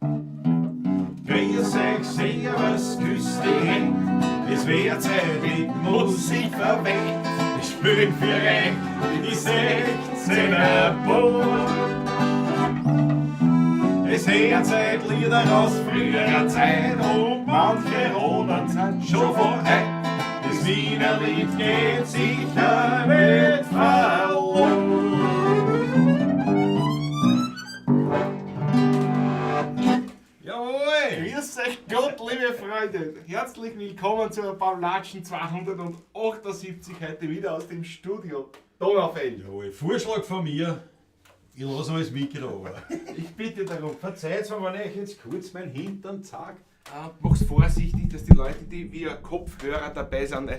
Grüß euch, servus, küss die Händ. Es wär Zeit, mit Musik verwendet. Ich spiel für euch die 16er Boot. Es hört Zeit Lieder aus früherer Zeit und manche Roden sind schon vorbei. Das Wiener Lied geht sicher nicht verloren. Jawohl! Grüß euch Gott, liebe Freunde! Herzlich willkommen zur Pavlatschen 278, heute wieder aus dem Studio Donaufeld. Jawohl, Vorschlag von mir, ich lasse mal das Mikro an. Ich bitte darum. Verzeiht mir, wenn ich euch jetzt kurz mein Hintern zeig. Mach's vorsichtig, dass die Leute, die via Kopfhörer dabei sind,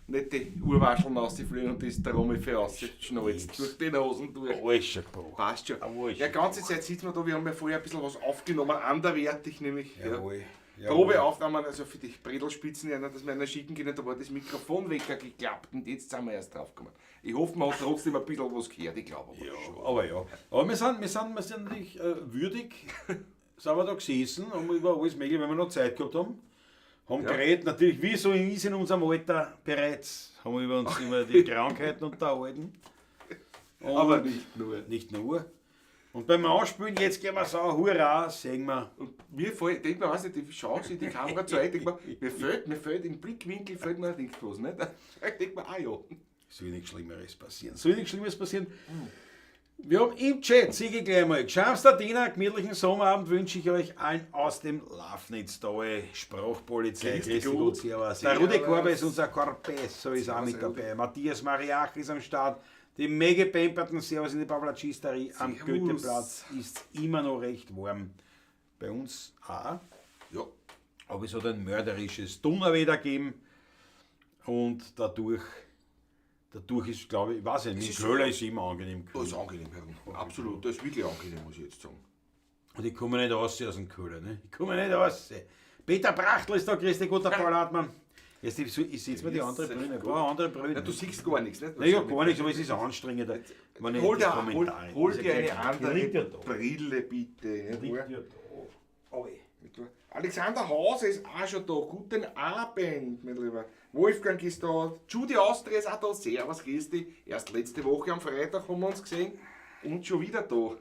nicht die Urwascheln rausfliegen und das der Romy für rausschnalzt durch die Hosen durch. Alles schon gebracht. Passt schon. Alles Ja, ganze Zeit sitzen wir da, wir haben ja vorher ein bisschen was aufgenommen, anderwertig nämlich. Ja. Jawohl. Jawohl. Probeaufnahmen, also für die Bredelspitzen, ja, dass wir einer schicken können, da war das Mikrofon weggeklappt und jetzt sind wir erst drauf gekommen. Ich hoffe, man hat trotzdem ein bisschen was gehört, ich glaube aber Ja, schon. aber ja. Aber wir sind natürlich würdig, sind wir da gesessen, haben über alles mögliche, wenn wir noch Zeit gehabt haben. Haben geredet, natürlich, wie so ist in unserem Alter bereits, haben wir über uns über die Krankheiten unterhalten. Und Aber nicht nur. Nicht nur. Und beim Anspielen, jetzt gehen wir so, hurra, sehen wir. Und mir fällt, denk mir, weiß nicht, ich schaue sich die Kamera zu ein, denk mir, mir fehlt im Blickwinkel fehlt mir irgendwas, nicht? Ich denk mir, ah ja. Soll nichts Schlimmeres passieren. Soll nichts Schlimmeres passieren. Wir haben im Chat, sehe ich gleich mal, geschamster Diener, gemütlichen Sommerabend wünsche ich euch allen aus dem Lafnitztal, Sprachpolizei, Grüß grüß dich Gott. Gott, servus. Der Rudi Servus. Korber ist unser Corpesso, ist auch mit Rudi. dabei. Matthias Mariach ist am Start. Die Mege Pemperton, servus in die Pavlacisterie am Servus. Goetheplatz ist immer noch recht warm. Bei uns auch. Ja, Aber es hat ein mörderisches Donnerwetter gegeben und dadurch ist, glaube ich, ich weiß nicht, ist in Köhler ist immer angenehm das kühl. ist angenehm herum. Absolut, das ist wirklich angenehm, muss ich jetzt sagen. Und ich komme nicht raus aus dem Köhler, ne? Ich komme nicht raus. Peter Brachtl ist da, grüß dich, guter Paul Hartmann. Jetzt, ich setze mir die Grüß andere dich Brille. Ich Gott. brauche eine andere Brille. Ja, du siehst gar nichts, nicht? Naja, gar nichts, aber es ist anstrengender. Wenn ich Hol das dir, hol, Kommentar- hol ist ja dir eine gleich- Die andere liegt ja da. Brille, bitte. Die liegt ja da. Oi. Alexander Hause ist auch schon da. Guten Abend, mein Lieber. Wolfgang ist da. Judy Austria ist auch da. Servus, grüß dich. Erst letzte Woche am Freitag haben wir uns gesehen und schon wieder da.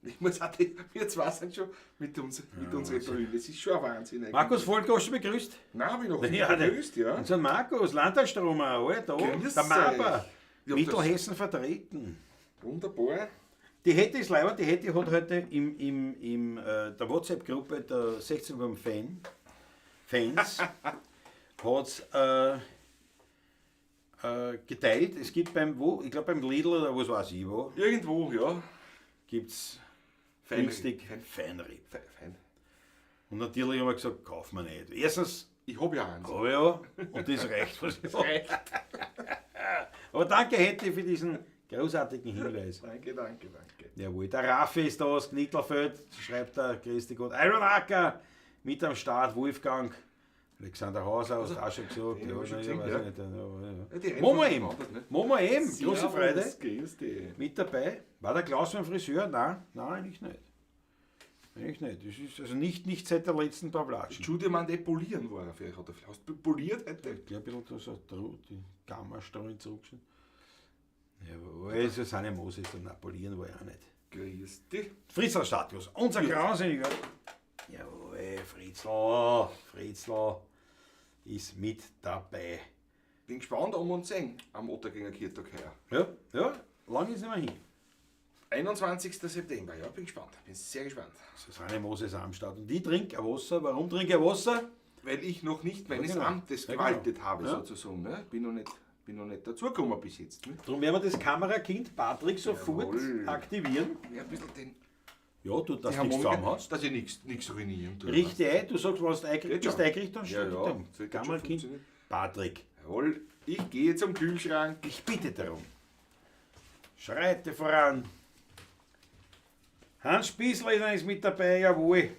Ich muss auch die, wir zwei sind schon mit, uns, mit unseren Brüllen. Das ist schon ein Wahnsinn eigentlich. Markus Volk, hast du begrüßt? Nein, hab ich noch nicht Ja, der- begrüßt, ja. Unseren Markus, Landtagstromer, alle da. Grüß Der Mapa, euch. Ja, Mittelhessen vertreten. Wunderbar. Die Hetty ist leider, die Hetty hat heute im der WhatsApp-Gruppe der 16 Uhr Fans hat geteilt. Es gibt beim, wo, ich glaube beim Lidl oder was weiß ich wo, Irgendwo, ja. gibt es Feinripp. günstig Feinripp. Fein. Fein. Und natürlich haben wir gesagt, kaufen wir nicht. Erstens, Ich hab ja eins. habe ich ja, und das reicht, was ich hab. Aber danke, Hetty, für diesen großartigen Hinweis. Danke, danke, danke. Jawohl, der Raffi ist da aus Knittelfeld, schreibt der grüß dich Gott. Iron Acker mit am Start, Wolfgang, Alexander Hauser, hast du auch schon gesagt. den Ja, hab ich schon na, gesehen, weiß ja. ich nicht, ja, ja. Ja, die Machen wir Reihenfolge eben, ist anders, ne? machen wir eben, große Freude. Servus, grüß dich. Mit dabei. War der Klaus beim Friseur? Nein, nein, eigentlich nicht. Eigentlich nicht. Das ist also nicht seit der letzten Pavlatschen. Judy meint, eh polieren war er vielleicht. Hat er vielleicht. Hast du poliert heute? Ich glaube, ein bisschen da so die Gammastrahlen zurückgeschnitten. Jawohl, Susanne Moses und Napoleon war ja auch nicht. Grüß dich. Fritzl Statius, unser Grausinniger. Jawohl, Fritzl, Fritzl ist mit dabei. Bin gespannt, ob wir uns sehen am Ottergänger Kirtag heuer. Ja, ja, lange ist nicht mehr hin. 21. September, ja, bin gespannt. Bin sehr gespannt. Susanne Moses am Start. Und ich trinke ein Wasser. Warum trinke ich ein Wasser? Weil ich noch nicht meines Ja, genau. Amtes Ja, genau. gewaltet habe, Ja. sozusagen. Ne? Bin noch nicht dazugekommen bis jetzt. Ne? Darum werden wir das Kamerakind Patrick sofort Jawohl. aktivieren. Ja, ein bisschen den, Ja, du, dass die du nichts zusammen Harmonika, hast. dass ich nichts ruinieren tue. Richte ein, du sagst, wenn du eingerichtet Geht bist, schon. eingerichtet, dann Ja, steht ja, ja, sollte schon Kamerakind funktionieren. Patrick. Jawohl, ich gehe zum Kühlschrank. Ich bitte darum. Schreite voran. Hans Spießleder ist mit dabei, jawohl.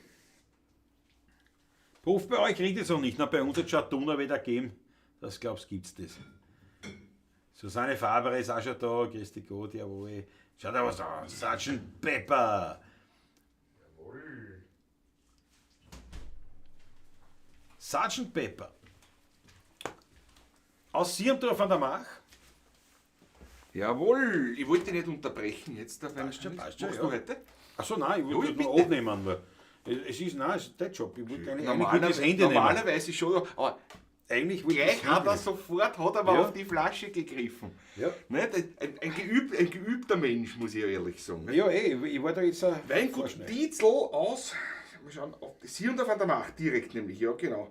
Hof bei euch regnet es noch nicht. Na, bei uns hat schon ein Donnerwetter gegeben. Das glaubst gibt's das. Susanne Faber ist auch schon da. Grüß dich Gott, jawohl. Schaut da was an. Sgt. Pepper. Jawohl. Sgt. Pepper. Aus Sierndorf an der Mach. Jawohl, ich wollte dich nicht unterbrechen jetzt. Auf Passt schon, passt schon, Machst ja. du heute? Achso, nein, ich wollte Ja, das nur bitte. abnehmen. Weil es ist, nein, es ist dein Job. Ich wollte eigentlich wollte das Handy nehmen. Normalerweise schon, aber Eigentlich wollte ich gleich das hat er Handy sofort hat er aber Ja. auf die Flasche gegriffen. Ja. Nicht? Ein geübter Mensch, muss ich ja ehrlich sagen. nehmen. Ja, ey, ich war da jetzt auch Weingut vorschnell. Dietzel aus, mal schauen, auf Sierndorf an der Macht, direkt nämlich, ja genau.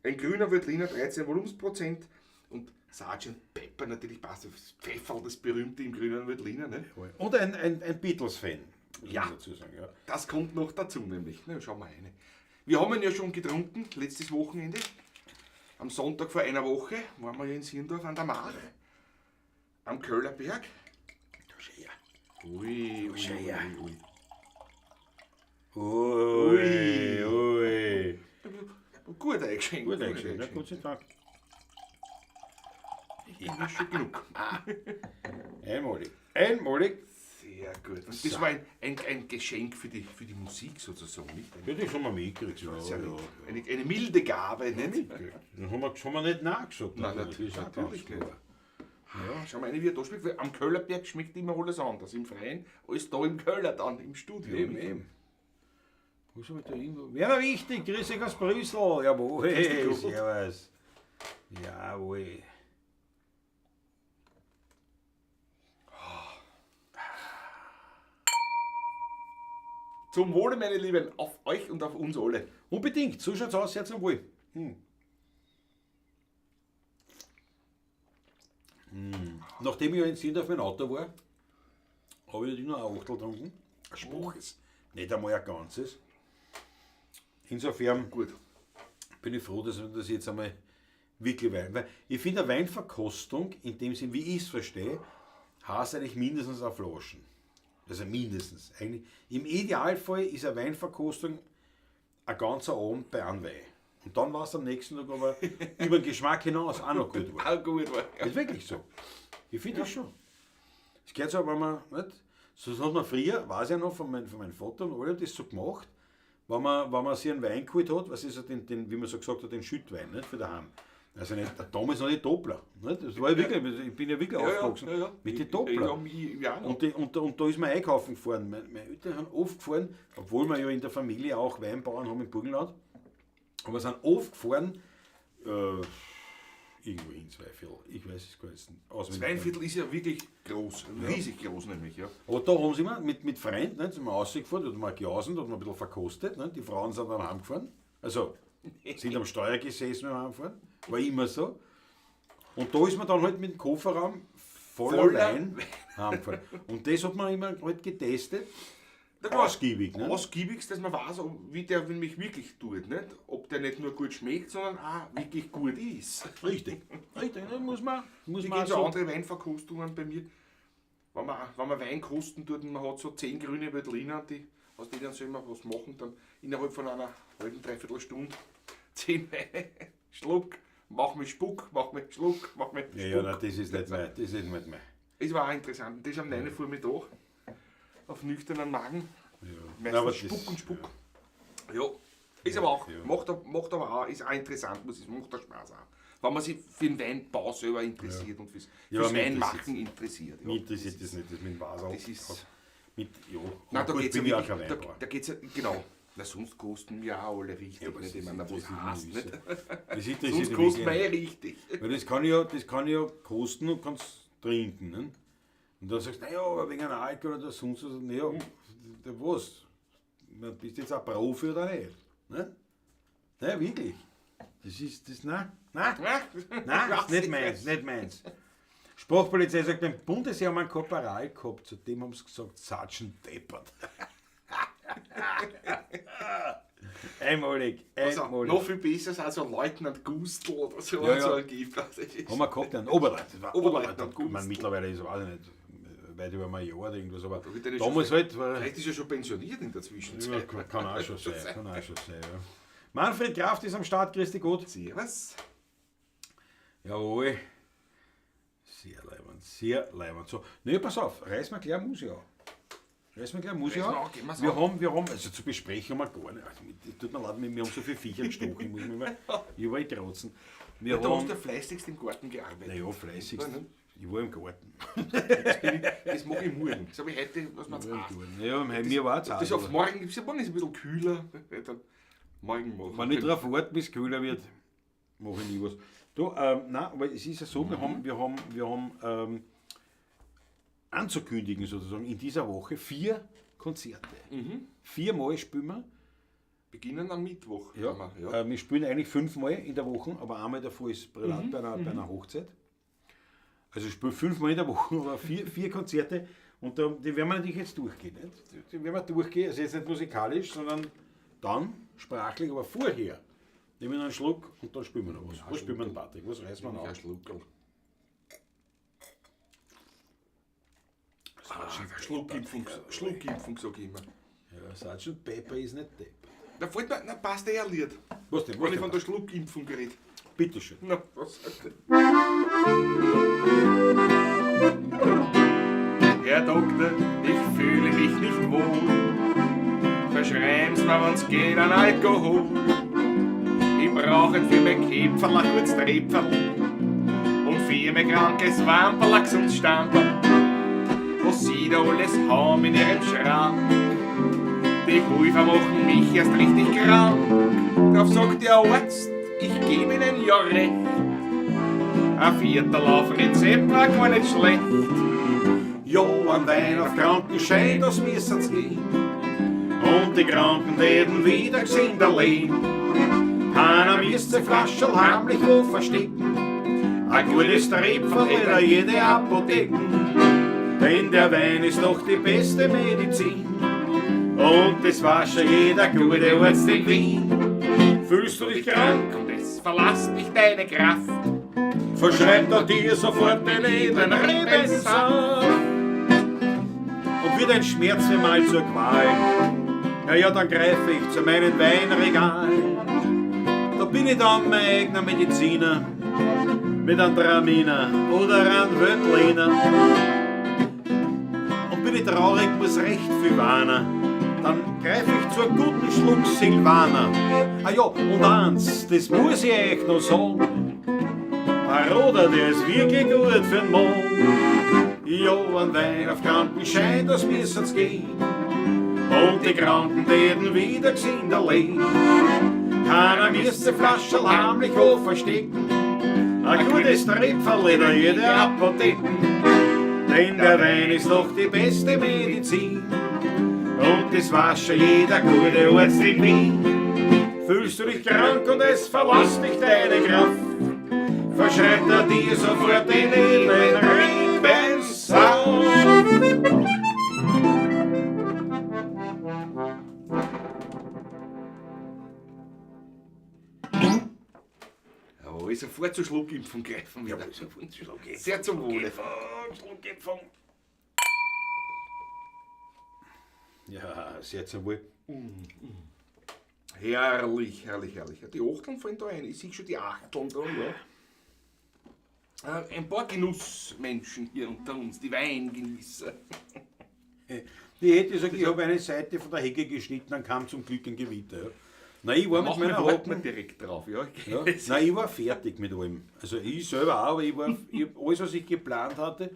Ein grüner Veltliner, 13 Volumensprozent und Sgt. Pepper natürlich passt, das Pfefferl, das berühmte im grünen Veltliner. Ne? Und ein Beatles-Fan, muss Ja. ich dazu sagen. Ja. Das kommt noch dazu nämlich. Na, schauen wir rein. Wir haben ihn ja schon getrunken, letztes Wochenende. Am Sonntag vor einer Woche waren wir ja in Sierndorf an der Mach, am Köllerberg. Ui, ui, schau her. ui, ui. Ui, ui. Gut eingeschenkt. Gut eingeschenkt, ne? Gott sei Dank. Ja. Ist schon genug. Einmalig. Einmalig. Sehr gut. Und das war ein Geschenk für die Musik sozusagen, nicht? Ja, das haben wir mitgekriegt. Ja, Sehr ja. nett. Eine milde Gabe, nicht? Dann haben wir nicht nachgesagt. Nein, natürlich. natürlich, Das ist auch natürlich ganz nicht. klar. Ja. Schau mal, eine, wie er da schmeckt, weil am Köllerberg schmeckt immer alles anders. Im Freien als da im Köller dann, im Studio. Eben, nicht? eben. Wo soll ich da irgendwo? Werner Wichtig, grüß dich aus Brüssel. Jawohl, dich, servus. Jawohl. Zum Wohle, meine Lieben, auf euch und auf uns alle. Unbedingt, so schaut's aus, sehr zum Wohl. Hm. Hm. Nachdem ich ja in Sinn auf mein Auto war, habe ich natürlich nur ein Achtel getrunken. Ein schwaches. Nicht einmal ein ganzes. Insofern Gut. bin ich froh, dass wir das jetzt einmal wirklich Wein. Weil ich finde, eine Weinverkostung, in dem Sinn, wie ich es verstehe, heißt eigentlich mindestens eine Flaschen. Also mindestens. Eigentlich, im Idealfall ist eine Weinverkostung ein ganzer Abend bei einem Wein. Und dann war es am nächsten Tag aber über den Geschmack hinaus auch noch gut war. Auch gut war. Das ist wirklich so. Ich finde das schon. Es gehört so, wenn man, nicht? So hat man früher, weiß ich ja noch von meinem Vater und alle haben das so gemacht, wenn man sich einen Wein geholt hat, was ist den, wie man so gesagt hat, den Schüttwein, nicht, für daheim. Also nicht, damals noch die Doppler. Nicht? Das war ja wirklich, ich bin ja wirklich aufgewachsen mit den Doppler. Ja, ja. Und da ist man einkaufen gefahren. Meine Eltern sind oft gefahren, obwohl wir ja in der Familie auch Weinbauern haben im Burgenland. Aber sind oft gefahren, irgendwo hin, Zweifel. Ich weiß es gar nicht. Das Weinviertel ist ja wirklich groß, riesig groß nämlich. Ja. Aber da haben sie immer mit Freunden, ne, sind wir rausgefahren, da hat man gejausen, da hat man ein bisschen verkostet. Ne, die Frauen sind dann heimgefahren. Also sind am Steuer gesessen beim Heimfahren. War immer so. Und da ist man dann halt mit dem Kofferraum voller Wein heimgefahren. Und das hat man immer halt getestet. Ausgiebig, ne? Ausgiebig, dass man weiß, wie der nämlich wirklich tut. Nicht? Ob der nicht nur gut schmeckt, sondern auch wirklich gut ist. Richtig. Richtig, ne? Muss man Ich auch so so. andere Weinverkostungen bei mir. Wenn man Wein kosten tut und man hat so 10 grüne Veltliner, aus denen soll man was machen, dann innerhalb von einer halben, dreiviertel Stunde 10 Weine, Schluck, mach mich Spuck, mach mich Schluck, mach mich Spuck. Ja, ja, nein, das ist nicht mehr. Das ist nicht mehr. Es war auch interessant. Das ist am 9 Uhr Vormittag, auf nüchternen Magen. Ja. Meistens Nein, aber das- Spuck und Spuck. Ja. Ist aber auch, Ja. macht aber auch, ist auch interessant, muss ich, macht auch Spaß auch. Wenn man sich für den Weinbau selber interessiert und fürs, Ja, fürs mich Weinmachen interessiert. Ja. Mich interessiert das nicht, das mit dem Wasser. Das ist- Mit, ja, Nein, da gut, geht's ja bin ich auch wirklich, kein Weinbauer. da geht's ja, genau. Na, sonst kosten wir auch alle richtig. Ja, aber nicht? das Ich meine, was interessiert heißt, mich nicht? nicht. Das interessiert Sonst mich kosten wir wirklich eh richtig. Weil das kann ich ja kosten und kannst trinken. Ne? Und dann sagst du, naja, aber wegen einem Alkohol oder sonst was. Naja, was? Man, bist du jetzt ein Profi oder nicht? Ne? Nein, wirklich. Das ist, das, nein, nein, nein, ist nicht meins, nicht meins. Sprachpolizei sagt, beim Bundesheer haben wir einen Korporal gehabt, zudem haben sie gesagt, Sergeant Deppert. Einmalig, Also, einmalig. noch viel besser ist also Leutnant Gustl oder so. Ja, ja. So ein Gift. Das ist- Haben wir gehabt, einen Oberleutnant. Das war Oberleutnant Oberleutnant. Ich Gustl. meine, mittlerweile ist, weiß ich nicht, weit über ein Jahr oder irgendwas, aber wird er nicht damals schon- halt war, Vielleicht ist er schon pensioniert in der ja, Zwischenzeit. kann auch schon sein, kann auch schon sein, ja. Manfred Kraft ist am Start, grüß dich Gott. Servus. Jawohl. Sehr leibend, sehr leibend. So, ne, pass auf, reiß mal gleich Musik an. Reißen wir gleich, muss ich Reißen wir auch. an, gehen wir's Wir an. haben, also zu besprechen haben wir gar nicht. Also, tut mir leid, wir haben so viele Viecher gestochen, ich muss mich mal überall kratzen. Wir Ja, da hast haben, du ja fleißigst im Garten gearbeitet. naja, fleißigst. Ja, ne? Ich war im Garten. Das mache ich morgen. Das habe ich heute, was man Ich war im jetzt Garten. Ja, mir war es Das ist auf morgen, gibt's ja morgen ist ein bisschen kühler. Dann morgen machen. Wenn ich darauf warte, bis es kühler wird, mache ich nie was. Du, nein, aber es ist ja so, wir haben anzukündigen sozusagen in dieser Woche 4 Konzerte. 4-mal spielen wir. Beginnen am Mittwoch. Ja. Haben wir, ja. Wir spielen eigentlich 5-mal in der Woche, aber einmal davor ist privat bei einer Hochzeit. Also ich spiele 5-mal in der Woche, aber 4 Konzerte. Und da, die werden wir natürlich jetzt durchgehen. Nicht? Die werden wir durchgehen, also jetzt nicht musikalisch, sondern dann sprachlich, aber vorher. Nehmen wir einen Schluck und dann spielen wir noch was. Was spielen wir denn, Patrick? Was reißen wir noch? Ein Schluckerl. Schluckimpfung, Schluckimpfung, sag ich immer. Ja, Sergeant Pepper ist nicht deppert. Da fällt mir, na, passt eh ein Lied. Was denn? Wenn Was ich denn? von der Schluckimpfung rede. Bitte schön. Na, was denn? Herr Doktor, ich fühle mich nicht wohl. Verschreiben's mir, wenn's geht, an Alkohol. Ich brauche für mein Käpferl ein gutes Trepferl und für mein krankes Wamperl ein gesundes Stamperl. Was sie da alles haben in ihrem Schrank. Die Pulver machen mich erst richtig krank. Drauf sagt der Arzt, ich gebe Ihnen ja recht. Ein Viertel auf Rezept war gar nicht schlecht. Ja, ein Wein auf Krankenschein, das müssen's gehen. Und die Kranken werden wieder gesehen allein. Keiner müsst sie Flascherl heimlich wo verstecken. Ein gutes Tröpferl in jede Apotheke. Denn der Wein ist doch die beste Medizin. Und das weiß schon jeder gute Arzt in Wien. Fühlst du dich krank? Und es verlasst nicht deine Kraft. Verschreibt er dir sofort den edlen Rebensaft. Und wird ein Schmerz mir mal zur Qual, ja, ja, dann greife ich zu meinem Weinregal. Da bin ich dann mein eigener Mediziner, mit einem Traminer oder einem Veltliner. Und bin ich traurig, muss recht viel weinen, dann greife ich zu einem guten Schluck Silvaner. Ah ja, und eins, das muss ich euch noch sagen, ein Roder, der ist wirklich gut für den Mond. Ja, ein Wein auf Krankenschein, das müssen's gehen. Und die Kranken werden wieder gesehen allein. Keiner müsste Flascherl heimlich wo verstecken. Ein gutes Tröpferl in jede Apotheke. Denn der Wein ist doch die beste Medizin. Und das weiß schon jeder gute Arzt in Wien. Fühlst du dich krank und es verlässt dich deine Kraft, verschreibt er dir sofort den edlen Rebensaft. Jawohl, sofort zur Schluckimpfung greifen wieder. Sofort zur Schluckimpfung. Sehr zum Wohle. Schluckimpfung. Ja, sehr zum Wohl. Herrlich, herrlich, herrlich. Die Achteln fallen da ein. Ich sehe schon die Achteln da, ja. Ein paar Genussmenschen hier unter uns, die Weingenießer. Die hätte gesagt, ich habe eine Seite von der Hecke geschnitten, dann kam zum Glück ein Gewitter. Ja. Nein, ich war mit Machen wir meiner warten wir Hocken. direkt drauf, ja. Ja. Nein, ich war fertig mit allem. Also ich selber auch, aber ich hab alles, was ich geplant hatte,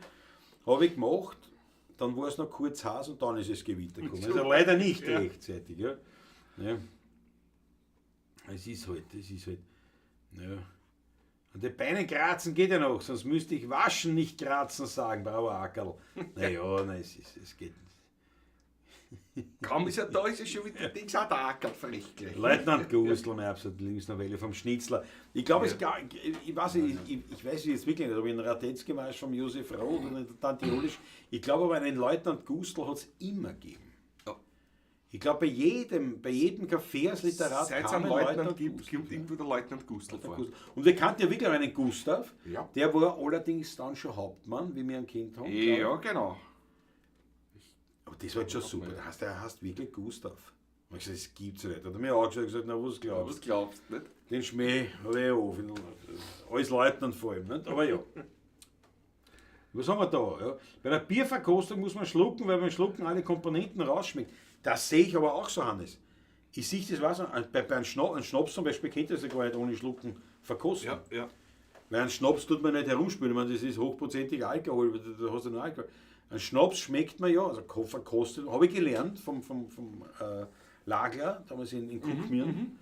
habe ich gemacht. Dann war es noch kurz heiß und dann ist es Gewitter gekommen. Also leider nicht rechtzeitig. Ja. Ja. Es ist halt, es ist halt. Ja. Und die Beine kratzen geht ja noch, sonst müsste ich waschen, nicht kratzen sagen, bravo Ackerl. Naja, nein, es geht nicht. Kaum ist er da, ist er schon wieder Dings auch der Ackerl frech gleich. Leutnant Gustl, meine absolute Lieblingsnovelle vom Schnitzler. Ich glaube, es gab, ich weiß nicht, ich weiß jetzt wirklich nicht, ob ich einen Radetzky-Marsch vom Josef Roth oder einen Tante Jolisch. Ich glaube aber, einen Leutnant Gustl hat es immer gegeben. Ja. Ich glaube, bei jedem Kaffeehaus-Literat Seit es kam einen ein Leutnant gibt, Gustl. kommt irgendwo der Leutnant Gustl vor. Gustl. Und wir kannten ja wirklich auch einen Gustav. Ja. Der war allerdings dann schon Hauptmann, wie wir ihn kennt haben. glaub ich. Ja, genau. Aber das war jetzt schon super. Der heißt wirklich Gustav. Ich hab gesagt, das gibt's ja nicht. Hat er mir angeschaut und gesagt, na, was glaubst Was glaubst du nicht? du? Den Schmäh habe ich auch. Als Leutnant vor allem. Nicht? Aber ja. Was haben wir da? Ja? Bei der Bierverkostung muss man schlucken, weil beim Schlucken alle Komponenten rausschmeckt. Das sehe ich aber auch so, Hannes. Ich sehe das, weiß nicht, bei einem Schnaps zum Beispiel kennt das ja gar nicht ohne Schlucken verkosten. Ja, ja. Weil ein Schnaps tut man nicht herumspülen, ich meine, das ist hochprozentiger Alkohol, da hast du nur Alkohol. Ein Schnaps schmeckt man ja, also verkostet, habe ich gelernt vom Lagler, damals in Kuckmirn.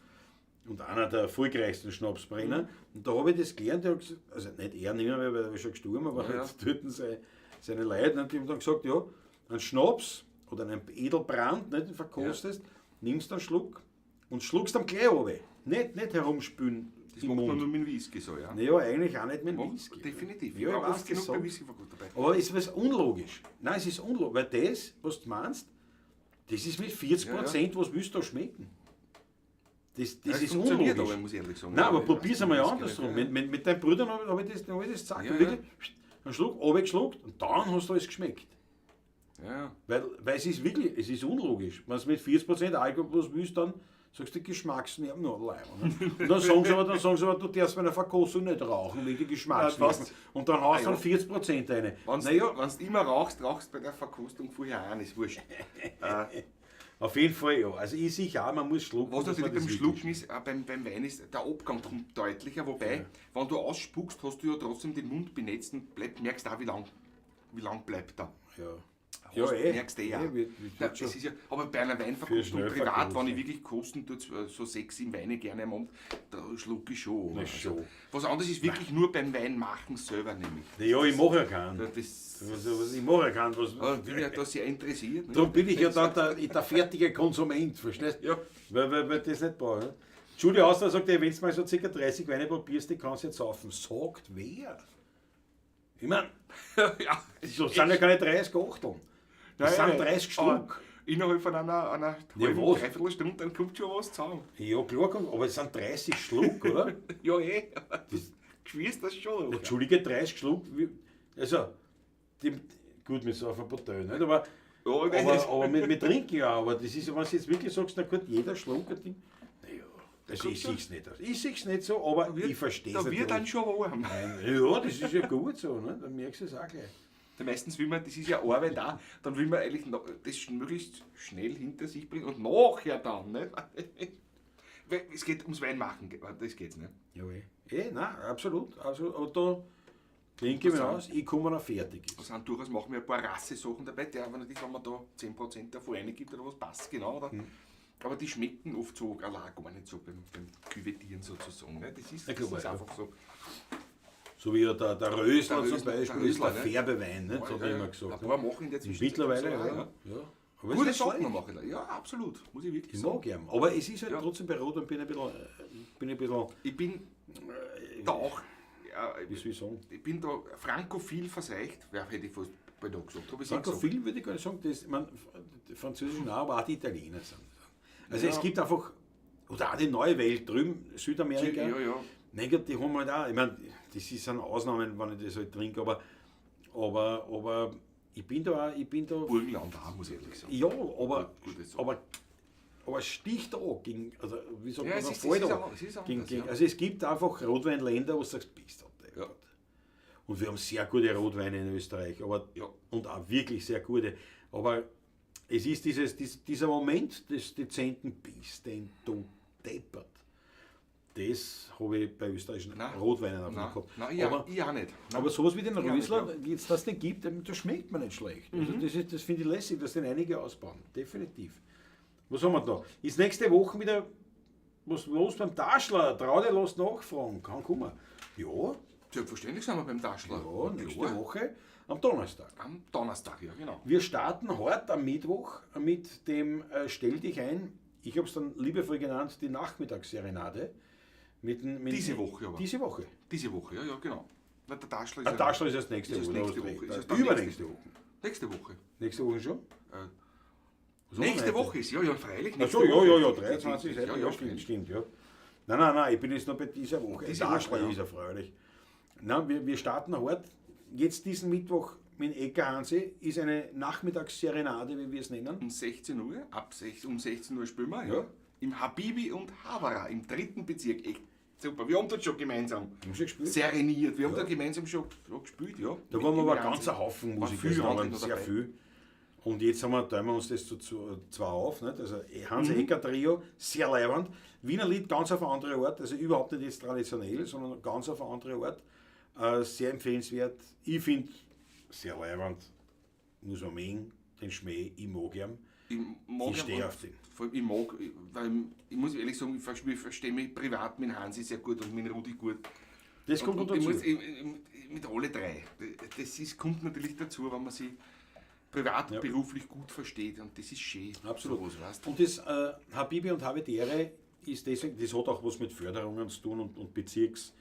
Und einer der erfolgreichsten Schnapsbrenner. Und da habe ich das gelernt, der hat gesagt, also nicht er nicht mehr, weil er ist schon gestorben, aber Ja, ja. dort seine Leute, und die haben dann gesagt, ja, ein Schnaps oder einen Edelbrand, nicht, den verkostest, nimmst einen Schluck und schluckst dann gleich runter. Nicht herumspülen Das im macht man Mund. nur mit dem Whisky so, ja. Naja, eigentlich auch nicht mit dem Macht- Whisky. Definitiv. Ja, ich ich war weiß, oft genug das bei sagt- Whisky dabei. Aber ist was unlogisch. Nein, es ist unlogisch, weil das, was du meinst, das ist mit 40%, was willst du da schmecken? Das Ja, ist funktioniert unlogisch. aber, muss ich ehrlich sagen. Nein, aber Ich probier's weiß einmal nicht, andersrum. ja. Mit deinen Brüdern habe ich das gesagt. Ja, ja. Wirklich, einen Schluck, runtergeschluckt und dann hast du alles geschmeckt. Ja, ja. Weil es ist wirklich, es ist unlogisch. Wenn du mit 40% Alkohol was willst, dann sagst du, die Geschmacksnerven noch allein. Ne? Und dann sagen sie aber, du darfst bei einer Verkostung nicht rauchen, wegen die Geschmacksnerven. passt. Und dann haust du Ah, dann 40% rein. Wenn du Naja, immer rauchst, rauchst bei der Verkostung vorher an, ist wurscht. auf jeden Fall ja. Also ich sicher auch, man muss schlucken. Was dass natürlich man das beim wirklich Schlucken ist, auch beim Wein ist, der Abgang kommt deutlicher. Wobei, wenn du ausspuckst, hast du ja trotzdem den Mund benetzt und merkst auch, wie lang bleibt er. Ja. Ja, Hast, eh. merkst du eh Eh, auch. wird Nein, schon. das ist ja, aber bei einer Weinverkostung Für privat, wenn Schnellverkostung. ich wirklich kosten tue, so 6, 7 Weine gerne am Abend, da schlucke ich schon. Na, Also, schon. was anderes ist wirklich nur beim Weinmachen selber nämlich. Ja, ich mache ja keinen. Das, Was, ich mache ja keinen. Was, ja, bin ja da sehr interessiert. Ne? Darum bin ich ja dann der fertige Konsument, verstehst du? Ja. Weil das nicht brauche. Ne? Julia Auster sagt, wenn du mal so ca. 30 Weine probierst, die kannst du jetzt saufen. Sagt wer? Ich meine, ja, das sind ja keine 30 Achteln. Das sind 30 Schluck. Innerhalb von einer Ja, halben, was? Dreiviertelstunde, dann kommt schon was zusammen. Ja, klar, aber es sind 30 Schluck, oder? Ja, eh. Das, Geschwirst das schon. Entschuldige, 30 Schluck. Also, die, gut, wir saufen ein paar Teil, nicht? Aber, Ja, ich weiß aber wir trinken ja, aber das ist, wenn du jetzt wirklich sagst, na gut, jeder Schluck ein Ding. Naja, also ich sehe es nicht. Ich sehe es nicht so, aber ich verstehe es Da wird dann schon warm. Ja, das ist ja gut so, ne? Dann merkst du es auch gleich. Ja, meistens will man, das ist ja Arbeit auch, dann will man eigentlich noch, das möglichst schnell hinter sich bringen und nachher dann. Ne? Weil es geht ums Weinmachen, das geht's nicht. Ja, eh. Nein, absolut, absolut. Aber da klinke ich mir aus, ich komme noch fertig. Da sind durchaus, machen wir ein paar Rasse-Sachen dabei, der aber natürlich, wenn man da 10% davon reingibt oder was, passt genau. Oder? Mhm. Aber die schmecken oft so allein gar nicht so beim Küvettieren sozusagen. Ne? Das ist, Ja, das klar, ist ja. einfach so. So wie ja der Rösler Der zum Beispiel, der ist der Rösler, ne? Färbewein, ne? Das hat er immer gesagt. Ein paar machen in der Zwischenzeit. Mittlerweile, so, ja. Ja. Aber es Gute ist nicht Sachen schlecht. machen. Ja, absolut. Muss ich wirklich Ich sagen. mag ihn. Aber es ist halt Ja. trotzdem bei Rot und bin ich ein bisschen, Ich bin da auch. Ja, wie soll ich sagen? ich bin da frankophil verseicht. Ja, hätte ich fast bald auch gesagt. Hab ich's eh gesagt. Frankophil würde ich gar nicht sagen, das, ich mein, die Französischen auch, aber auch die Italiener sind. Also Ja. es gibt einfach, oder auch die neue Welt drüben, Südamerika. Ja, ja. Mein Gott, die haben halt auch, ich meine, das sind Ausnahmen, wenn ich das halt trinke, aber ich bin da, auch- ich bin da, Burgenland auch, muss ich ehrlich sagen. ja, aber, Gut, das so. aber sticht da gegen, also wie sagt Ja, man, es da, ist- fällt es ist an. auch- es ist gegen, anders, gegen, ja. Also es gibt einfach Rotweinländer, wo du sagst, bist du deppert. Ja. Und wir haben sehr gute Rotweine in Österreich, aber, Ja. und auch wirklich sehr gute. Aber es ist dieser Moment des dezenten Bist denn du deppert. Das habe ich bei österreichischen Nein. Rotweinen einfach Nein, nicht gehabt. nein, ich, aber, ich auch nicht. Nein. aber sowas wie den Ich auch Rösler, nicht, jetzt das den gibt, das schmeckt mir nicht schlecht. Also das finde ich lässig, dass den einige ausbauen. Definitiv. Was haben wir da? Ist nächste Woche wieder was los beim Taschler? Trau dir, lass nachfragen. Kann kommen. Ja, Selbstverständlich sind wir beim Taschler. ja, nächste Klar. Woche am Donnerstag. Am Donnerstag, ja, genau. Wir starten heute am Mittwoch mit dem Stell dich ein. Ich habe es dann liebevoll genannt, die Nachmittagsserenade. Diese Woche aber. Diese Woche. Diese Woche, ja, ja, genau. Na, der Taschler ist Der ja- Taschler ist erst nächste ist erst Woche. nächste da hast Woche. recht. Ist erst dann Übernächste Woche. Nächste Woche. Nächste Woche schon? Was haben wir Nächste heute? Woche ist, ja, ja, freilich. Ach nächste so, ja, Woche. ja, ja, 23. Ja, ja, ja, stimmt, stimmt, ja. Nein, nein, nein, ich bin jetzt noch bei dieser Woche. Diese Taschler Woche, ja. ist erfreulich. Nein, wir starten heute, jetzt diesen Mittwoch mit Ecker Hansi, ist eine Nachmittagsserenade, wie wir es nennen. Um 16 Uhr, um 16 Uhr spielen wir, ja. Ja. Im Habibi und Havara, im dritten Bezirk. Echt Super. Wir haben dort schon gemeinsam Haben wir schon gespielt? sereniert. Wir haben da gemeinsam schon gespielt, ja. Da waren wir aber ganz ein Haufen Waren Musiker, viele also da andere waren noch sehr dabei. viel. Und jetzt haben wir, teilen wir uns das zu zwei auf. Nicht? Also Hans Ecker Trio, sehr leiwand. Wiener Lied ganz auf eine andere Art, also überhaupt nicht jetzt traditionell, sondern ganz auf eine andere Art. Sehr empfehlenswert. Ich finde sehr leiwand, muss man mögen, den Schmäh, ich mag ihn. Ich mag Ich ihn stehe und auf den. Vor allem, ich mag, weil ich muss ehrlich sagen, ich verstehe mich privat mit Hansi sehr gut und mit Rudi gut. Das kommt und noch ich dazu. muss, ich, mit alle drei. Das ist, kommt natürlich dazu, wenn man sich privat und beruflich gut versteht. Und das ist schön. Absolut. Sowas, weißt du? Und das Habibi und Habitäre ist deswegen, das hat auch was mit Förderungen zu tun und Bezirks.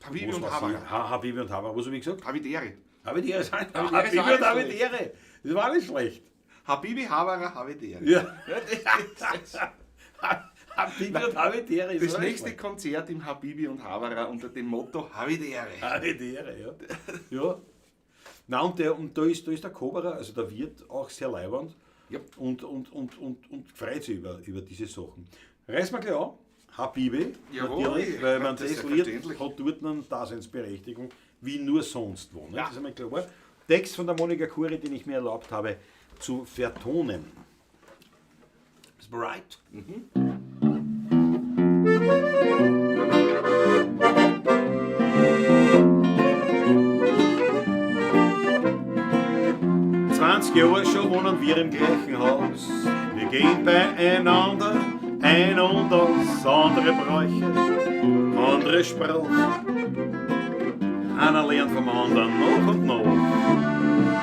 Habibi was und weiß Havara. ich. Habibi und Havara. Was habe ich gesagt? Habitäre. Habitäre ist halt. Habitäre ist Habibi auch und nicht Habitäre. Das war nicht schlecht. Habibi, Havara, Habitäre. Ja. Ja, das, Habibi und Habitäre ist das auch nicht nächste schlecht. Konzert im Habibi und Havara unter dem Motto Habitäre. Habitäre, ja. Ja. Nein, und, der, und da ist der Koberer, also der Wirt, auch sehr leiwand. Ja. Und freut sich über diese Sachen. Reiß mal gleich an. Habibi, Jawohl. natürlich, weil man Das ist das ja Lied verständlich. hat dort eine Daseinsberechtigung, wie nur sonst wo. Ne? Ja. Das ist einmal klar. Text von der Monika Kuri, den ich mir erlaubt habe, zu vertonen. Bist du bereit? Mhm. 20 Jahre schon wohnen wir im gleichen Haus. Wir gehen beieinander ein und aus, andere Bräuche, andere Sprache. Einer lernt vom anderen noch und noch.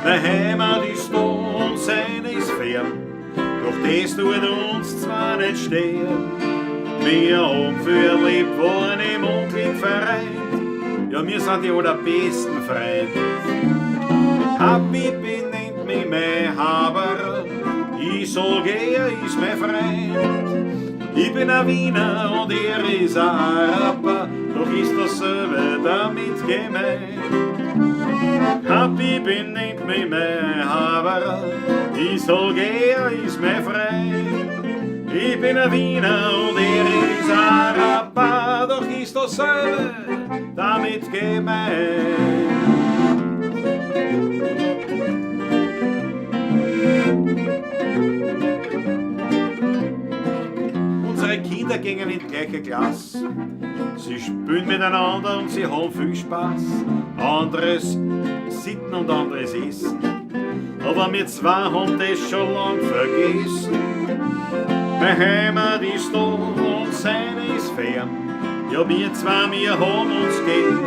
Meine Heimat ist da und seine ist fern. Doch das tut uns zwar nicht stehen. Wir haben für lieb worden im Unglück vereint. Ja, wir sind die allerbesten Freunde. Habibi nennt mich mein Haber, ich sag, er ist mein Freund. Ich bin ein Wiener und er ist ein Araber, doch ist dasselbe damit gemeint. Habibi nennt mich mein Haber, ich sag, er ist mein Freund. Ich bin ein Wiener und er ist Araber, doch ist dasselbe damit gemeint. Unsere Kinder gingen in die gleiche Klasse. Sie spielen miteinander und sie haben viel Spaß. Anderes Sitten und anderes Essen. Aber wir zwei haben das schon lang vergessen. Meine Heimat ist da und seine ist fern. Ja, wir zwei, wir haben uns gern.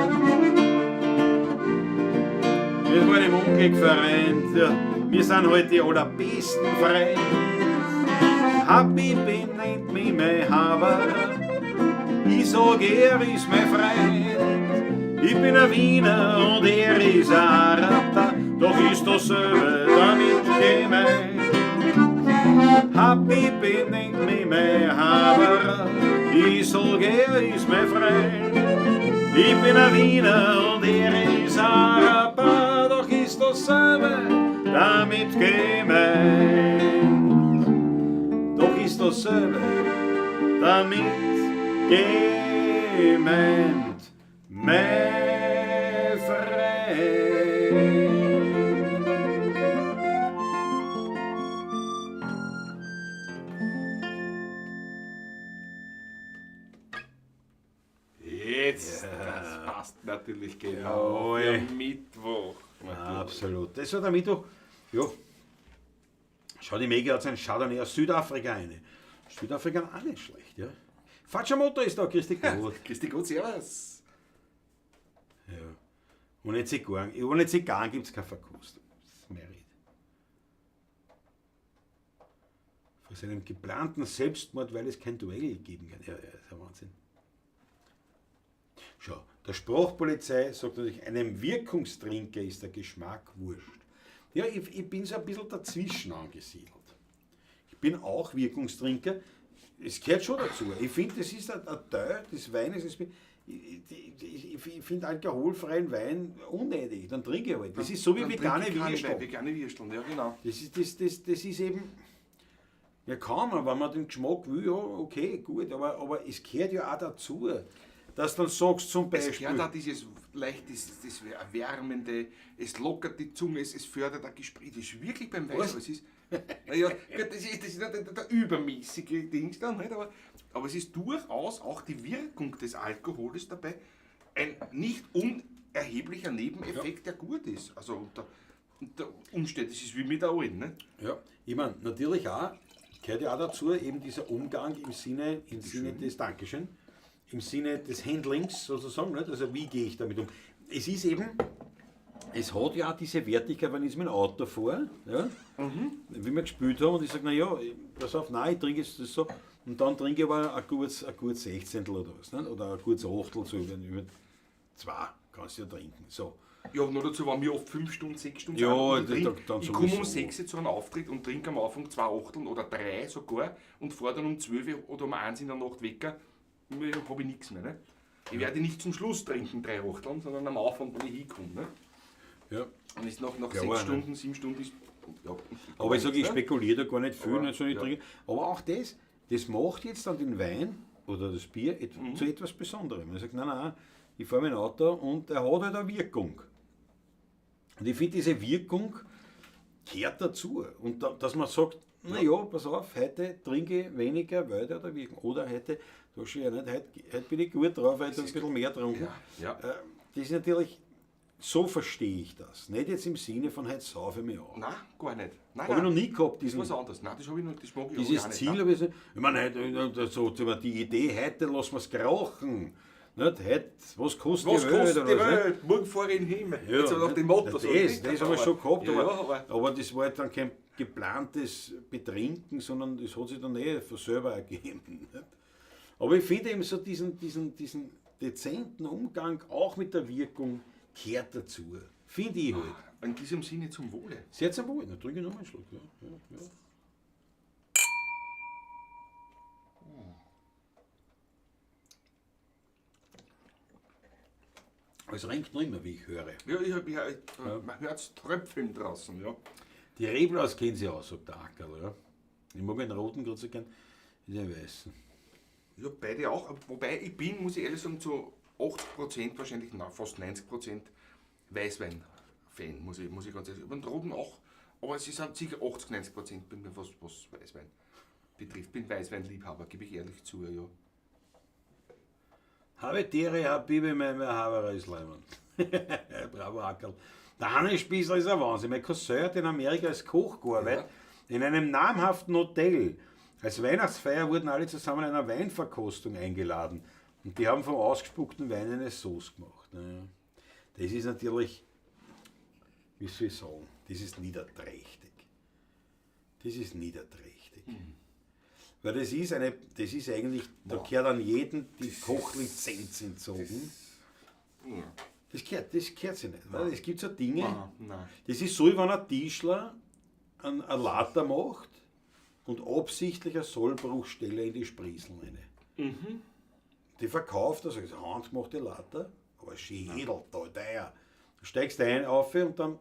Wir waren im Unglück vereint, ja, wir sind halt die allerbesten Freunde. Habibi nennt mich mein Haber, ich sag, er ist mein Freund. Ich bin ein Wiener und er ist ein Araber, doch ist dasselbe damit gemeint. Habibi nennt mich mein Haber, ich sag, er ist mein Freund. Ich bin ein Wiener und er ist Araber, doch ist dasselbe damit gemeint. Doch ist dasselbe damit gemeint, mein Freund. Jetzt, das passt natürlich genau Jawohl. für Mittwoch. Absolut. Das war der Mittwoch. Ja. Schau, die Mega hat sein Chardonnay aus Südafrika eine. Südafrika auch nicht schlecht, ja. Fatschermotor ist da, Christi Gott. Christi Gott, servus. Ja. Ohne Zigarren, ohne Zigarren gibt es keine Verkostung. Das ist mehr Rede. Vor seinem geplanten Selbstmord, weil es kein Duell geben kann. Ja, ja, das ist ja Wahnsinn. Schau, der Sprachpolizei sagt natürlich, einem Wirkungstrinker ist der Geschmack wurscht. Ja, ich bin so ein bisschen dazwischen angesiedelt. Ich bin auch Wirkungstrinker. Es gehört schon dazu. Ich finde, das ist ein Teil des Weines. Ich finde alkoholfreien Wein unnötig. Dann trinke ich halt. Das ist so wie Dann vegane trinke ich keine Würstel. Vegane Würsteln, ja genau. Das ist, das ist eben, ja kann man, wenn man den Geschmack will, ja, okay, gut, aber es gehört ja auch dazu. Dass du dann sagst zum Es Beispiel, gehört auch dieses leicht, das Wärmende, es lockert die Zunge, es fördert ein Gespräch. Das ist wirklich beim Wein so. Es ist, naja, gut, das ist nicht der übermäßige Dings dann, nicht? Aber es ist durchaus auch die Wirkung des Alkohols dabei ein nicht unerheblicher Nebeneffekt, der gut ist. Also unter Umständen, das ist wie mit der Alten. Ne? Ja, ich meine, natürlich auch, gehört ja auch dazu, eben dieser Umgang im Sinne des Dankeschön, im Sinne des Handlings sozusagen, nicht? Also wie gehe ich damit um? Es ist eben, es hat ja auch diese Wertigkeit, wenn ich mit dem Auto fahre, ja, wie wir gespielt haben, und ich sage, naja, pass auf, nein, ich trinke jetzt das so, und dann trinke ich aber ein gutes Sechzehntel oder was, nicht? Oder ein gutes Achtel, so über zwei kannst du ja trinken. So. Ja, noch dazu waren wir oft 5 Stunden, 6 Stunden. Ja, und ich dann ich komme um sowieso. 6 Uhr zu einem Auftritt und trinke am Anfang zwei Achteln oder drei sogar und fahre dann um 12 Uhr oder um 1 in der Nacht weg, habe ich nichts mehr. Ne? Ich werde nicht zum Schluss trinken, drei Achteln, sondern am Anfang, wenn ich hinkomme. Ne? Ja. Und ist nach Ja, 6 aber, ne? Stunden, 7 Stunden ist. Ja, Aber ich sage, ich ne? spekuliere da gar nicht viel, Aber, nicht so, ich ja. trinke. Aber auch das macht jetzt dann den Wein oder das Bier zu etwas Besonderem. Ich sage, nein, nein, ich fahre mein Auto und er hat halt eine Wirkung. Und ich finde, diese Wirkung gehört dazu. Und dass man sagt, naja, pass auf, heute trinke ich weniger, weil der hat eine Wirkung. Oder heute, da schon ja nicht, heute bin ich gut drauf, heute habe ich ein bisschen mehr getrunken. Ja. Das ist natürlich, so verstehe ich das. Nicht jetzt im Sinne von, heute saufe ich mich auf. Nein, gar nicht. Nein, Habe ich nein. noch nie gehabt, Das ist diesen, was anderes. Nein, das habe ich noch, das mag ich dieses auch nicht. Ziel. Nein. Habe ich so, ich meine, heute, so, die Idee, heute lassen wir es krachen. Nicht? Heute, was kostet Was die Welt? kostet oder die was, nicht? Welt? Morgen fahre ich in den Himmel. Ja, Jetzt so nach dem Motto. Das, so, das, nicht? das habe ich schon gehabt, ja, aber, ja, aber aber das war halt dann kein geplantes Betrinken, sondern das hat sich dann eh von selber ergeben. Nicht? Aber ich finde eben so diesen dezenten Umgang, auch mit der Wirkung, gehört dazu. Finde ich halt. in diesem Sinne zum Wohle. Sehr zum Wohl. Na, trinke ich noch mal einen Schluck. Ja. Aber es regnet noch immer, wie ich höre. Ja, man hört es tröpfeln draußen, ja. Die Reblaus kennen sie aus, sagt der Ackerl. Ja. Ich mag den roten gerade so gern, den weißen. Ja, beide auch. Wobei ich bin, muss ich ehrlich sagen, zu 80% wahrscheinlich, na, fast 90% Weißwein-Fan, muss ich ganz ehrlich sagen. Aber den roten auch. Aber es sind sicher 80, 90% bei mir, was Weißwein betrifft. Bin Weißweinliebhaber, gebe ich ehrlich zu, ja. Habe Tiere, Habibi, mein Haberer ist Leimann. Bravo, Ackerl. Der Hannes Spießer ist ein Wahnsinn. Mein Cousin hat in Amerika als Koch gearbeitet, in einem namhaften Hotel. Als Weihnachtsfeier wurden alle zusammen einer Weinverkostung eingeladen. Und die haben vom ausgespuckten Wein eine Sauce gemacht. Naja. Das ist natürlich, wie soll ich sagen, das ist niederträchtig. Das ist niederträchtig. Weil das ist eigentlich, da gehört an jeden die Kochlizenz entzogen. Ja. Das gehört sich nicht. Weil es gibt so Dinge, Nein, nein. das ist so, wie wenn ein Tischler ein Later macht und absichtlich eine Sollbruchstelle in die Sprießeln rein. Die verkauft, also ist handgemachte Later, aber schön edel, da, teuer. Du steigst ein auf und dann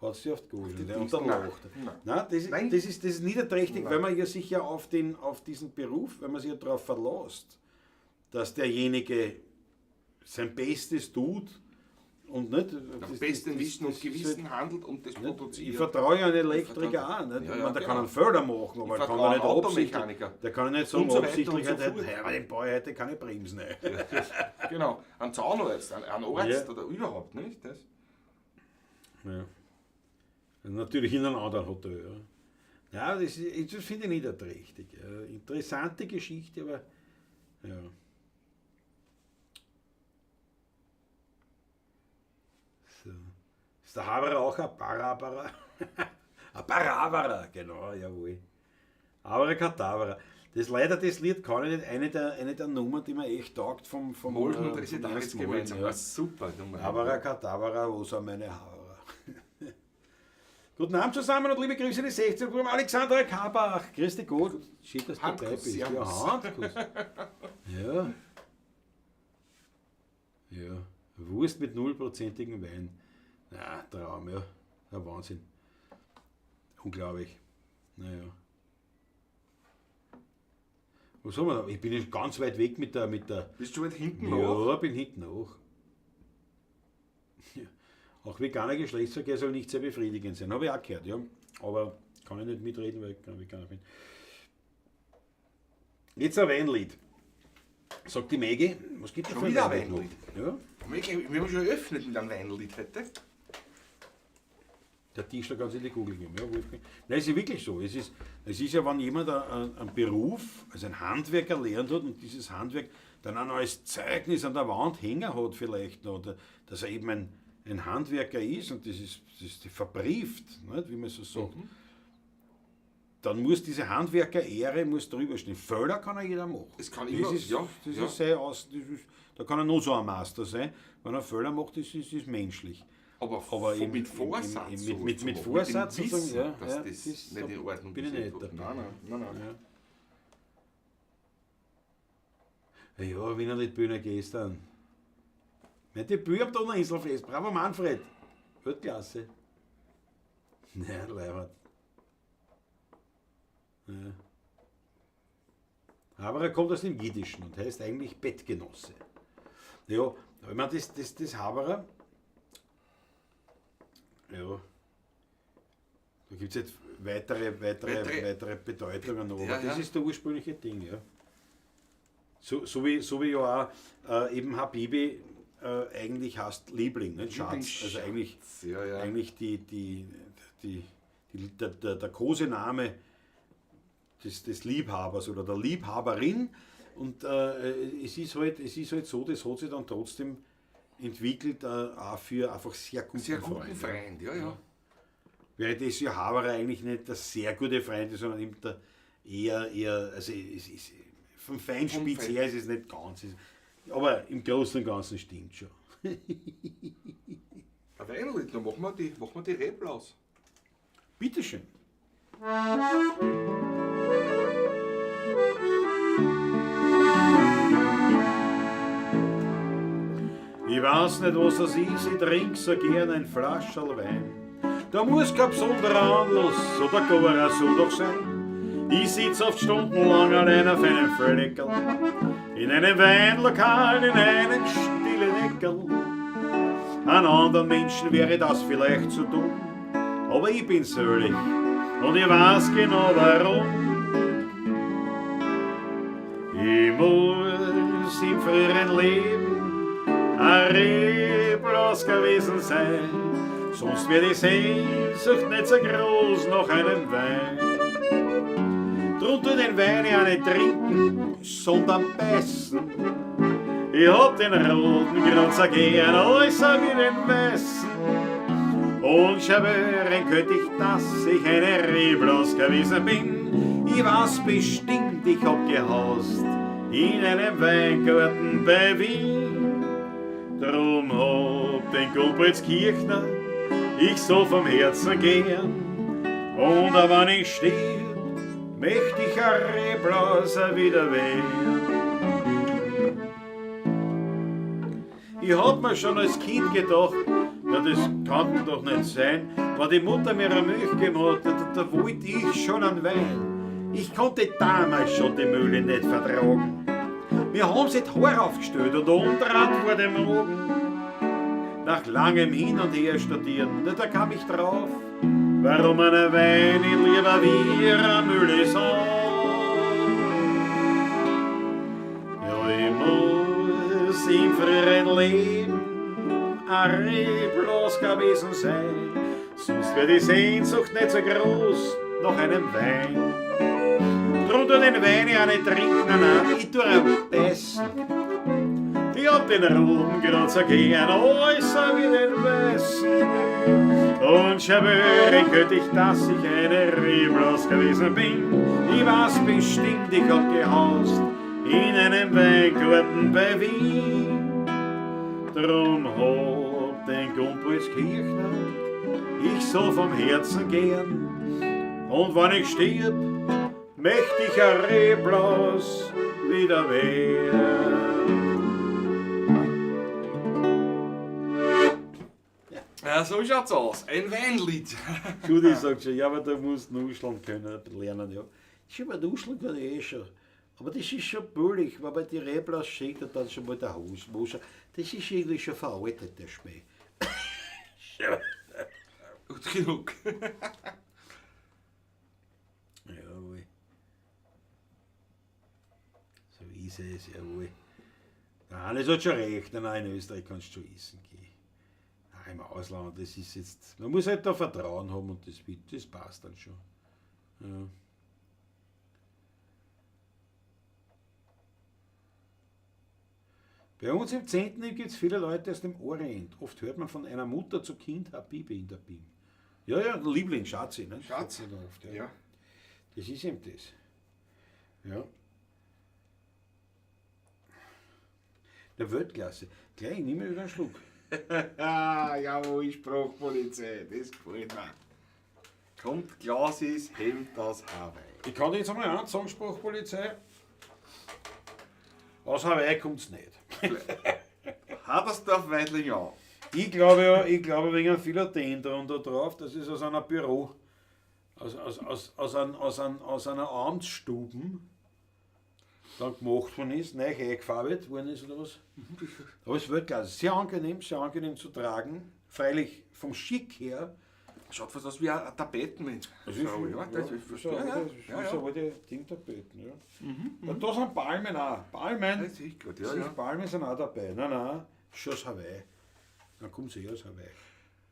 hat sie auf die Gurgel und dann Nein. lacht er. Nein. Nein, Nein. das ist niederträchtig, weil man ja sich ja auf diesen Beruf, weil man sich ja darauf verlässt, dass derjenige sein Bestes tut und nicht. Nach das- bestem das- Wissen das und ist Gewissen halt- handelt und das nicht? produziert. Ich vertraue ja einem Elektriker auch. Nicht? Ja, Ich ja, meine, der genau. kann einen Förder machen, aber Ich er kann vertraue ja nicht einem absichtlich. Automechaniker. Der kann ja nicht sagen, Und so weiter absichtlich, und so heute, fort. hey, aber den baue ich heute keine Bremsen ein. Genau, ein Zahnarzt, ein Arzt Ja. oder überhaupt nicht. Das. Ja. Natürlich in einem anderen Hotel. Ja, ja das finde ich niederträchtig. Ja. Interessante Geschichte, aber ja. So. Ist der Haberer auch ein Barabara? Ein Barabara, genau, jawohl. Abracadabra. Das leider, das Lied kann ich nicht. Eine der Nummern, die mir echt taugt vom Molden und vom Residenz Ernst Molden, gemeinsam. ja. Ja. Super Nummer. Abracadabra, wo sind meine Haare? Guten Abend zusammen und liebe Grüße in die 16 Uhr. Alexandra Karbach. Grüß dich Gott. Schön, dass du dabei Handkuss, bist. Ja, servus. Handkuss. Ja. Ja. Wurst mit nullprozentigem Wein. Na, Traum, ja. Der Wahnsinn. Unglaublich. Naja. Was haben wir da? Ich bin jetzt ganz weit weg mit der. Mit der Bist du weit hinten noch? Ja, bin hinten nach. Ja. Auch veganer Geschlechtsverkehr soll nicht sehr befriedigend sein. Habe ich auch gehört, ja. Aber kann ich nicht mitreden, weil ich kein Veganer bin. Jetzt ein Weinlied. Sagt die Maggie, was gibt es Schon für ein wieder ein Weinlied? Ja. Wir haben schon eröffnet mit einem Weinlied heute. Der Tischler kann sich in die Kugel geben. Ja, Wolfgang. Nein, es ist wirklich so. Es ist ja, wenn jemand einen Beruf, also ein Handwerk erlernt hat und dieses Handwerk dann auch noch als Zeugnis an der Wand hängen hat vielleicht noch, oder dass er eben ein Handwerker ist und das ist verbrieft, nicht, wie man so sagt. Mhm. Dann muss diese Handwerkerehre muss drüber stehen. Völler kann ja jeder machen. Das kann immer, ist, ja, das ja. ist sein Aus, das ist, da kann er nur so ein Master sein. Wenn er Völler macht, das ist menschlich. Aber, Aber mit Vorsatz. sowas mit zu machen, Vorsatz mit dem sozusagen, Wissen, ja, dass ja, das das- nicht in Ordnung bin ich ist. nicht dabei. Nein, nein, nein. Ja, ja, Wiener Liedbühne gestern. Mein Debüt am Donauinselfest. Bravo Manfred. Weltklasse. Nein, Leibert. Ja. Aber er kommt aus dem Jiddischen und heißt eigentlich Bettgenosse. Ja, aber ich meine, das Haberer, ja, da gibt es jetzt weitere Bedeutungen noch, aber Ja, das ja. ist der ursprüngliche Ding, ja. So wie ja auch eben Habibi eigentlich heißt Liebling, nicht Schatz. Also eigentlich, Ja, ja. eigentlich der Kosename des Liebhabers oder der Liebhaberin. Und es ist halt so, das hat sich dann trotzdem entwickelt, auch für einfach sehr guten Sehr guten Freund. Freund, ja, ja. Während das ja Haberer eigentlich nicht der sehr gute Freund ist, sondern eben der eher, also es ist, vom Feinspitz her ist es nicht ganz. Aber im Großen und Ganzen stimmt schon. Ein Weinlied, dann machen wir die Reblaus. Bitteschön. Ich weiß nicht, was das ist, ich trink so gern ein Flascherl Wein. Da muss kein besonderer Anlass oder gar ein Sonntag sein. Ich sitz oft stundenlang allein auf einem Fleckerl, in einem Weinlokal, in einem stillen Eckerl. An anderen Menschen wäre das vielleicht zu dumm, aber ich bin selig und ich weiß genau warum. Ich muss im früheren Leben ein Reblaus gewesen sein, sonst wär die Sehnsucht nicht so groß nach einem Wein. Drunter den Wein ja nicht trinken, sondern beißen. Ich hab den roten Grund so gern, als wie den weißen. Und schwören könnt ich, dass ich eine Reblaus gewesen bin. Ich weiß bestimmt, ich hab gehaust in einem Weingarten bei Wien. Drum hab den Gumpoldskirchner ich so vom Herzen gern. Und auch wenn ich stirb, möcht ich ein Reblaus wieder werden. Ich hab mir schon als Kind gedacht, na das kann doch nicht sein, wenn die Mutter mir eine Milch gegeben hat, da wollte ich schon einen Wein. Ich konnte damals schon die Mühle nicht vertragen. Wir haben sie die Haare aufgestellt und umdraht vor dem Augen. Nach langem Hin und Her studieren, na, da kam ich drauf, warum einer Wein nicht lieber wie eine Mühle soll. Ja, ich muss im früheren Leben ein Reblaus gewesen sein, sonst wär die Sehnsucht nicht so groß nach einem Wein. Drunter den Wein ja nicht trinken, nein, ich tu ihn beißen. Ich hab den roten grad so gern, alles wie den weißen. Und schwören könnt ich, dass ich eine Reblaus gewesen bin. Ich weiß bestimmt, ich hab gehaust in einem Weingarten bei Wien. Drum hab den Gumpoldskirchner ich so vom Herzen gern. Und wenn ich stirb, möcht ich ein Reblaus wieder werden. Ja, so schaut's aus. Ein Weinlied. Judy sagt schon, ja, aber da musst du nuscheln können, lernen, ja. Schon mal nuscheln kann ich eh schon. Aber das ist schon billig, weil bei die Reblaus schickt dann schon mal der Hausmoser. Das ist irgendwie schon veraltet, der Schmäh. Gut genug. Jawohl. So ist es, jawohl. Nein, das hat schon recht. Nein, nein, in Österreich kannst du schon essen gehen. Nein, im Ausland, das ist jetzt. Man muss halt da Vertrauen haben und das passt dann schon. Ja. Bei uns im 10. gibt es viele Leute aus dem Orient. Oft hört man von einer Mutter zu Kind Habibi in der Bim. Ja, ja, Liebling, Schatzi. Ne? Schatzi. Sagt man da oft, ja. Ja. Das ist eben das. Ja. Der Weltklasse. Gleich, ich nehme wieder einen Schluck. Ah, jawohl, Sprachpolizei, das gefällt mir. Kommt Klausis Hemd aus Hawaii. Ich kann dir jetzt einmal eins sagen, Sprachpolizei. Aus Hawaii kommt es nicht. Hadersdorf Weidling an. Ich glaube ja, ich glaube wegen einem Philodendron da drauf, das ist aus einer Büro, aus einer Amtsstuben dann gemacht worden ist, neu eingefarbet worden ist oder was. Aber es wird Weltklasse. Sehr angenehm zu tragen. Freilich vom Schick her. Schaut fast aus wie ein Tapetenmensch. Das ist, So, ja, das ist, so, ja, ja, das ist ja, so ja. alte Dingtapeten. Ja. Ja, da sind Palmen auch. Palmen. Das ist gut, ja, Sich ja. Palmen sind auch dabei. Nein, nein, schon aus Hawaii. Dann kommt sie eh aus Hawaii.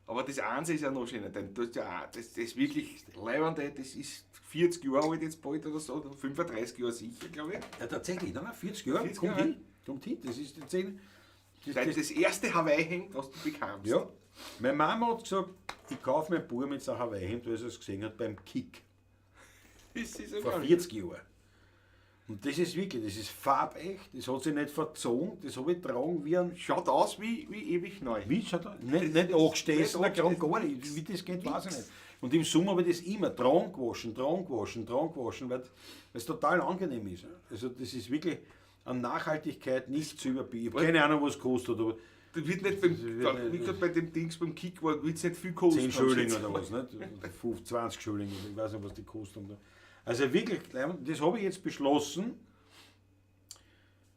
Aber das eins ist ja noch schöner, denn du hast ja auch, das ist wirklich leibende, das ist 40 Jahre alt jetzt bald oder so, oder 35 Jahre sicher, glaube ich. Ja, tatsächlich, nein, nein, 40 Jahre, 40 kommt Jahre. hin. Kommt hin, das ist die 10. Das, Das, das, das erste Hawaii-Hemd, was du bekamst. ja. Meine Mama hat gesagt, ich kaufe meinen Bub mit so einem Hawaii-Hemd, weil sie es gesehen hat beim Kick. Das ist ja Vor geil. 40 Jahren. Und das ist wirklich, das ist farbecht, das hat sich nicht verzogen, das habe ich getragen wie ein. Schaut aus wie ewig neu. Wie schaut das? Nicht angestessen, nicht nicht gar nicht. Wie das geht, weiß ich nicht. Und im Sommer habe ich das immer dran gewaschen, dran gewaschen, dran gewaschen, weil es total angenehm ist. Also das ist wirklich an Nachhaltigkeit nicht zu überbieten. Ich habe keine Ahnung, was es kostet, aber Das wird nicht beim, wird nicht- wie gesagt, bei dem Dings beim Kick war, wird es nicht viel kosten. 10 Schilling oder was, nicht? 5, 20 Schilling, ich weiß nicht, was die kosten. Also wirklich, das habe ich jetzt beschlossen,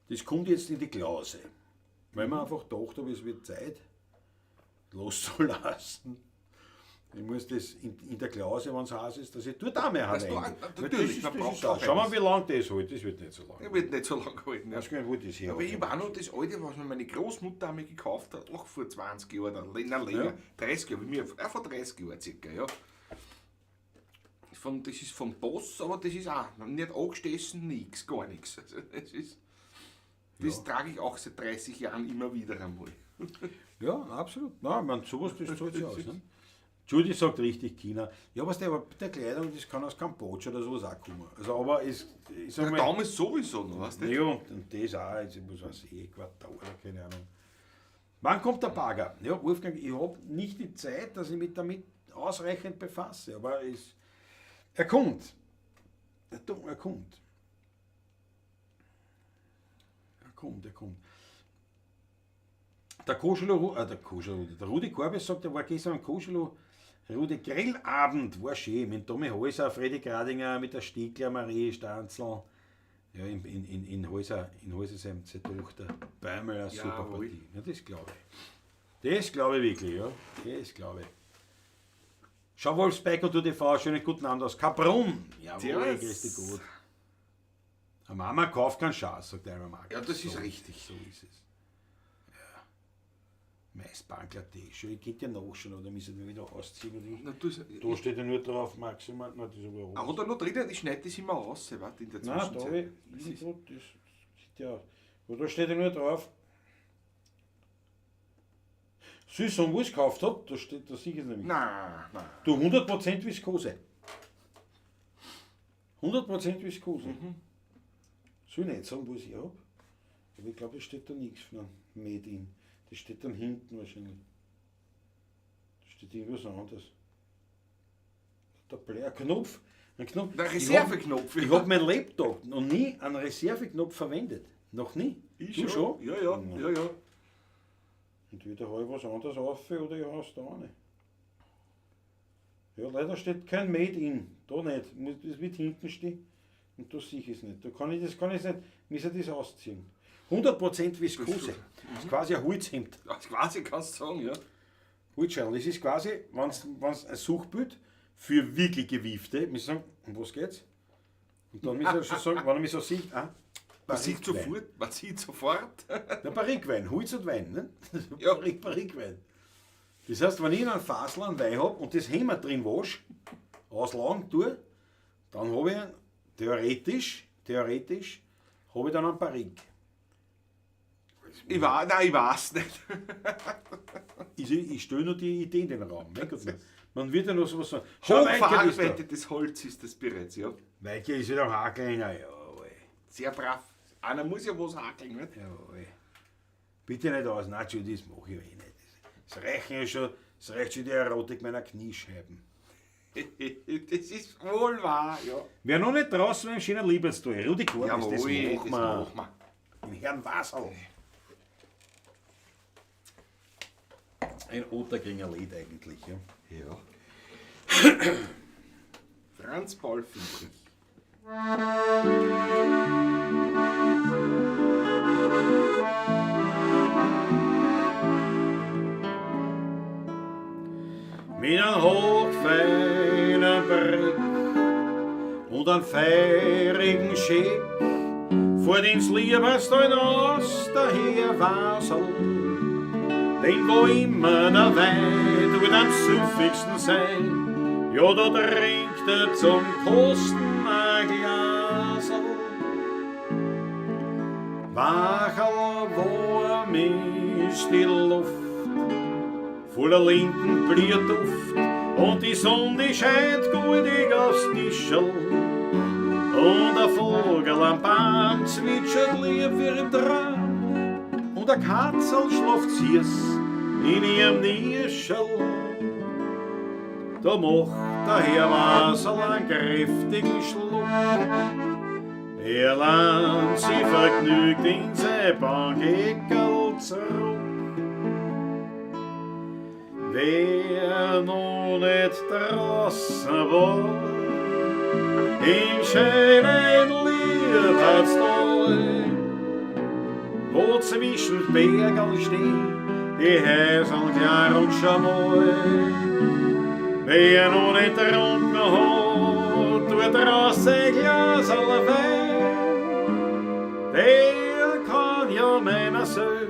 das kommt jetzt in die Klause. Weil man einfach gedacht habe, es wird Zeit, loszulassen. Ich muss das in der Klause, wenn es heiß ist, dass ich dort auch mehr Dass du rein. auch- natürlich, das ist, man das braucht ist auch. auch Schau mal, eines. wie lange das hält. Das wird nicht so lange. Ja, wird nicht so lange halten. Ich Ja. weiß gar nicht, wo das her Aber ich habe auch noch das alte, was mir meine Großmutter einmal gekauft hat, auch vor 20 Jahren, oder nein, länger, Ja. 30 Jahre, mir, auch vor 30 Jahren circa, ja. Das ist vom Boss, aber das ist auch nicht angestessen, nix, gar nichts. Also das trage ich auch seit 30 Jahren immer wieder einmal. Ja, absolut. Nein, ich meine, sowas, das zahlt sich aus. Ne? Judy sagt richtig China. Ja, was der, aber der Kleidung, das kann aus Kambodscha oder sowas auch kommen. Also, aber es, ich sag Der mal, Daumen sowieso noch, weißt du? ja, und das auch, jetzt, ich muss was Ecuador oder keine Ahnung. Wann kommt der Bagger? Ja, Wolfgang, ich habe nicht die Zeit, dass ich mich damit ausreichend befasse, aber er kommt. Er kommt. Er kommt, er kommt. Der Koschelo, der Koschelo, der Rudi Korbes sagt, er war gestern am Koschelo Rudi Grillabend, war schön, mit Tommy Häuser, Freddy Gradinger, mit der Stiegler, Marie Stanzl. Ja, in Häuser, in Häuser seine Tochter. Bäumel, eine super Jawohl. Partie. Ja, das glaube ich. Das glaube ich wirklich, ja. Das glaube ich. Schau Wolfsbeck und TV, schönen guten Abend aus Kaprun. Jawohl, Servus. grüß dich gut. Eine Mama kauft keinen Schatz, sagt einmal Marc. Ja, das ist So richtig. So ist es. Ja. Maisbankler-Tee. Schön, ich geht ja nachschauen, oder müssen wir wieder ausziehen. Oder Na, du, da steht ja nur drauf, maximal. Nein, das ist aber Ah, hat er noch drinnen, ich schneide das immer raus, weißt, in der Nein, da Zwischenzeit. habe ich irgendwo, das sieht ja. Aber da steht ja nur drauf. Süß und wo ich es gekauft habe, da steht, da sehe ich es nämlich. Nein, nein. Du, 100% Viskose. 100% Viskose. Mhm. Soll ich nicht sagen, wo ich es habe? Aber ich glaube, es steht da nichts von Made in. Das steht dann hinten wahrscheinlich. Da steht irgendwas anderes. Der Blair Knopf. Ein Knopf. Der Reserveknopf. Ich habe meinen Laptop noch nie einen Reserveknopf verwendet. Noch nie. Ich du schon? Ja, ja, ja, ja. Entweder habe ich was anderes auf oder ich hau's da rein. Ja, leider steht kein Made in. Da nicht. Das wird hinten stehen. Und da sehe ich es nicht. Da kann ich das kann ich nicht, müssen das ausziehen. 100% Viskose. Das ist quasi ein Holzhemd. Das quasi kannst du sagen, ja. Holzscheitel. Das ist quasi, wenn es ein Suchbild für wirklich Gewiefte, müssen sagen, um was geht's? Und dann müssen wir schon sagen, wenn er mich so sieht, ah, Man sieht sofort, man sieht sofort. Der Barrikwein, Holz und Wein, ne? Ja. Barrikwein. Das heißt, wenn ich einen Fasel an Wein habe und das Hämmer drin wasche, auslang tue, dann habe ich theoretisch, habe ich dann einen Barrik. Ich weiß, nein, ich weiß nicht. Ich stelle nur die Idee in den Raum. Mein Gott, man wird ja noch sowas sagen. Schau, Weike ist da. Hochverarbeitetes Holz ist das bereits, ja. Weike ist wieder am Hakeln. Ja, jawohl. Sehr brav. Einer muss ja was hakeln, nicht? Jawohl. Bitte nicht aus. Nein, Entschuldigung, das mache ich eh nicht. Das reicht ja schon, das reicht schon die Erotik meiner Kniescheiben. Das ist wohl wahr, ja. Wer noch nicht draußen war im schönen Liebertstal, Rudi Korbis, das Jawohl, machen wir. machen wir. Im Herrn Wasserl. Ein Otterkringer Lied eigentlich, ja. Ja. Franz Paul Friedrich. Mit einem hochfeinen Brick und einem feirigen Schick fuhrt ins Lieberstein aus der Herr Wasel. Denn wo immer der Wein tut am süffigsten sein, ja, da trinkt er zum Kosten ein Glasl. Wacherl warm ist die Luft, voller Lindenblüherduft, und die Sonne scheint goldig aufs Tischerl. Und ein Vogel am Baum zwitschert lieb wie im Traum, und a Katzel schlaft süß in ihrem Nischerl. Da macht der Herr Wasserl einen kräftigen Schluck. Er lahnt sich vergnügt in sein Bankeckerl zurück. Wer noch nicht draußen war, im schönen Liebertstal, wo zwischen Bergen stehen die Häuser klar und schmal. Wer noch nicht getrunken hat, tut raus sein Glas Wein. Der kann ja meiner Seele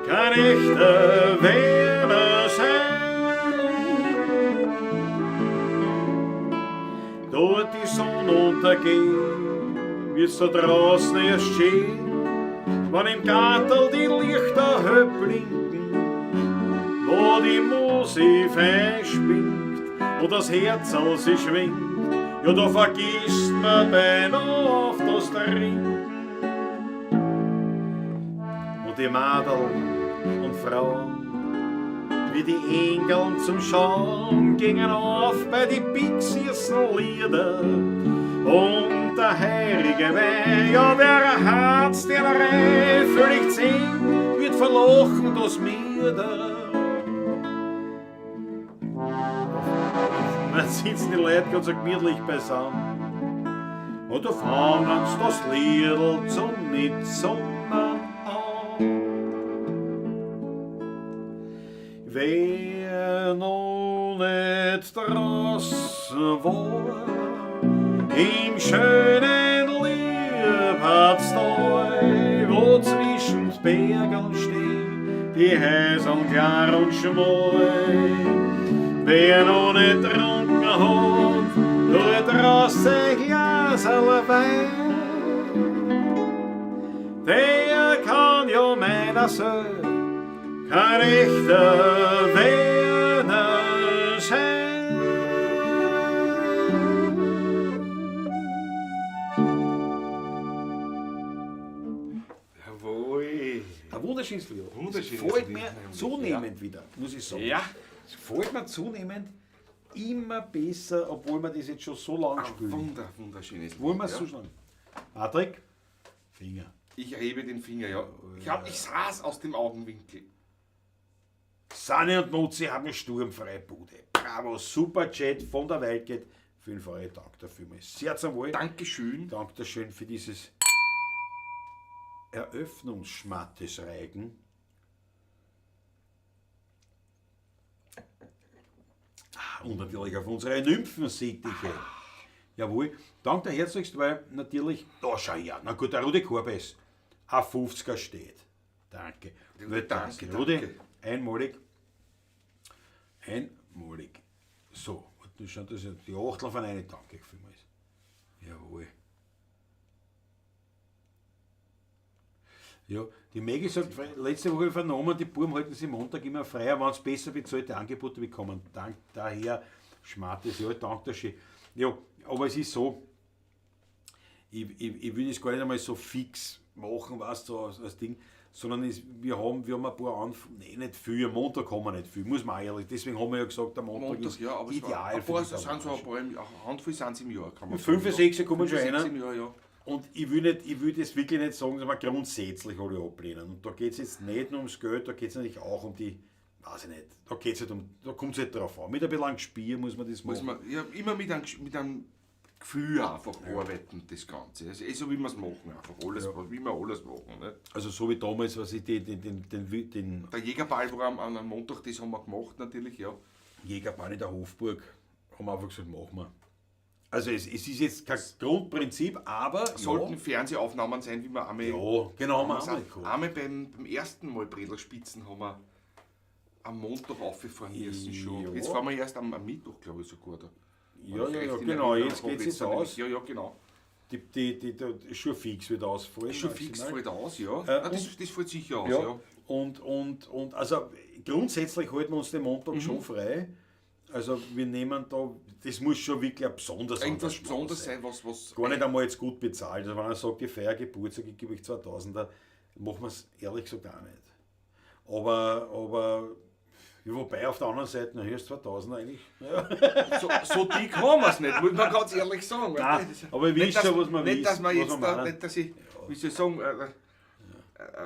kein echter Werner sein. Dort die Sonne untergeht, wird's da draußen erst schön, wenn im Gartel die Lichter hell blinken, wo die Musik fein spinnt und das Herz aus sich schwingt, ja, da vergisst man beinahe auf das Trinken. Und die Madeln und Frauen, wie die Engeln zum Schauen, gingen auf bei die pixiersten Lieder. Und der heilige Wein, ja, der hat's den Rei völlig zehn, wird verlochen das Mieder. Man sitzen die Leute ganz so gemütlich beisammen. Und da fangen sie das Liedl zum Mitsummen an. Wer noch nicht draußen war, im schönen Liebertstal, wo zwischen Bergen stehen die Häuser klar und schmal. Wer noch nicht getrunken hat, tut raus sein Glaserl Wein. Der kann ja meiner Seele kein echter Werner sein. Jawohl. Ein wunderschönes Lied. Wunderschönes Es gefällt Lied, mir nämlich, zunehmend wieder, muss ich sagen. Ja. Es gefällt mir zunehmend immer besser, obwohl wir das jetzt schon so lange Ein spielen. wunderschönes Lied. Wollen wir es ja. so schlagen? Patrick, Finger. Ich erhebe den Finger, ja. Ich sah's aus dem Augenwinkel. Sani und Mutzi haben sturmfreie Bude. Bravo, super Chat von der Welt geht. Auf jeden Fall, danke dafür. Sehr zum Wohl. Dankeschön. Dankeschön für dieses Eröffnungsschmattesreigen. Und natürlich auf unsere Nymphensittiche. Jawohl, danke dir herzlichst, weil natürlich, da schau her, na gut, der Rudi Korbes, ein 50er steht. Danke. Rudi, danke, Rudi, danke. einmalig. Einmalig. So, und schon, das ist die Achtel von einer, danke vielmals. Jawohl. Ja, die Maggie sagt, letzte Woche vernommen, die Buben halten sich Montag immer frei, wenn sie besser bezahlte Angebote bekommen. Dank daher, Schmartes, ja, danke schön. Ja, aber es ist so, ich will das gar nicht einmal so fix machen, weißt du, so als Ding, sondern es, wir haben ein paar Anfragen, nee, nicht viel, am Montag haben wir nicht viel, muss man auch ehrlich, deswegen haben wir ja gesagt, der Montag ist ja, aber ideal es war, ein für paar, die sind so ein paar, eine Handvoll sind es im Jahr, kann man Fünf, sagen. sechs kommen schon 5, 6 einer. im Jahr, ja. Und ich will das wirklich nicht sagen, dass wir grundsätzlich alle ablehnen. Und da geht es jetzt nicht nur ums Geld, da geht es natürlich auch um die, weiß ich nicht, da geht's halt um, da kommt es halt drauf an. Mit ein bisschen Spiel muss man das Muss machen. man ja, immer mit einem Gefühl einfach arbeiten, das Ganze. Also, eh so wie wir es machen, einfach alles, wie wir alles machen. Ne? Also so wie damals, was ich den Der Jägerball war am Montag, das haben wir gemacht natürlich, ja. Jägerball in der Hofburg, haben wir einfach gesagt, machen wir. Also es ist jetzt kein Grundprinzip, aber Sollten Fernsehaufnahmen sein, wie wir einmal... ja, genau, haben wir auch einmal, nicht gehabt. einmal beim ersten Mal Bredelspitzen haben wir am Montag aufgefahren müssen schon. Ja. Jetzt fahren wir erst am Mittwoch, glaube ich, sogar. Da. Ja, Wenn ich ja, ja, recht in genau, Erinnerung jetzt habe, geht's jetzt dann aus. nämlich. Ja, ja, genau. Die schon fix wird ausfallen. Schon fix maximal. fällt aus, ja. Nein, das fällt sicher aus, Ja, ja. und also grundsätzlich halten wir uns den Montag schon frei. Also wir nehmen da, das muss schon wirklich ein besonderes Irgendwas Engagement Besonderes sein, was Gar nicht einmal jetzt gut bezahlt. Also wenn er sagt, ich feiere Geburtstag, ich gebe euch 2000er, machen wir es ehrlich gesagt auch nicht. Aber ja, wobei auf der anderen Seite, na, hier ist 2000 eigentlich. Ja. So dick haben wir es nicht, muss man ganz ehrlich sagen. Nein, aber ich Nicht, weiß schon, was man nicht, weiß, dass man was jetzt wir da, meinen. nicht, dass ich, wie soll ich sagen,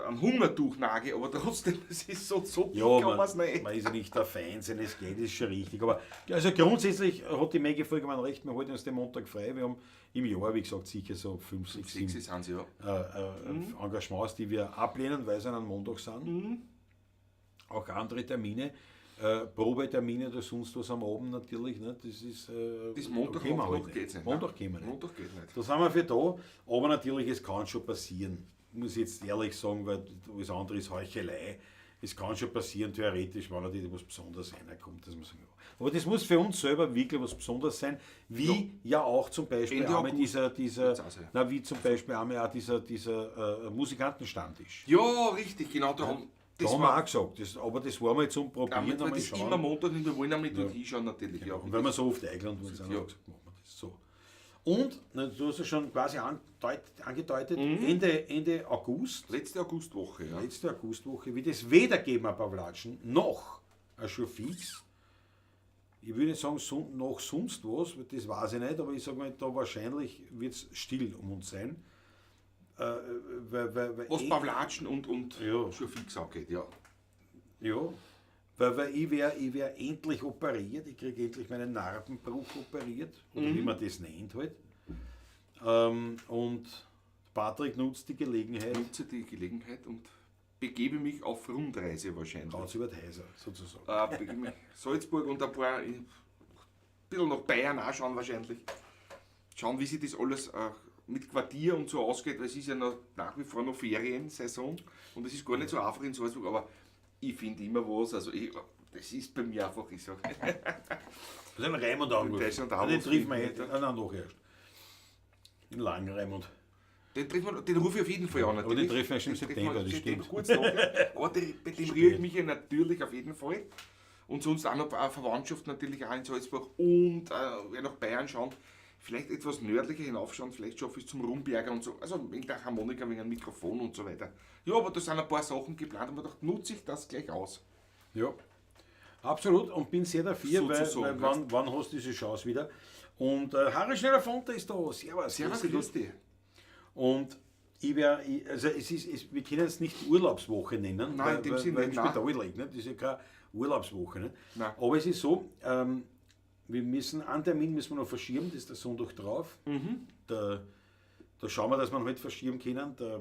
am Hungertuch nage, aber trotzdem, es ist so dick, Ja, haben man, wir's nicht. man ist ja nicht der Fan seines Geldes, ist schon richtig. Aber also grundsätzlich hat die Maggie vollkommen recht, wir halten uns den Montag frei. Wir haben im Jahr, wie gesagt, sicher so 5, 6, 7 Sechs sind sie, ja. Engagements, die wir ablehnen, weil sie an einem Montag sind. Auch andere Termine, Probetermine oder sonst was am Abend natürlich. Ne? Das ist. Das Montag da gehen wir noch halt nicht. geht's nicht. Montag ne? gehen wir nicht. Montag geht nicht. Da sind wir für da, aber natürlich, es kann schon passieren. Muss ich jetzt ehrlich sagen, weil alles andere ist Heuchelei. Es kann schon passieren, theoretisch, wenn natürlich was Besonderes reinkommt, dass man sagen, ja. Aber das muss für uns selber wirklich was Besonderes sein, wie ja, auch zum Beispiel Ende einmal August dieser, wird's auch sein. na, wie zum Beispiel einmal auch dieser Musikantenstammtisch. Ja, richtig, genau. Da haben, Da das haben wir war, auch gesagt, das, aber das war mal zum Probieren, damit, weil einmal das schauen. immer Montag und wir wollen einmal dort hinschauen natürlich. Ja. Und weil wir so oft eingeladen worden sind, haben wir Ja. gesagt, machen wir das so. Und, na, du hast es schon quasi angedeutet, Ende August, Letzte Augustwoche, ja. letzte Augustwoche, wird es weder geben ein Pawlatschen noch ein Jour fixe. Ich würde nicht sagen, noch sonst was, weil das weiß ich nicht, aber ich sage mal, da wahrscheinlich wird es still um uns sein. Weil Was Pawlatschen und Ja. Jour fixe angeht, ja. Ja, weil ich wär endlich operiert, ich kriege endlich meinen Narbenbruch operiert, oder wie man das nennt halt. Und Patrick nutzt die Gelegenheit, Nutze die Gelegenheit und begebe mich auf Rundreise wahrscheinlich. ganz über die Häuser sozusagen. Begebe mich Salzburg und ein paar, ein bisschen nach Bayern auch schauen wahrscheinlich. Schauen, wie sich das alles mit Quartier und so ausgeht, weil es ist ja noch, nach wie vor noch Feriensaison und es ist gar nicht so einfach in Salzburg, aber ich finde immer was, also das ist bei mir einfach, ich sag, Das ist ein Raimund angerufen. Der ist schon da, Den wo es trifft man findet, eh, nein, noch erst. In Lang, Raimund. Den rufe ich auf jeden Fall an. Aber den natürlich. treffen wir erst im Den treffen September, wir das im September, stimmt. Kurz nachher. Aber bei dem rühre ich mich ja natürlich auf jeden Fall. Und sonst auch noch eine Verwandtschaft natürlich auch in Salzburg und wer nach Bayern schauen, vielleicht etwas nördlicher hinaufschauen, vielleicht schaffe ich es zum Rumberger und so. Also wegen der Harmonika, wegen einem Mikrofon und so weiter. Ja, aber da sind ein paar Sachen geplant und man dachte, nutze ich das gleich aus. Ja, absolut und bin sehr dafür, Sozusagen, weil wann hast du diese Chance wieder? Und Harry Schneller-Fonte ist da. Servus. Servus, grüß dich. grüß dich. Und ich wär, ich, also es ist, es, wir können es nicht Urlaubswoche nennen, Nein, in dem Sinne weil im nicht, nein. Spital liegt, nicht? Das ist ja keine Urlaubswoche. Nicht? Nein. Aber es ist so, Wir müssen, einen Termin müssen wir noch verschieben, das ist der Sonntag drauf. Mhm. Da schauen wir, dass wir ihn halt verschieben können. Da,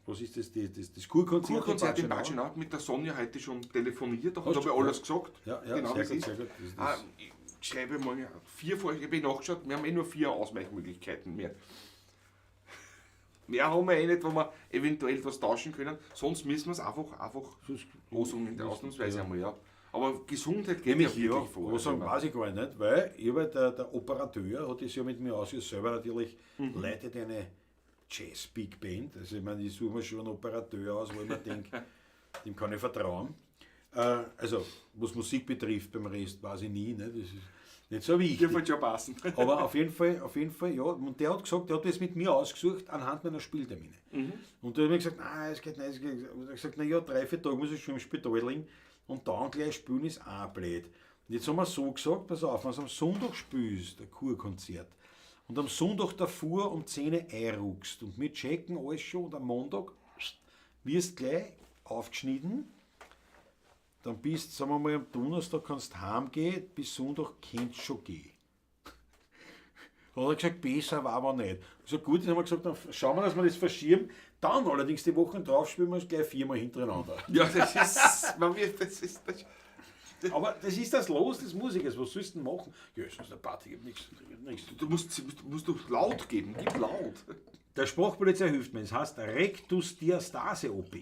was ist das? Das Kurkonzert, Kurkonzert in Bad Bad Schönau, mit der Sonja heute schon telefoniert, da Hast habe ich du- alles gesagt. Ja, ja, genau, sehr wie es gut, ist. sehr gut. Das, Ah, ich schreibe mal 4 vor, ich habe nachgeschaut, wir haben eh nur 4 Ausweichmöglichkeiten mehr. Mehr haben wir eh nicht, wo wir eventuell was tauschen können, sonst müssen wir es einfach ansagen, ausnahmsweise ja. einmal, ja. Aber Gesundheit geht Nämlich ja ja, wirklich vor. was sagen, Also, weiß ich gar nicht, weil ich hab ja der Operateur hat das ja mit mir ausgesucht, selber natürlich leitet eine Jazz-Big Band. Also ich meine, ich suche mir schon einen Operateur aus, wo ich mir denke, dem kann ich vertrauen. Also, was Musik betrifft, beim Rest weiß ich nie, ne? Das ist nicht so wichtig. Dir wird schon passen. Aber auf jeden Fall, ja. Und der hat gesagt, der hat das mit mir ausgesucht anhand meiner Spieltermine. Und da habe ich gesagt, nein, es geht nicht. Es geht nicht. Und er hat gesagt, na ja, 3, 4 Tage muss ich schon im Spital liegen und dann gleich spielen ist auch blöd. Und jetzt haben wir so gesagt, pass auf, wenn du am Sonntag spielst, ein Kurkonzert, und am Sonntag davor um 10 Uhr einrückst und wir checken alles schon und am Montag wirst gleich aufgeschnitten, dann bist, sagen wir mal, am Donnerstag kannst du heimgehen, bis Sonntag kannst du schon gehen. Hat er gesagt, besser war aber nicht. Ich gesagt, gut, dann haben wir gesagt, dann schauen wir, dass wir das verschieben. Dann allerdings die Wochen drauf spielen wir gleich 4-mal hintereinander. Ja, das ist, man wird, das ist, das Aber das ist das Los des Musikers. Was sollst du denn machen? Ja, es ist eine Party, gibt nichts, gibt nichts. Du musst du laut geben, gib laut. Der Sprachpolizei hilft mir. Es heißt Rektusdiastase-OP.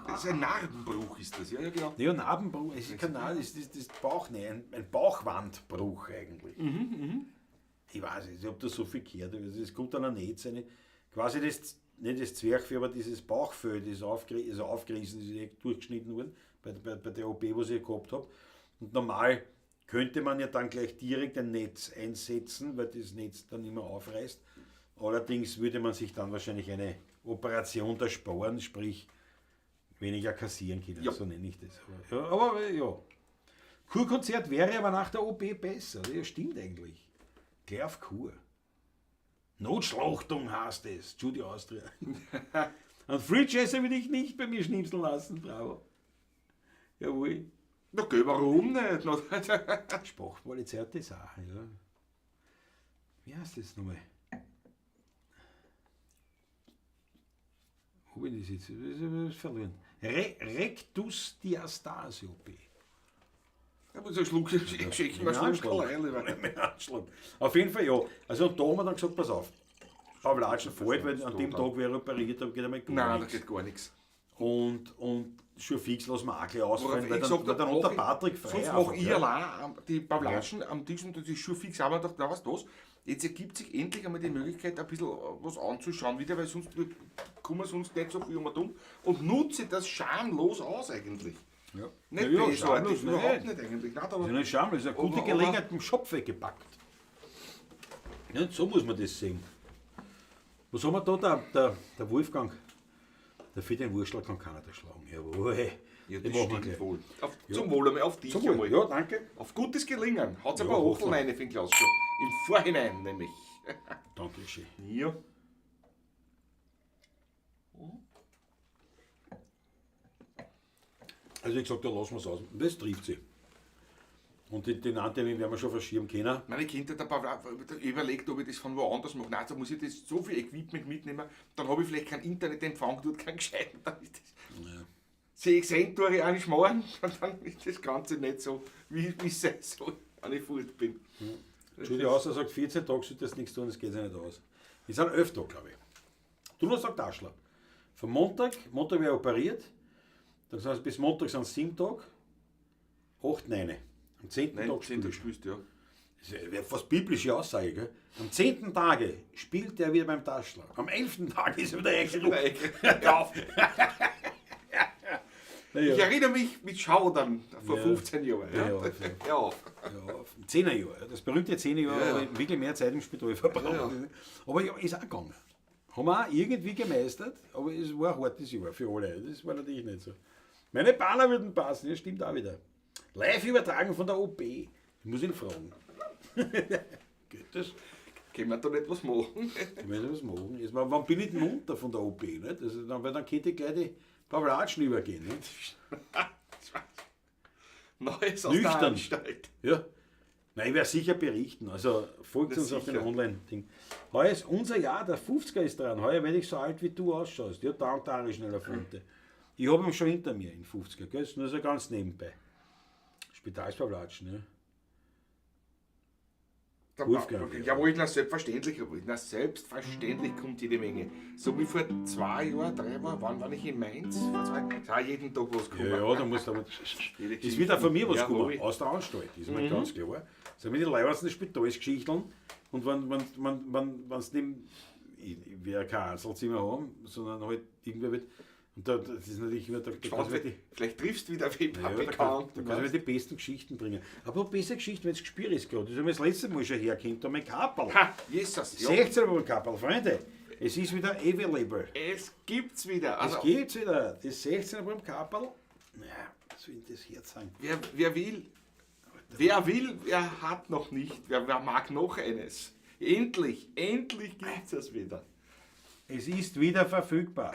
Das ist ein Narbenbruch, ist das, ja, ja, genau. Ja, Narbenbruch, es ist kein Narben, es ist das Bauch, nein, ein Bauchwandbruch eigentlich. Ich weiß nicht, ich hab da so viel gehört. Also es kommt dann auch nicht, seine, quasi das, nicht das Zwerchfell, aber dieses Bauchfell, das ist aufgerissen, das ist echt durchgeschnitten worden bei der OP, was ich gehabt hab. Und normal könnte man ja dann gleich direkt ein Netz einsetzen, weil das Netz dann immer aufreißt. Allerdings würde man sich dann wahrscheinlich eine Operation da sparen, sprich weniger kassieren können, Ja. So nenne ich das. Aber, ja, aber ja. Kurkonzert wäre aber nach der OP besser. Ja, stimmt eigentlich. Gleich auf Kur. Notschlachtung heißt es. Judy Austria. Und Free Jazzer würde ich nicht bei mir schnipseln lassen. Bravo. Jawohl. Na geh, warum nicht? Na, Sprachpolizei hat das auch. Ja. Wie heißt das nochmal? Wo bin ich jetzt? Das ist verloren. Rektusdiastase-OP. Da muss ich einen Schluck, ich schenke mir einen Schluck rein, lieber. Mit Anschlag. Auf jeden Fall ja. Also und da haben wir dann gesagt, pass auf. Pavlatschen fällt, weil an dem Tag wäre operiert, da geht einmal gar Nein, da nichts. geht gar nichts. Und schon fix lassen wir auch gleich ausfallen, Worauf weil ich dann, gesagt weil dann hab, hat der mach ich- Patrick frei. Sonst einfach, mache ich ja. allein die Pavlatschen am Tisch und das ist schon fix. Aber ich dachte, na was los? Jetzt ergibt sich endlich einmal die Möglichkeit, ein bisschen was anzuschauen wieder, weil sonst kommen wir sonst nicht so viel um und um. Und nutze das schamlos aus eigentlich. Ja. Nicht Ja, ja, bösartig, schamlos überhaupt nicht. nicht eigentlich. Nein, Das aber ist nicht schamlos, das ist eine gute Gelegenheit im Schopf weggepackt. Ja, so muss man das sehen. Was haben wir da? Der Wolfgang, der für den Wurstl kann keiner da schlagen. Jawohl. Ja, Den das machen wir stimmt gleich. wohl. Zum Wohl einmal, auf dich Zum Wohl. einmal. Ja, danke. Auf gutes Gelingen. Hat's ein Ja, paar Hochteln hoffentlich. rein für den Klaus schon. Im Vorhinein nämlich. Dankeschön. Ja. Also ich gesagt, da lassen wir es aus. Und das trifft sie. Und den anderen werden wir schon verschieben können. Meine ich könnte da überlegt, ob ich das von woanders mache. Nein, da muss ich das so viel Equipment mitnehmen, dann habe ich vielleicht keinen Internetempfang dort, keinen gescheiten. Dann ist das. Ja. Sehe ich tue ich auch nicht schmoren, und dann ist das Ganze nicht so, wie es sein soll, wenn ich fort bin. Judy Außer sagt, 14 Tage sollte das nichts tun, das geht sich nicht aus. Die sind 11 Tage, glaube ich. Donnerstag Taschler. Von Montag wäre operiert, dann sind es bis Montag sind es 7 Tage, 8, 9. Am 10. Nein, Tag 10 Tag spielst spielst du, ja. Das ist ja fast biblische Aussage, gell? Am 10. Tage spielt er wieder beim Taschler. Am 11. Tag ist er wieder eingeschlafen. Hör auf. Naja. Ich erinnere mich mit Schaudern vor Ja. 15 Jahren. Ja. Ja, ja. Hör auf. Ja, im 10er Jahr, ja. Das berühmte 10er Jahr, Ja, ja. habe ich wirklich mehr Zeit im Spital verbracht. Ja, ja. Aber ja, ist auch gegangen. Haben wir auch irgendwie gemeistert, aber es war ein hartes Jahr für alle. Das war natürlich nicht so. Meine Banner würden passen, ja, stimmt auch wieder. Live übertragen von der OP. Ich muss ihn fragen. Geht das? Können wir da nicht was machen? Ich weiß nicht, was machen. Jetzt, wann bin ich denn munter von der OP? Nicht? Also, dann, weil dann könnte ich gleich die Pavlatschen übergehen. Nicht? Neues aus der Nüchtern. Anstalt. Ja. Nein, ich werde sicher berichten. Also folgt Na uns auf den sicher. Online-Ding. Heuer ist unser Jahr, der 50er ist dran. Heuer werde ich so alt, wie du ausschaust. Ja, dank der Ari schneller Funte. Ich habe ihn schon hinter mir in 50er, gell? Ist nur so ganz nebenbei. Spitalsverwlatschen, ja. Da, Wolfgang. jawohl, na selbstverständlich, na selbstverständlich kommt jede Menge. So wie vor 2 Jahren, 3 Jahren, wann war ich in Mainz? Vor 2, ist auch jeden Tag was gekommen. Ja, ja, da musst du aber. Jede Ist Geschichte. wieder von mir was Jawohl. gekommen, aus der Anstalt, ist mir ganz klar. Das sind mir die leibersten Spitalsgeschichten. Und wenn wenn's nicht, ich werde kein Einzelzimmer haben, sondern halt irgendwer wird. Und da, das ist natürlich immer, da kannst du die, Vielleicht triffst du wieder wen ja, ja, da kann, da kannst du die besten Geschichten bringen. Aber beste Geschichten, wenn es gespürt ist gerade. Das haben wir das letzte Mal schon hergekommen, da mein Kaperl. Ha, Jesus, ja. 16 Uhr Kaperl, Freunde. Es ist wieder available. Es gibt's wieder. Es Also, gibt's wieder. Das 16 Uhr Kaperl. Ja, was soll ich das herzeigen? wer will, wer will, wer hat noch nicht, wer mag noch eines. Endlich, endlich gibt's es wieder. Es ist wieder verfügbar.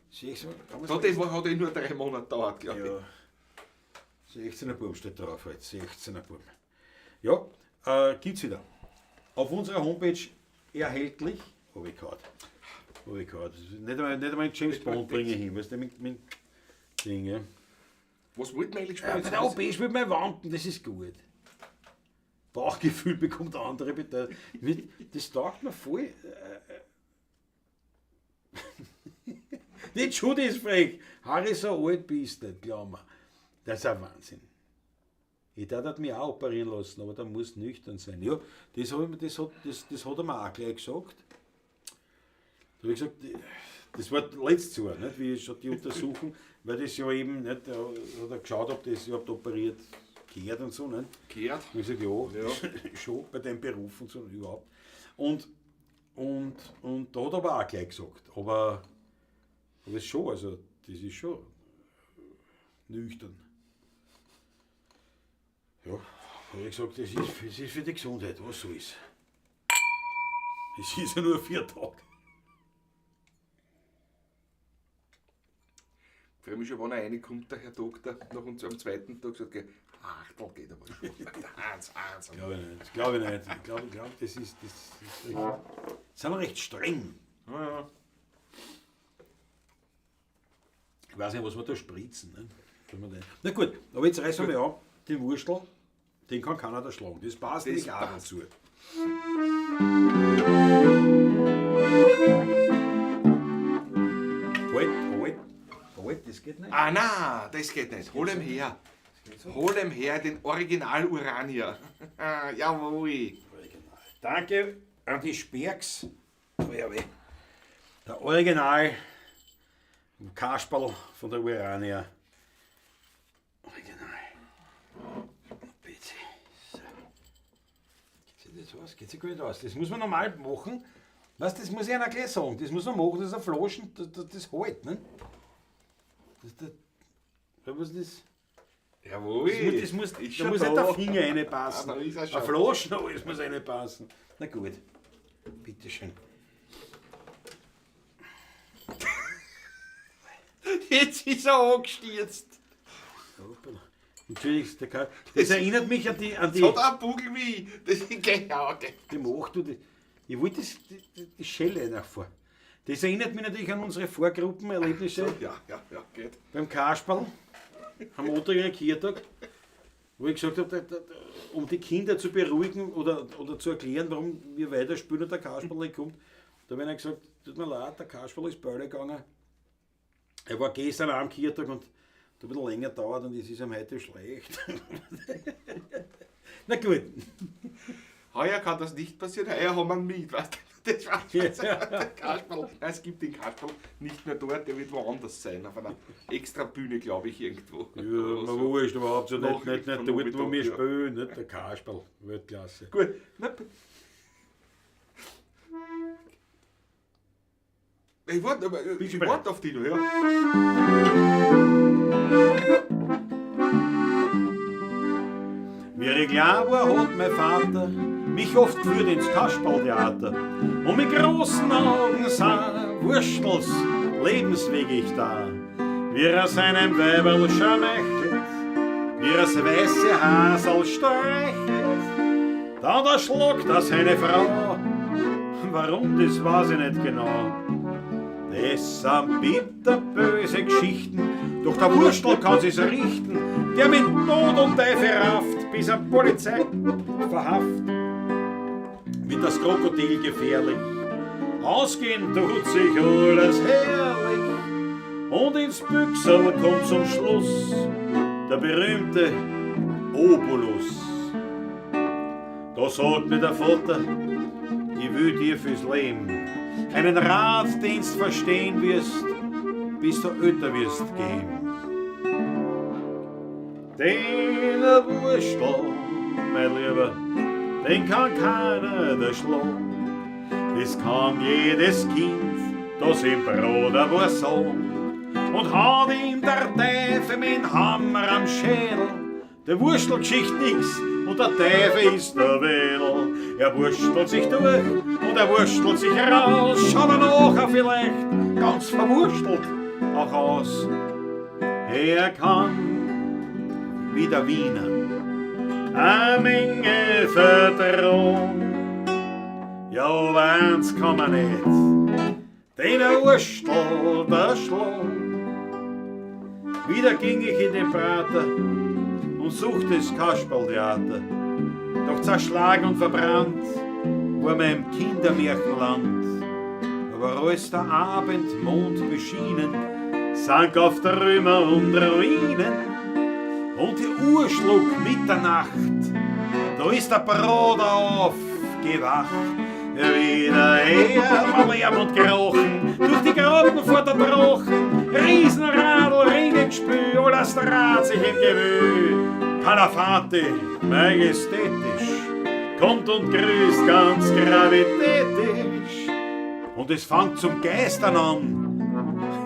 16, kann man's Hat eh, hat eh nur 3 Monate gedauert, glaube ich. Ja. 16er Burm steht drauf halt. 16er Burm. Ja, gibt's wieder. Auf unserer Homepage erhältlich. Hab ich gehabt. Hab ich gehabt. Nicht einmal James Bond bringe ich hin, weißt du, mit Ding, ja. Was wollten wir eigentlich spielen? Ja, bei der OP spielt mein Wanden, das ist gut. Bauchgefühl bekommt andere Bedeutung. Das taugt mir voll. Die Judy ist frech. Harry, so alt bist du nicht, glaub mir. Das ist ein Wahnsinn. Ich darf mich auch operieren lassen, aber da muss nüchtern sein. Ja, das hat er mir auch gleich gesagt. Da hab ich gesagt, das war letztes Jahr, nicht, wie ich schon die Untersuchung, weil das ja eben, nicht, da hat er geschaut, ob das überhaupt operiert gehört und so. Nicht? Gehört? Und ich gesagt, ja, schon bei dem Beruf und so überhaupt. Und da hat er aber auch gleich gesagt, aber es ist schon, also das ist schon nüchtern. Ja, habe ich gesagt, das ist für die Gesundheit, was so ist. Es ist ja nur 4 Tage. Ich freue mich schon, wenn er reinkommt, der Herr Doktor, nach uns am zweiten Tag sagt, ach, da geht aber schon. Eins. Glaube ich nicht, glaube ich nicht. Ich glaube, das ist recht, sind wir recht streng. Ja, ja. Ich weiß nicht, was wir da spritzen. Ne? Na gut, aber jetzt reißen wir an, den Wurstel, den kann keiner da schlagen. Das passt nämlich auch dazu. Halt, das geht nicht. Ah nein, das geht nicht. Hol ihm her. Hol ihm her, den Original Urania. Jawohl. Original. Danke an die Sperks. Der Original Kasperl von der Urania. Original. Bitte. So. Geht sich das aus? Geht sich gar nicht aus. Das muss man normal machen. Weißt, das muss ich einer gleich sagen. Das muss man machen, das ist ein Flaschen, das hält. Ne? Was ist das? Jawohl. Da muss nicht der Finger reinpassen. Ah, da ist er schon. Ein Flaschen, alles muss reinpassen. Na gut. Bitteschön. Jetzt ist er angestürzt. Entschuldigung, der das erinnert mich an die. Das hat auch einen Bugel wie ich. Das ist genau, okay. Die macht du das. Ich wollte die Schelle nach vor. Das erinnert mich natürlich an unsere Vorgruppenerlebnisse. Ja, geht. Beim Kasperl, am Otteringer Kirtag, wo ich gesagt habe, um die Kinder zu beruhigen oder zu erklären, warum wir weiterspielen und der Kasperl nicht kommt, da habe ich ihnen gesagt, tut mir leid, der Kasperl ist Bälle gegangen. Er war gestern am Kirtag und hat ein bisschen länger gedauert und es ist ihm heute schlecht. Na gut. Heuer kann das nicht passieren, heuer haben wir einen mit, weißt du? Das war Ja. der Kasperl. Nein, es gibt den Kasperl nicht mehr dort, der wird woanders sein, auf einer extra Bühne, glaube ich, irgendwo. Ja, man wurscht, aber hauptsächlich nicht dort, wo wir ja. spielen, nicht der Kasperl, Weltklasse. Gut. Na, ich warte, aber ich warte auf dich noch, ja. Wie ich klein war, hat mein Vater mich oft geführt ins Kasperltheater. Und mit großen Augen sah Wurstels Lebensweg ich da. Wie er seinem Weiberl schameichelt, Wie das weiße Hasel streichelt, dann erschlagt er seine Frau. Warum, das weiß ich nicht genau. Das sind bitterböse Geschichten, doch der Wurstel kann sich's richten, der mit Tod und Teufel rafft, bis er Polizei verhaft. Wird das Krokodil gefährlich, ausgehen tut sich alles herrlich, und ins Büchserl kommt zum Schluss der berühmte Obolus. Da sagt mir der Vater, ich will dir fürs Leben einen Rat, den's verstehen wirst, bis du älter wirst gehen. Den Wurstel, mein Lieber, den kann keiner der schlagen. Das kann jedes Kind, das im Bruder war sagen. Und hat ihm der Teufel mit dem Hammer am Schädel, der Wurstelgeschichte nix und der Teufel ist der Wedel. Er wurstelt sich durch und er wurstelt sich raus, schaut er nachher vielleicht ganz verwurstelt auch aus. Er kann, wie der Wiener, eine Menge vertrauen. Ja, aber eins kann man nicht, den Wurstel der schlagen. Wieder ging ich in den Prater und suchte das Kasperltheater. Doch zerschlagen und verbrannt war mein Kindermärchenland. Aber als der Abendmond beschienen, sank auf Trümmer und Ruinen. Und die Uhr schlug Mitternacht, da ist der Bruder aufgewacht. Wieder her war Lärm und Gerochen, durch die Grotten vor der Drachen, Riesenradl, Ringenspül, alles dreht sich im Gewühl. Kalafati, majestätisch, kommt und grüßt ganz gravitätisch. Und es fängt zum Geistern an,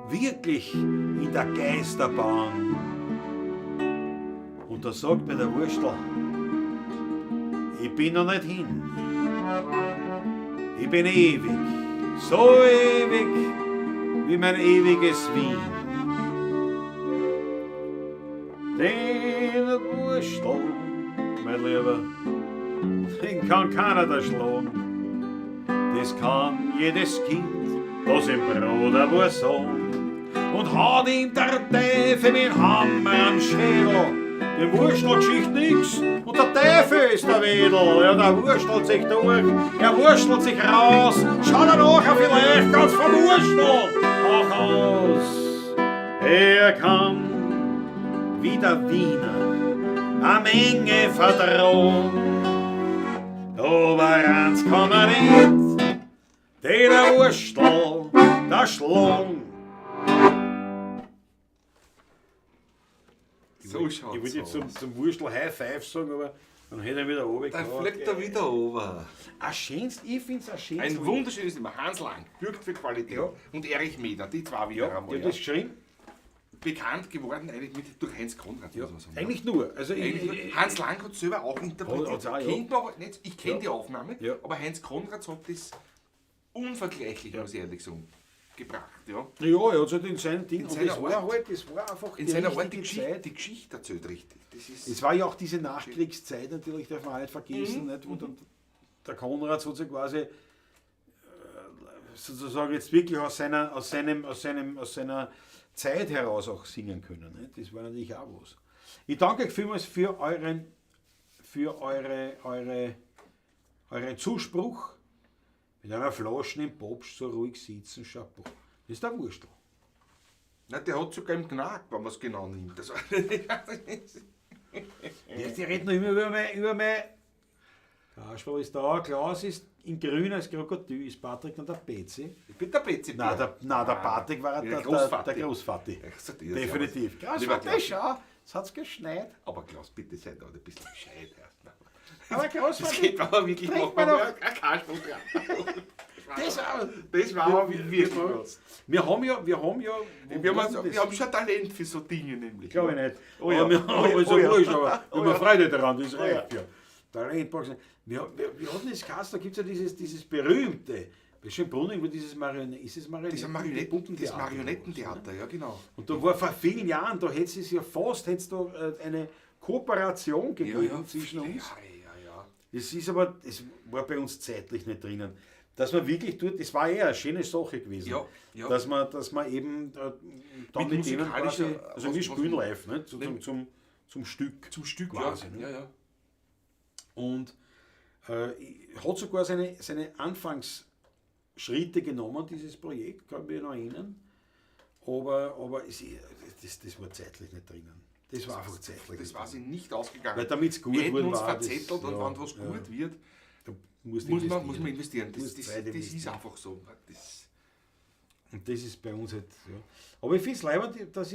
wirklich in der Geisterbahn. Und da sagt mir der Wurstel, ich bin noch nicht hin. Ich bin ewig, so ewig wie mein ewiges Wien. Den Wurstel, mein Lieber, den kann keiner da schlagen. Das kann jedes Kind, das im Bruder war sagen. Und hat ihm der Teufel mit Hammer am Schädel. Dem Wurstelgeschichte nix und der Teufel ist der Wedel. Ja, der wurstelt sich durch, er wurstelt sich raus, schaut er nachher vielleicht ganz verwurstelt auch aus. Er kann wie der Wiener eine Menge vertrauen, aber eins kann er nicht, den Wurstel, der schlagen. So schaut's Ich wollte jetzt aus. zum Wurstel High Five sagen, aber dann hätte er wieder runtergehauen. Dann fliegt er wieder runter. Ein schönst, ich find's ein schönstes. Ein wunderschönes Thema. Hans Lang, bürgt für Qualität. Ja. Und Erich Mäder, die zwei wieder Ja, einmal. die haben das geschrieben. Bekannt geworden eigentlich durch Heinz Konrad, muss man sagen. Eigentlich nur. Also Eigentlich nur. Hans Lang hat selber auch interpretiert. Hat's auch, ja. Kennt man aber nicht. Ich kenne Ja. die Aufnahme, Ja. aber Heinz Konrad hat das unvergleichlich, muss ich ehrlich sagen, gebracht. Ja. Ja, er hat halt in seinem Ding. In und seiner das war Art. halt, das war einfach In die seiner Art die richtige Geschichte, Zeit. die Geschichte erzählt richtig. Das ist Es war ja auch diese Nachkriegszeit natürlich, darf man auch nicht vergessen, nicht, wo dann der Konrad sozusagen quasi sozusagen jetzt wirklich aus seiner, aus seinem, aus seinem, aus seiner Zeit heraus auch singen können. Nicht? Das war natürlich auch was. Ich danke euch vielmals für euren, für eure, eure, euren Zuspruch. Mit einer Flasche im Popsch so ruhig sitzen, Chapeau. Das ist der Wurstel. Na, der hat sogar im Knack, wenn man es genau nimmt. Also, Ja, die reden noch immer über mein Kasperl ist da, Klaus ist in grün als Krokodil, ist Patrick dann der Betsy? ich bin der Betsy. Nein, der Patrick war der der Großvati. Der Großvati. Ich sag dir, Definitiv. servus. Großvati, Lieber Klaus. schau, es hat's geschneit. Aber Klaus, bitte sei da ein bisschen gescheit erst. Aber Das Großvati, geht aber wirklich trink noch mal mal noch. ein Kasperl dran. Das auch. Das war aber wirklich was. Wir haben ja, wir haben ja, wo Wir war haben, denn das? wir haben schon Talent für so Dinge nämlich. Glaube ich nicht. Oh ja. Aber wir haben Oh ja, ist ja oh ja. wurscht, aber wir Oh haben ja. Freude daran, das Oh ja. reicht ja. Talentboxen. Wir hatten das Cast, da gibt es ja dieses berühmte Bei Schönbrunn irgendwo dieses Marionette, ist es Marionetten? Das, Marionetten, das Puppentheater Marionettentheater, ja genau. Und da war vor vielen Jahren, da hätte es ja fast, hätte es da eine Kooperation gegeben zwischen uns. Jahre, ja, ja. Das ist aber, das war bei uns zeitlich nicht drinnen. Dass man wirklich dort, das war eher eine schöne Sache gewesen. Ja, ja. Dass man eben dann Mit mit, denen quasi, musikalischer- also wir spielen live, ne? Zum Stück. Zum Stück, quasi, ja. ne? Ja, ja. Und hat sogar seine Anfangsschritte genommen, dieses Projekt, kann ich mich noch erinnern. Aber das war zeitlich nicht drinnen. Das war einfach zeitlich Das nicht war drinnen. sich nicht ausgegangen. Weil damit's gut Wir hätten wurde, uns war das- verzettelt und ja, wenn was ja. gut wird, Da musst muss man investieren. investieren. Das, Musst das, Zeit das ist investieren. einfach so. Das, Und das ist bei uns halt, ja. Aber ich finde es leibend, dass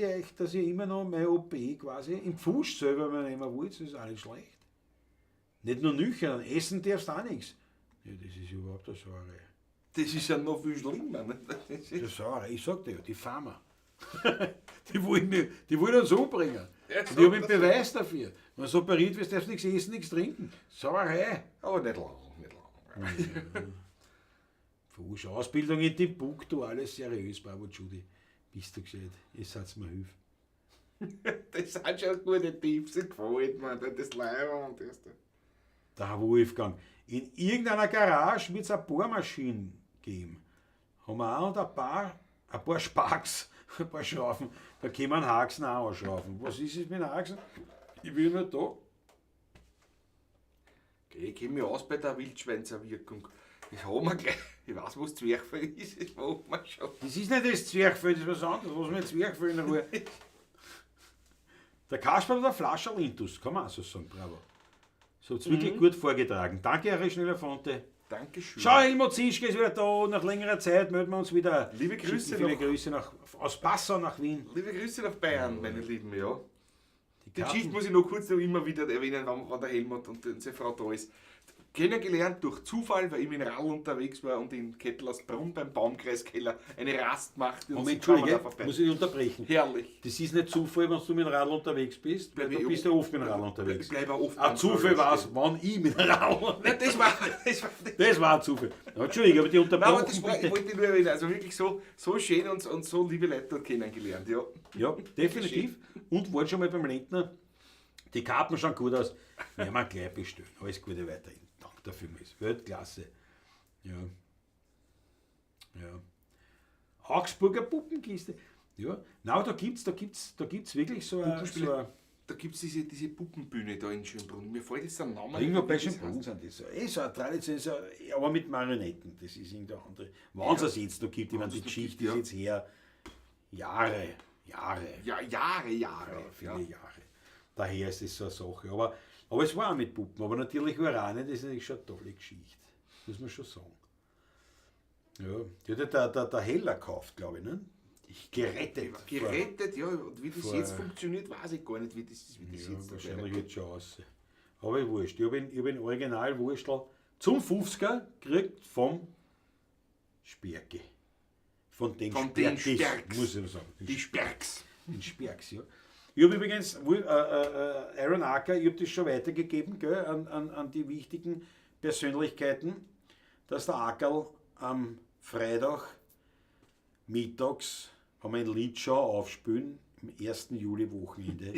ich immer noch meine OP quasi im Pfusch selber wenn ich immer wollt, das ist auch nicht schlecht. Nicht nur nüchtern, essen darfst du auch nichts. Ja, das ist überhaupt eine Sauerei. das ist ja noch viel schlimmer. Ne? Das ist, Das ist Sauerei, ich sag dir ja, die Farmer. Die wollen uns umbringen. Ja, Und ich habe einen das- Beweis dafür. Wenn du operiert wirst, darfst du nichts essen, nichts trinken. Sauerei. aber nicht lang, nicht lang. Pfusch, Ausbildung in Timbuktu, alles seriös, Bravo Judy. Bist du gescheit, ihr seid mir Hilfe. Das sind schon gute Tipps, das gefällt mir. Das Leiber und das. Der Wolfgang. In irgendeiner Garage wird es eine Bohrmaschine geben. Haben wir auch und ein paar Sparks, ein paar Schrauben. Da können wir einen Haxen auch anschrauben. Was ist es mit dem Haxen? Ich will nur da. Okay, ich kenne mich aus bei der Wildschweinzerwirkung. Das haben wir gleich. Ich weiß, was Zwerchfell ist, das machen wir schon. Das ist nicht das Zwerchfell, das ist was anderes. Was mit Zwerchfell in Ruhe? Der Kasperl hat eine Flasche Lintus, kann man auch so sagen, bravo. So hat's wirklich gut vorgetragen. Danke, Herr Schneller-Fonte. Dankeschön. Schau, Helmut Zischke ist wieder da. Nach längerer Zeit melden wir uns wieder. Liebe Grüße Schicken viele nach- Grüße aus Passau nach Wien. Liebe Grüße nach Bayern, meine Lieben, ja. Die Die Geschichte muss ich noch kurz noch immer wieder erwähnen, wenn der Helmut und seine Frau da ist. Kennengelernt durch Zufall, weil ich mit dem Radl unterwegs war und in Kettlersbrunn beim Baumkreiskeller eine Rast machte. Und Moment, sie kamen Entschuldige, da vorbei. muss ich dich unterbrechen. Herrlich. Das ist nicht Zufall, wenn du mit dem Radl unterwegs bist, weil Bleib du ich bist ja oft mit dem Radl unterwegs. Ich bleib auch oft Ein beim Zufall Radl war es, wann ich mit dem Radl. Nein, das war, das war, Das war ein Zufall. Ja, Entschuldige, aber die Nein, aber unterbrochen das war, ich bitte. wollte nur erwähnen, also wirklich so, so schön und so liebe Leute dort kennengelernt, ja. Ja, definitiv. Und waren schon mal beim Lindner. Die Karten schauen gut aus. Werden wir gleich bestellen. Alles Gute weiterhin. Danke dafür, Weltklasse. Ja. Ja. Augsburger Puppenkiste. Ja. Nein, da gibt's wirklich so ein, Puppenspiele. so ein Da gibt es diese Puppenbühne da in Schönbrunn. Mir fällt jetzt der Name Irgendwo nicht bei ein, wie das Schönbrunn heißt. sind das so. So eine Tradition, so, aber mit Marionetten, das ist irgendeine andere. Wenn es das jetzt noch gibt, ich meine, die es noch Geschichte gibt, ja. ist jetzt her Jahre, Jahre. Ja, Jahre, Jahre. Ja, viele Jahre. Daher ist das so eine Sache. Aber es war auch mit Puppen. Aber natürlich Urane, das ist natürlich schon eine tolle Geschichte. Muss man schon sagen. Ja, die hat ja der Heller gekauft, glaube ich, ne? Ich gerettet. Gerettet, ja. Und wie das vor- jetzt funktioniert, weiß ich gar nicht, wie das Ja, jetzt wahrscheinlich wird schon aus. Aber ich wurscht. Ich habe ihn Original Wurstel zum 50er gekriegt vom Sperke. Von den Von den Sperkis, Sperks. muss ich sagen. Den Die Sperks. Den Sperks, ja. Ich habe übrigens, Aaron Acker, ich habe das schon weitergegeben, gell, an die wichtigen Persönlichkeiten, dass der Ackerl am Freitag mittags, wenn wir in Litschau aufspülen, am 1. Juli-Wochenende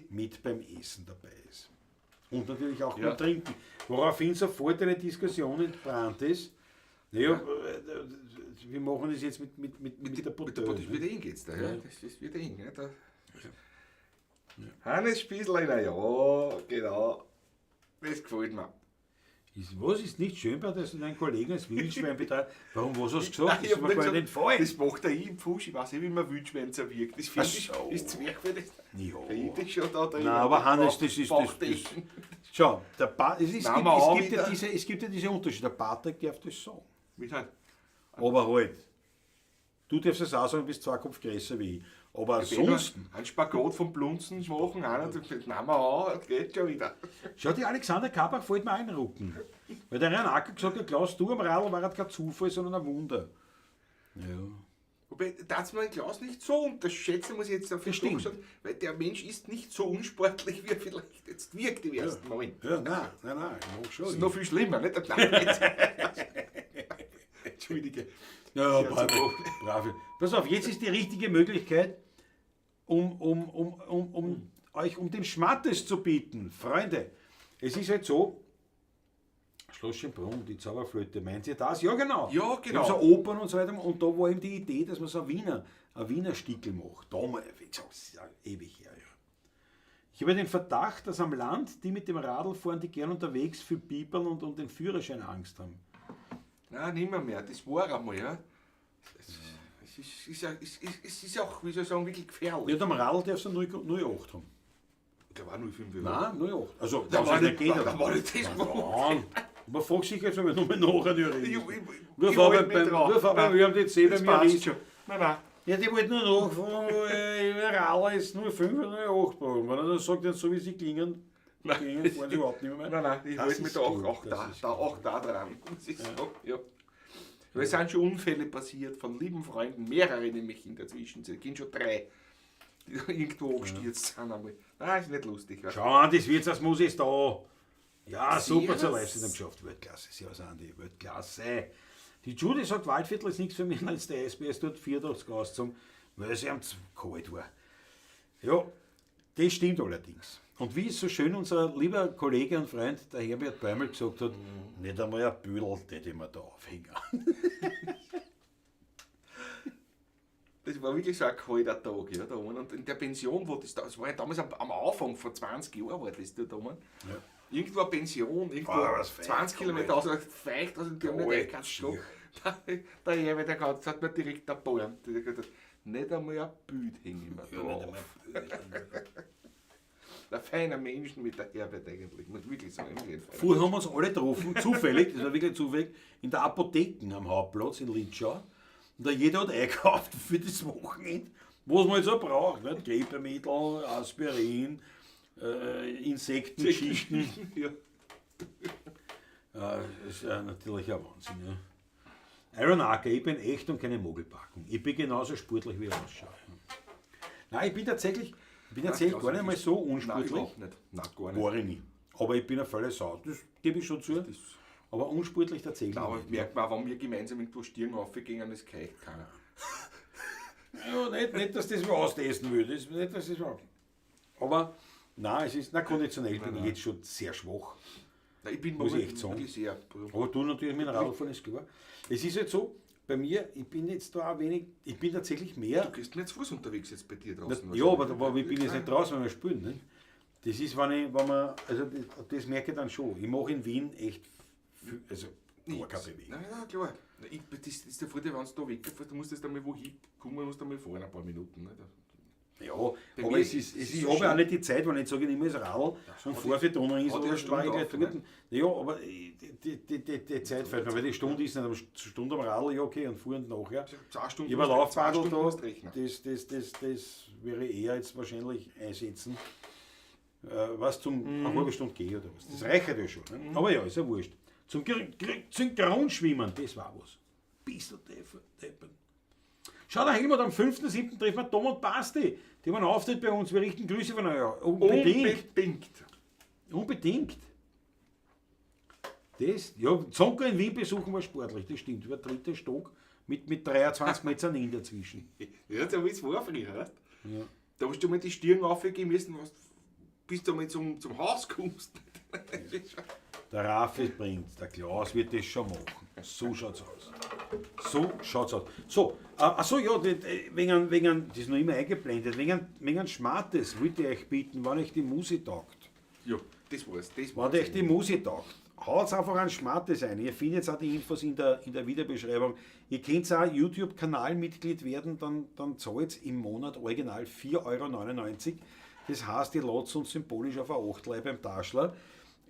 mit beim Essen dabei ist. Und natürlich auch Ja. beim Trinken. Woraufhin sofort eine Diskussion entbrannt ist. Naja, wir machen das jetzt mit der Mit der Bouteille. Bouteille, ne? wird eng geht's da, ja. Das ist wieder eng, ja. Da. Hannes Spießleiner, ja, genau. Das gefällt mir. Was ist nicht schön bei dass du deinen Kollegen als Wildschwein betreibst? Warum, was hast du gesagt? Nein, Das ich ist hab mir nicht gar nicht gesagt, entfallen. Das macht er ich im Fusch, ich weiß nicht, wie man Wildschwein zerwirkt. Das finde Ach ich, so. das Zwerchfell, das Ja. finde ich schon da drin. Nein, aber Hannes, das ist... Das, das, schau, der pa es, ist, Nehmen gibt, wir es, an gibt ja wieder. diese, es gibt ja diese Unterschiede. Der Patrick darf das sagen. Mit halt, Aber halt, du darfst es auch sagen, du bist zwei Kopf größer wie ich. Aber ansonsten... Einen Spagat vom Blunzen machen, einer, das nehmen wir an, das geht schon wieder. Schau, die Alexander Kabach fällt mir ein Rücken. Weil der Herr Acker gesagt hat, Klaus, du am Radl war halt kein Zufall, sondern ein Wunder. Ja. Wobei, darf man den Klaus nicht so unterschätzen, muss ich jetzt auf den stimmt. sagen, weil der Mensch ist nicht so unsportlich, wie er vielleicht jetzt wirkt im ersten Moment. Ja, nein, nein, nein, ich mag schon. Das ist noch viel schlimmer, nicht? Nein, jetzt. Entschuldige. Ja, brave, brave. Pass auf, jetzt ist die richtige Möglichkeit, um euch um den Schmattes zu bieten. Freunde, es ist halt so, Schloss Schönbrunn, die Zauberflöte, meint ihr das? Ja, genau. Ja, genau. Eben so Opern und so weiter. Und da war eben die Idee, dass man so ein Wiener Stickel macht. Damals, wie gesagt, das ist ja ewig her. Ja. Ich habe den Verdacht, dass am Land die mit dem Radl fahren, die gern unterwegs für Bibeln und den Führerschein Angst haben. Nein, nimmer mehr. Das war einmal, ja. Es ist auch, wie soll ich sagen, wirklich gefährlich. Ja, am Radl darfst du 0,8 haben. Ich glaube auch 0,5. Nein, 0,8. Also, Da was war es nicht, nicht geht, da aber. war nicht das. Nein. Man fragt sich jetzt, ob ich nochmal nachher Ich Nur halt mich dran. Fabian, Nein, wir haben die 10 bei das mir passt ist. schon. Nein, nein. Ja, die wollten nur nachfragen, Radl ist 0,5 oder 0,8 brauchen. Wenn er dann sagt, jetzt so wie sie klingen, klingen, fahren sie überhaupt nicht mehr. Nein, nein, ich Das halte mich ist da gut, auch, das da, ist da, auch da dran. Muss ich sagen, ja. Weil es sind schon Unfälle passiert von lieben Freunden, mehrere nämlich in der Zwischenzeit, gehen schon 3, die da irgendwo angestürzt sind einmal. Nein, ist nicht lustig. Weißt du. Schau an, das Wirtshausmus ist da. Ja, super zur Servus. Live-Sendung geschafft. Weltklasse, servus Andi, Weltklasse. Die Judy sagt, Waldviertel ist nichts für mich, als der SBS dort 84 ausgezogen, weil es ihm zu kalt war. Ja, das stimmt allerdings. Und wie es so schön unser lieber Kollege und Freund, der Herbert Bäumel, gesagt hat, nicht einmal ein Büdel, den ich mir da aufhängen. Das war wirklich so ein kalter Tag, ja, da oben. Und in der Pension, wo das da, das war ja damals am Anfang, vor 20 Jahren war das da oben. Ja. Irgendwo eine Pension, irgendwo Ah, was feucht, 20 Kilometer außerhalb, feucht, also die haben nicht Kalt, eingekatzt. Der Herbert, der hat, hat mir direkt erbarmt. Der hat gesagt, nicht einmal ein Bild hängen wir da auf. Ein feiner Mensch mit der Herbert eigentlich, muss ich wirklich sagen. Wirklich ein feiner Vorher haben wir uns alle getroffen, zufällig, das war wirklich zufällig, in der Apotheke am Hauptplatz in Litschau. Und da jeder hat eingekauft für das Wochenende, was man jetzt so braucht. Nicht? Grippemittel, Aspirin, Insektengeschichten. Ja. Das ist natürlich ein Wahnsinn. Ja. Iron Acker, ich bin echt und keine Mogelpackung. Ich bin genauso sportlich, wie ich ausschaue. Nein, ich bin tatsächlich gar nicht mal so Nein, unsportlich. überhaupt nicht. Nein, gar nicht. War ich nie. Aber ich bin eine volle Sau. Das gebe ich schon zu. Aber unsportlich tatsächlich. Nein, aber nicht. merkt man auch, wenn wir gemeinsam irgendwo Stirn raufgehen, das keicht keiner. Ja, nicht, dass das wer austesten will. Das, nicht, dass das wer- Aber nein, es ist, na, konditionell bin ich jetzt schon sehr schwach. Nein, ich bin Muss ich momentan echt sagen. wirklich sehr. Aber du natürlich mit dem Radfahren ist klar. Es ist halt so, bei mir, ich bin jetzt da auch wenig, ich bin tatsächlich mehr. Du gehst nicht zu Fuß unterwegs jetzt bei dir draußen. Ja, aber ich bin jetzt nicht draußen, wenn wir spielen. Ne? Das ist, wenn ich, wenn man, also das merke ich dann schon. Ich mache in Wien echt, viel, also gar keine Bewegung. Nein, ja, klar. Das ist der Vorteil, wenn du da wegfährst, du musst jetzt einmal wohin kommen, musst einmal fahren, ein paar Minuten. Ne? Ja, Bei aber mir es ist, ist es es ist, so ich habe ja auch schön. nicht die Zeit, wenn ich sage, ich nehme das Radl und fahre für Donauinsel Hat die oder eine Stunde fahre ich gleich auf, dort. ne? Ja, aber die Zeit fehlt mir, weil die Stunde ist nicht, aber Stunde am Radl, ja okay, und fuhren nachher. 2 Stunden Ich habe ein musst- zwei Laufbadel Stunden da, musst rechnen. das wäre ich eher jetzt wahrscheinlich einsetzen. Was zum eine halbe Stunde gehe oder was. Das reicht ja schon. Ne? Aber ja, ist ja wurscht. Zum Synchronschwimmen, das war was. Bist du deppert. Schau, da Helmut, am 5.7. treffen wir Tom und Basti. Die haben einen Auftritt bei uns. Wir richten Grüße von euch. Unbedingt. Unbedingt. Unbedingt. Das, ja, Zonko in Wien besuchen war sportlich, das stimmt. Über dritter Stock mit 23 Mezzanin dazwischen. Ja, so wie es war früher, weißt du? Ja. Da hast du mal die Stirn aufgehen müssen, was, bis du mal zum Haus kommst. Der Raffi bringt, der Klaus wird das schon machen. So schaut's aus. So schaut's aus. So, achso, ja, wegen, das ist noch immer eingeblendet, wegen Schmattes wollte ich euch bitten, wenn euch die Musik taugt. Ja, das war's. Das Wenn war's. euch die Musik taugt, haut einfach einen Schmattes ein. Ihr findet auch die Infos in der Videobeschreibung. Ihr könnt auch YouTube-Kanalmitglied werden, dann zahlt im Monat original 4,99 €. Das heißt, ihr ladet uns symbolisch auf ein Achtlei beim Taschler.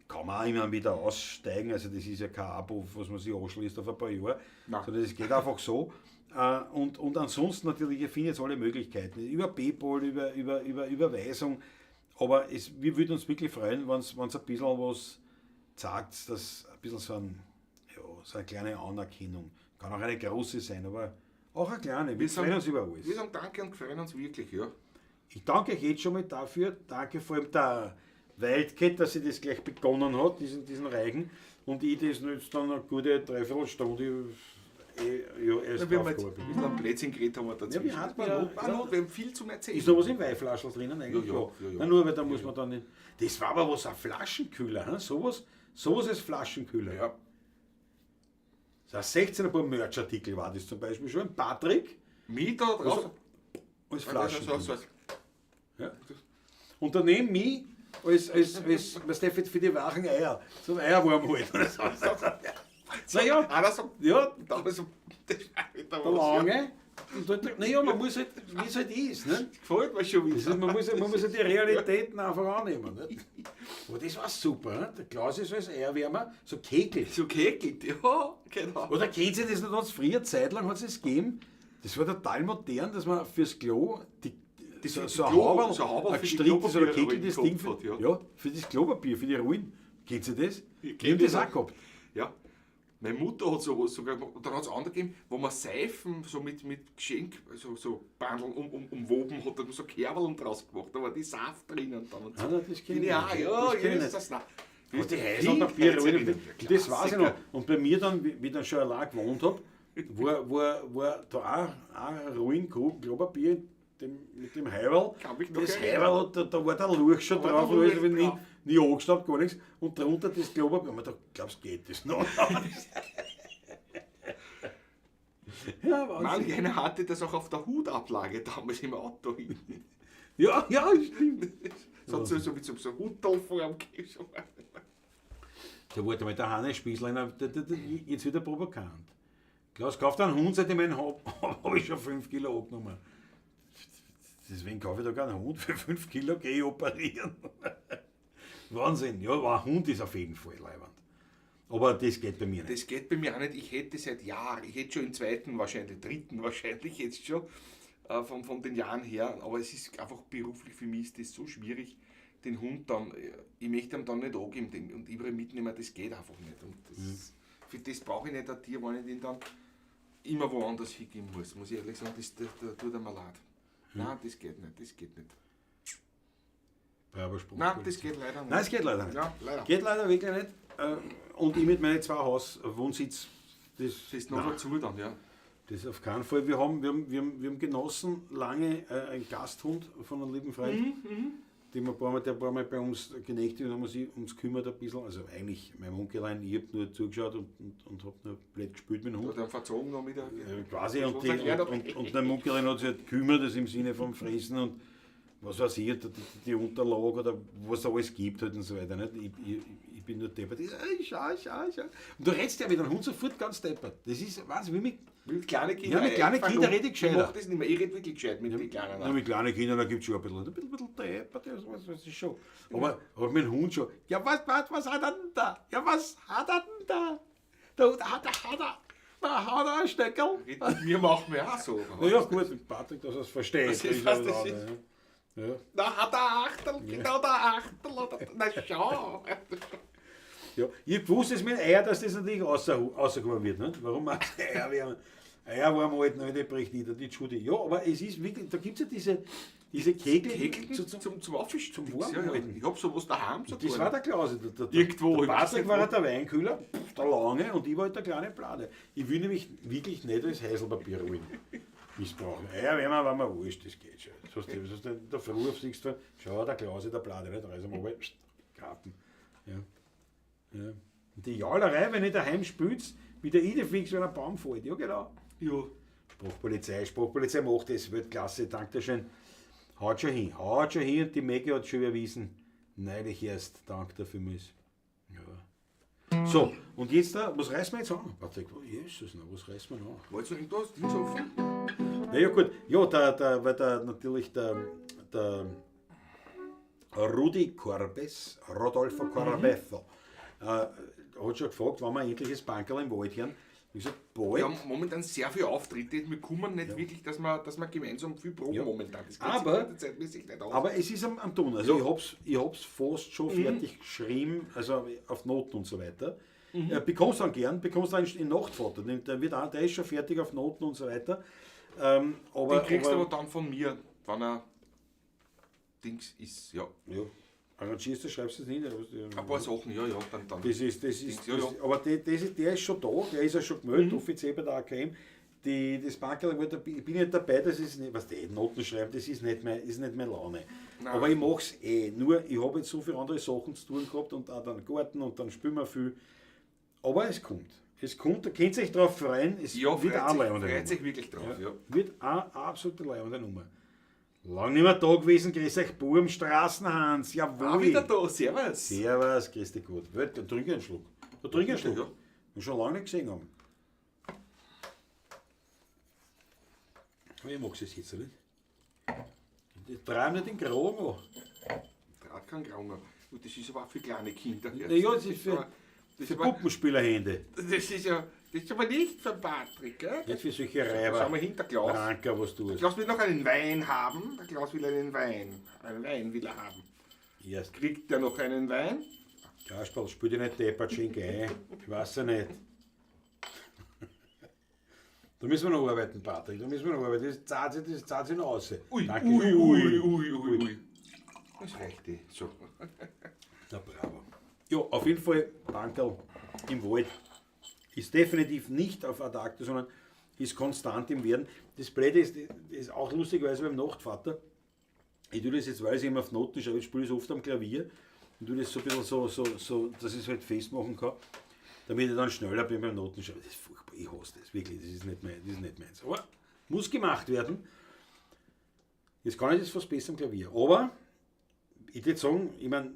Kann man auch immer wieder aussteigen, also das ist ja kein Abo, was man sich anschließt auf ein paar Jahre, Nein. sondern das geht einfach so. Und ansonsten natürlich, ihr findet alle Möglichkeiten, über PayPal, über Überweisung, aber wir würden uns wirklich freuen, wenn's ein bisschen was zeigt, dass ein bisschen so eine kleine Anerkennung, kann auch eine große sein, aber auch eine kleine, wir freuen uns über alles. Wir sagen danke und freuen uns wirklich, ja. Ich danke euch jetzt schon mal dafür, danke vor allem der Wildcat, dass sie das gleich begonnen hat, diesen Reigen, und ich das jetzt dann eine gute Dreiviertelstunde Ja, er ist Na, wir haben jetzt draufgekommen. ein bisschen am Blödsinn geredet haben wir dazwischen. Ja, wir hatten War ja- noch, war noch, wir haben viel zum Erzählen. Ist noch was im Weinflaschel drinnen eigentlich? Ja, ja, ja, ja. Na, nur, weil da muss man dann nicht. Das war aber was, ein Flaschenkühler, hm? Sowas ist Flaschenkühler. Ja. So ein 16er paar Merch-Artikel war das zum Beispiel schon. Ein Patrick Mich da drauf. als So, Flaschenkühler. so, so. Ja. Und daneben mich als, was der für die wachen Eier, zum Eierwarm halten oder so. Naja, Einer so, ja, da so, das ist auch wieder der was, ja. Lange. Und dort, naja, man muss halt, wie es halt ist. Ne? Gefällt mir schon Das wieder. ist, man muss ja die Realitäten einfach annehmen. Nicht? Aber das war super. Ne? Der Klaus ist als Eierwärmer so kekelt. So kekelt, ja, genau. Oder kennt ihr das noch ganz früher? Zeit lang hat es das gegeben. Das war total modern, dass man fürs Klo die, so, die so ein Klo- Haberl, so ein Haberl ein für die gestricktes oder Klopapierrollen kekeltes Ding gehabt für, hat, ja. für das Klopapier, für die Rollen. Kennt ihr das? Ich Ich kenn hab das das auch gehabt. Ja. Meine Mutter hat sowas sogar gemacht. Und dann hat es andere gegeben, wo man Seifen so mit Geschenk, so Bandeln umwoben hat, da hat man so Kerln draus gemacht. Da war die Saft drinnen dann. Und so. Ah, nein, das kenn ich Ja, nicht. ja, Das kenn ich ist nicht. das na. Und die Häuserpapier, das weiß ich noch. Und bei mir dann, wie ich dann schon allein gewohnt habe, war da auch Ruin Klopapier mit dem Heiberl. Kann mich noch Das erinnern. Heiberl, da war der Lurch schon Da war drauf, der und alles, Lurch ich drauf. nie angestaubt, gar nichts. Und drunter das Klopapier. Und man dachte, glaubst du, geht das noch? Ja, Wahnsinn. Manch einer hatte das auch auf der Hutablage damals im Auto hinten. Ja, ja, stimmt. Das hat so mit so Huttelform gegeben. Da wollte mal der Hannes Spießleiner, jetzt wieder provokant. Klaus, kauft einen Hund, seit ich meinen hab, habe ich schon 5 Kilo abgenommen. Deswegen kaufe ich da keinen Hund, für 5 Kilo gehe ich operieren. Wahnsinn, ja, aber ein Hund ist auf jeden Fall leibend. Aber das geht bei mir nicht. Das geht bei mir auch nicht. Ich hätte seit Jahren, ich hätte schon im zweiten wahrscheinlich, dritten wahrscheinlich jetzt schon, von den Jahren her, aber es ist einfach beruflich für mich ist das so schwierig, den Hund dann, ich möchte ihm dann nicht angeben den, und überall mitnehmen, das geht einfach nicht. Und das, für das brauche ich nicht ein Tier, wenn ich den dann immer woanders hingeben muss, muss ich ehrlich sagen, das tut er mir leid. Nein, das geht nicht, das geht nicht. Bravo, Nein, das geht leider nicht. Nein, es geht leider nicht. Ja, leider. Geht leider wirklich nicht. Und ich mit meinen 2 Haus-Wohnsitz, das, Das ist noch nein. dazu dann, ja. Das auf keinen Fall. Wir haben genossen lange einen Gasthund von einem lieben Freund, den wir ein paar Mal, der ein paar Mal bei uns genächtigt und haben sich ums kümmert ein bisschen. Also eigentlich mein Onkelein, ich hab nur zugeschaut und hab nur blöd gespielt mit dem Hund. Hat er verzogen noch wieder. Quasi Das und, was die, erklärt und, hat. und, und mein Onkelein hat sich halt gekümmert, das im Sinne vom Fressen und was weiß ich, die Unterlage oder was da alles gibt halt und so weiter. Nicht? Ich bin nur deppert. Ich sag, ey, schau, schau, schau. Und du redst ja mit dem Hund sofort ganz deppert. Das ist, weiß ich, wie mit Mit kleinen Kindern. Ja, mit kleinen Ich Kindern rede ich gescheiter. Ich mach das nicht mehr. Ich rede wirklich gescheit mit den Kleinen. Ja, mit kleinen Kindern, da gibt es schon ein bisschen deppert, das ist schon. Aber mit dem Hund schon. Ja, was hat er denn da? Ja, was hat er denn da? Da hat er, da hat er ein Steckerl. Red mit mir machen wir auch so. Na ja, gut, mit Patrick, dass er es versteht. Das ist, Das was ist das aber ist. Ja. Ja. Da hat er Achtel, genau der Achtel. Oder, na schau. Ja, ich wusste es mit Eier, dass das natürlich rausgekommen wird. Nicht? Warum machst du Eier wärmen? Eier warm halten, die bricht nieder, die Judy. Ja, aber es ist wirklich, da gibt es ja diese Kegel. Kegeln zum Aufwischen. zum ja, ja. Warmhalten. Ich hab sowas daheim sogar. Das war der Klaus. Der Irgendwo, Der ich weiß Patrick nicht war wo. ja der Weinkühler, der Lange, und ich war halt der kleine Plade. Ich will nämlich wirklich nicht als Heiselpapier rollen. Missbrauchen. Eier wärmen war mir wurscht, das geht schon. So hast du in der Früh auf siehst du, schau, der Klaus, der Plade, nicht? Reiß am Abend, Karten. Ja. Ja. Und die Jaulerei, wenn ich daheim spülst, wie der Idefix, wenn ein Baum fällt. Ja, genau. Ja. Sprachpolizei macht das, Weltklasse, Dankeschön. Haut schon hin, haut schon hin und die Maggie hat schon überwiesen. Neulich erst, dank dafür muss. Ja. So, und jetzt da, was reißen wir jetzt an? Patrick, Jesus, na, was reißen wir an? Wolltest du irgendwas? Dings offen? Na ja, gut, ja, weil da natürlich der Rudi Corbes, Rodolfo Corbetto, hat schon gefragt, wann wir endlich das Bankerl im Wald hören. Ich hab gesagt, bald. Wir haben momentan sehr viele Auftritte. Wir kommen nicht wirklich, dass wir gemeinsam viel proben Ja. momentan. Das geht sich zeitmäßig nicht aus. Aber es ist am Tun. Also ich hab's fast schon fertig geschrieben, also auf Noten und so weiter. Bekommst dann gern, bekommst dann in Nachtvater. Der ist schon fertig auf Noten und so weiter. Den kriegst du aber dann von mir, wenn er Dings ist. Ja. Ja. Arrangierst du, schreibst du es nicht? Ein paar Sachen, ja, ja, dann. Das ist, das ist, Ja, ja. Das, aber das ist, der ist schon da, der ist ja schon gemeldet, offiziell bei der AKM. Das Bankerl, da bin ich nicht dabei, das ist nicht, was die Noten schreiben, das ist nicht mein, ist nicht meine Laune. Nein. Aber ich mach's eh. Nur, ich habe jetzt so viele andere Sachen zu tun gehabt und auch dann Garten und dann spielen wir viel. Aber es kommt. Es kommt, da könnt ihr euch drauf freuen, es Ja, wird auch freut eine sich, leibende freut Nummer. sich wirklich drauf, ja. Wird auch eine absolute leibende Nummer. Lang nicht mehr da gewesen, grüß euch Burm, Straßenhans, jawohl. Ah, wieder da, servus. Servus, grüß dich Gott. Da trink ich einen Schluck. Da trink ich einen Schluck. Ja. Wir schon lange nicht gesehen haben. Aber ich mag es jetzt nicht. Ich trau nicht den Kragen an. Draht kein Kragen. Gut, das ist aber auch für kleine Kinder. Ja, ja, das ist für, aber, das für ist aber, Puppenspielerhände. das ist ja, das ist aber nicht für Patrick, gell? Nicht für solche Reiber. Schau mal hinter Klaus. Ranker, was du hast. Klaus will noch einen Wein haben. Der Klaus will einen Wein. Einen Wein will er haben. Erst. Kriegt er noch einen Wein? Kasperl, spiel dich nicht deppert, schenk ein. Ich weiß ja nicht. Da müssen wir noch arbeiten, Patrick. Da müssen wir noch arbeiten. Das zahlt sich, das zahlt sich noch aus. Ui, Danke. ui, ui, ui, ui, ui. Das reicht eh. So. Na bravo. Ja, auf jeden Fall, Bankerl im Wald ist definitiv nicht auf Ad acta, sondern ist konstant im Werden. Das Blöde ist, ist auch lustigerweise beim Nachtvater. Ich tue das jetzt, weil ich immer auf Noten schreibe, ich spiele es oft am Klavier und tue das so ein bisschen so, dass ich es halt festmachen kann, damit ich dann schneller bin beim Notenschreiben. Das ist furchtbar, ich hasse das, wirklich, das ist nicht mein, das ist nicht meins. Aber muss gemacht werden. Jetzt kann ich das fast besser am Klavier. Aber ich würde sagen, ich meine,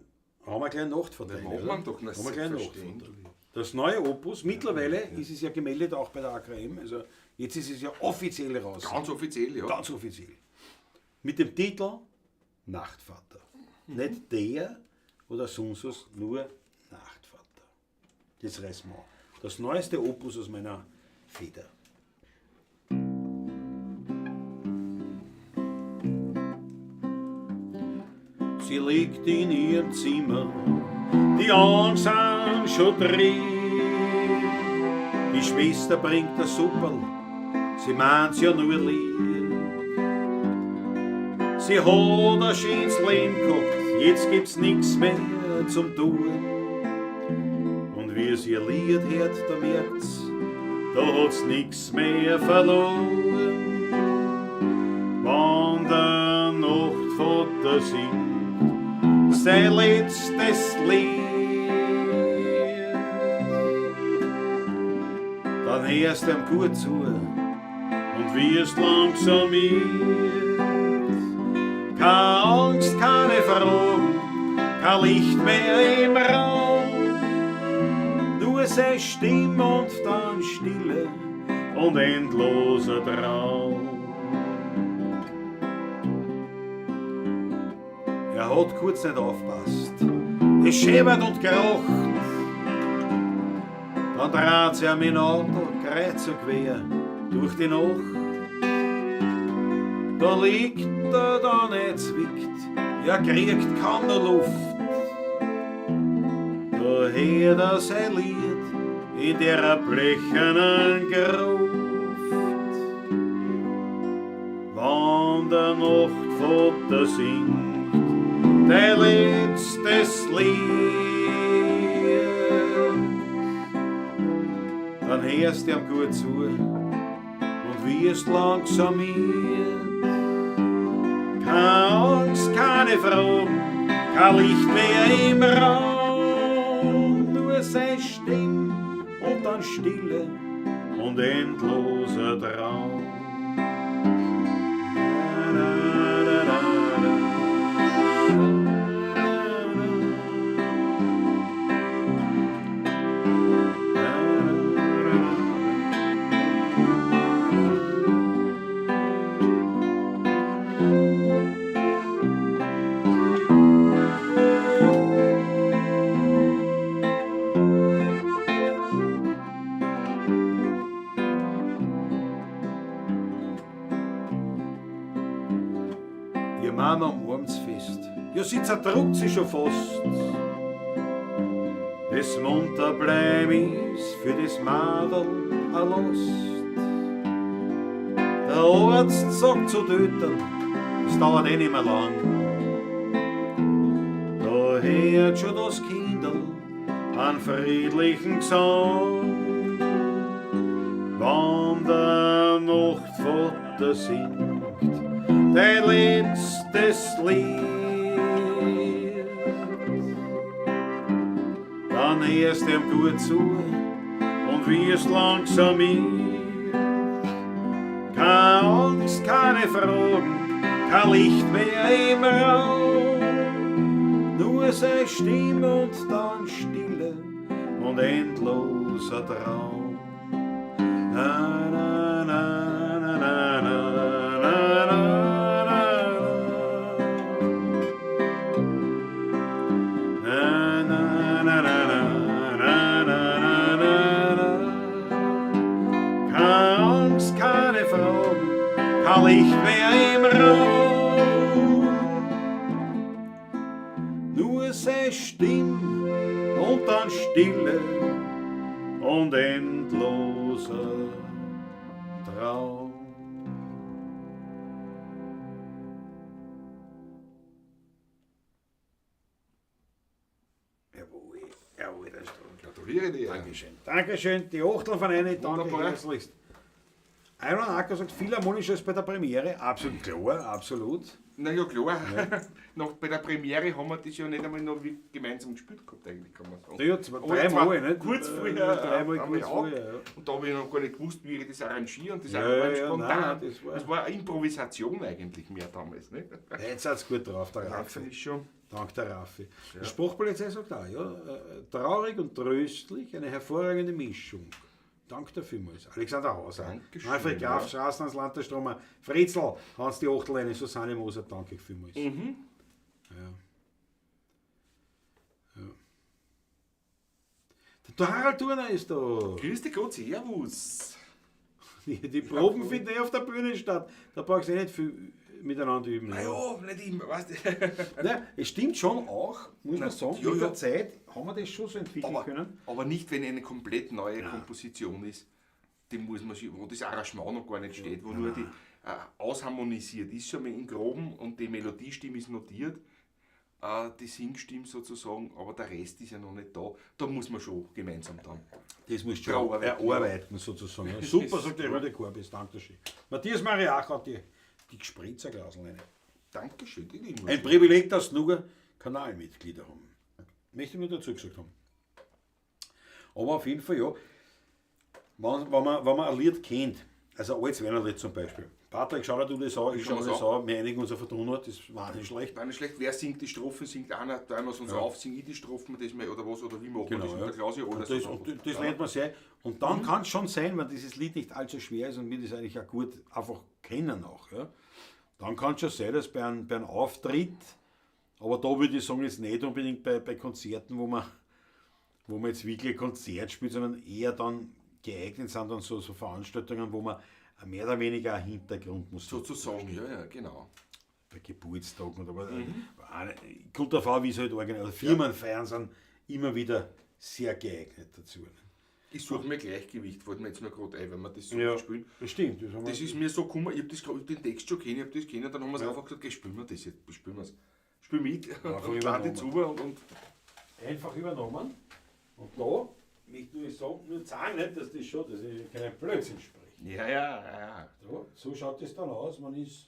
haben wir gleich einen Nachtvorteil. Ja, machen oder? wir doch, na, haben wir gleich einen selbstverständlich. Nachtvorteil. Das neue Opus, mittlerweile ist es ja gemeldet auch bei der AKM, also jetzt ist es ja offiziell raus. Ganz offiziell, ja. Ganz offiziell. Mit dem Titel Nachtvater. Nicht der oder sonst was, nur Nachtvater. Das reißen wir an. Das neueste Opus aus meiner Feder. Sie liegt in ihrem Zimmer, die Augen sind schon drin. Die Schwester bringt das Supperl, sie meint's ja nur lieb. Sie hat ein schönes Leben gehabt, jetzt gibt's nix mehr zum Tun. Und wie sie ihr Lied hört, da merkt's, da hat's nix mehr verloren. Wenn der Nachtvater singt, sein letztes Lied, dann hörst du ihm gut zu und wirst langsam mit. Keine Angst, keine Fragen, kein Licht mehr im Raum, nur seine Stimme und dann Stille und endloser Traum. Er hat kurz nicht aufpasst, es scheppert und kracht. Dann dreht sie am Auto kreuz und quer durch die Nacht. Da liegt er dann nicht zwickt, er kriegt kaum noch Luft. Da hört er sein Lied in der blechernen Gruft. Wann der Nachtvater singt, dein letztes Lied, dann hörst du ihm gut zu und wirst langsam mit. Keine Angst, keine Fragen, kein Licht mehr im Raum, nur seine Stimme und dann Stille und endloser Traum. Na, na, na, na, na. Na, na, na, na. Ihr Mama umarmt's fest. Ja, sie zerdruckt sie schon fast. Das Munterbleiben ist für das Madel a Last. Der Arzt sagt zu töten, es dauert eh nicht mehr lang. Da Da hört schon das Kindl einen friedlichen Gesang. Wann der Nachtvater singt dein letztes Lied, dann hörst ihm gut zu und wirst langsam mit. Keine Angst, keine Fragen, kein Licht mehr im Raum, nur seine Stimme und dann Stille und endloser Traum. Na, na, na, na, na, na, na, na, na. Na, na, na, na, na, na, na, na, na. Keine Angst, keine Fragen, kein Licht mehr im Raum. Nur seine Stimme und dann Stille und endloser Traum. Jawohl, jawohl, das ist toll. Gratuliere dir. Dankeschön. Dankeschön, die Achtel von einer, danke Wunderbar. herzlichst. Iron Acker sagt, Philharmonisches bei der Premiere, absolut klar, absolut. Na ja, klar. Noch bei der Premiere haben wir das ja nicht einmal noch gemeinsam gespielt gehabt, eigentlich, kann man sagen. Ja, zwei, Oder dreimal, nicht? Kurz vorher. Dreimal haben kurz wir auch. vorher, ja. Und da habe ich noch gar nicht gewusst, wie ich das arrangiere. Und das Ja, war ja, ja, spontan. nein, das war- das war eine Improvisation eigentlich mehr damals. Nicht? Jetzt hat's gut drauf, der Raffi Raffi. ist schon. Dank der Raffi. Die Spruchpolizei sagt auch, ja, traurig und tröstlich, eine hervorragende Mischung. Dank dafür vielmals. Alexander Hauser, Dankeschön, Manfred Graf, ja. Straßenhans Landestromer, Fritzl, Hans die Achtel, Susanne Moser, danke vielmals. Mhm. Ja. Ja. Der Harald Thurner ist da. Grüß dich Gott, servus. Die Proben finden eh auf der Bühne statt. Da brauchst du eh nicht viel miteinander üben. Na ja, nicht immer, weißt du. Nein, es stimmt schon auch, muss man sagen, ja, mit ja. der Zeit haben wir das schon so entwickeln Aber, können. aber nicht, wenn eine komplett neue Komposition ist, die muss man sich, wo das Arrangement noch gar nicht steht, wo nur die ausharmonisiert ist schon mal im Groben und die Melodiestimme ist notiert, die Singstimme sozusagen, aber der Rest ist ja noch nicht da. Da muss man schon gemeinsam dann. Das musst du schon Erarbeiten, erarbeiten sozusagen. Ja. Super, sagt der Rüde Korbis, danke schön. Matthias Mariach hat die Spritzerglasel rein. Dankeschön, die lieben Ein Privileg, dass nur Kanalmitglieder haben. Möchte ich nur dazu gesagt haben. Aber auf jeden Fall, ja, wenn man ein Lied kennt, also ein altes Wienerlied zum Beispiel. Patrick, schau dir du das an, ich schau mir das an, wir einigen uns auf den Tonart, das ist wahnsinnig schlecht. War nicht schlecht, wer singt die Strophen, singt einer, teilen wir es uns auf, singe ich die Strophen, das mal, oder was, oder wie machen wir das mit der Klausi, Und alles. das, und das lernt man sehr. Und dann kann es schon sein, wenn dieses Lied nicht allzu schwer ist und wir das eigentlich auch gut einfach kennen auch, ja, dann kann es schon sein, dass bei einem Auftritt, aber da würde ich sagen, jetzt nicht unbedingt bei Konzerten, wo man jetzt wirklich ein Konzert spielt, sondern eher dann geeignet sind dann so Veranstaltungen, wo man mehr oder weniger Hintergrundmusik Sozusagen, ja, ja, genau. Bei Geburtstagen oder was. Kommt darauf an, wie es halt organisiert. Also Firmenfeiern sind immer wieder sehr geeignet dazu. Ne? Ich suche mir Gleichgewicht, fällt mir jetzt nur gerade ein, wenn wir das so spielen. Das stimmt. Das, haben wir Das ist mir so gekommen, ich habe den Text schon kennen, ich habe das kennen, dann haben wir es einfach gesagt, okay, spielen wir das jetzt, spielen wir es. Spiel mit, Einfach und lade übernommen. zu und einfach übernommen. Und da möchte ich nur sagen, nur sagen, nicht, dass das schon, dass ich keinen Blödsinn spreche. ja, ja, ja. So schaut das dann aus, man ist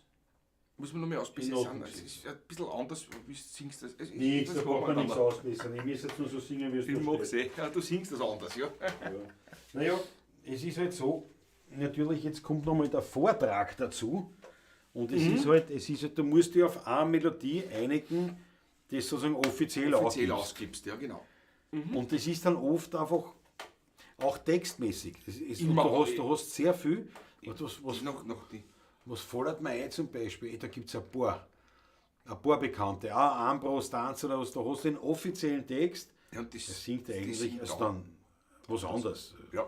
Muss man noch mehr ausbessern. Ordnung Es ist ein bisschen anders, wie du singst das. Es, nichts, das da braucht man machen nichts wir ausbessern. Ich muss jetzt nur so singen, wie es dann. Ich da mag's steht. eh. Ja, du singst das anders, ja. Ja. Naja, es ist halt so, natürlich, jetzt kommt nochmal der Vortrag dazu. Und es ist halt, du musst dich auf eine Melodie einigen, die du sozusagen offiziell, Offiziell ausgibst. ausgibst, ja, genau. Und das ist dann oft einfach auch textmäßig. Das ist, und Immer du hast sehr viel. Was, Noch, noch die. was fordert man ein zum Beispiel? Da gibt es ein paar Bekannte. Auch Ambros Tanz oder was, da hast du den offiziellen Text. Ja, und das, Das singt das eigentlich singt also auch. dann was anderes. Ja.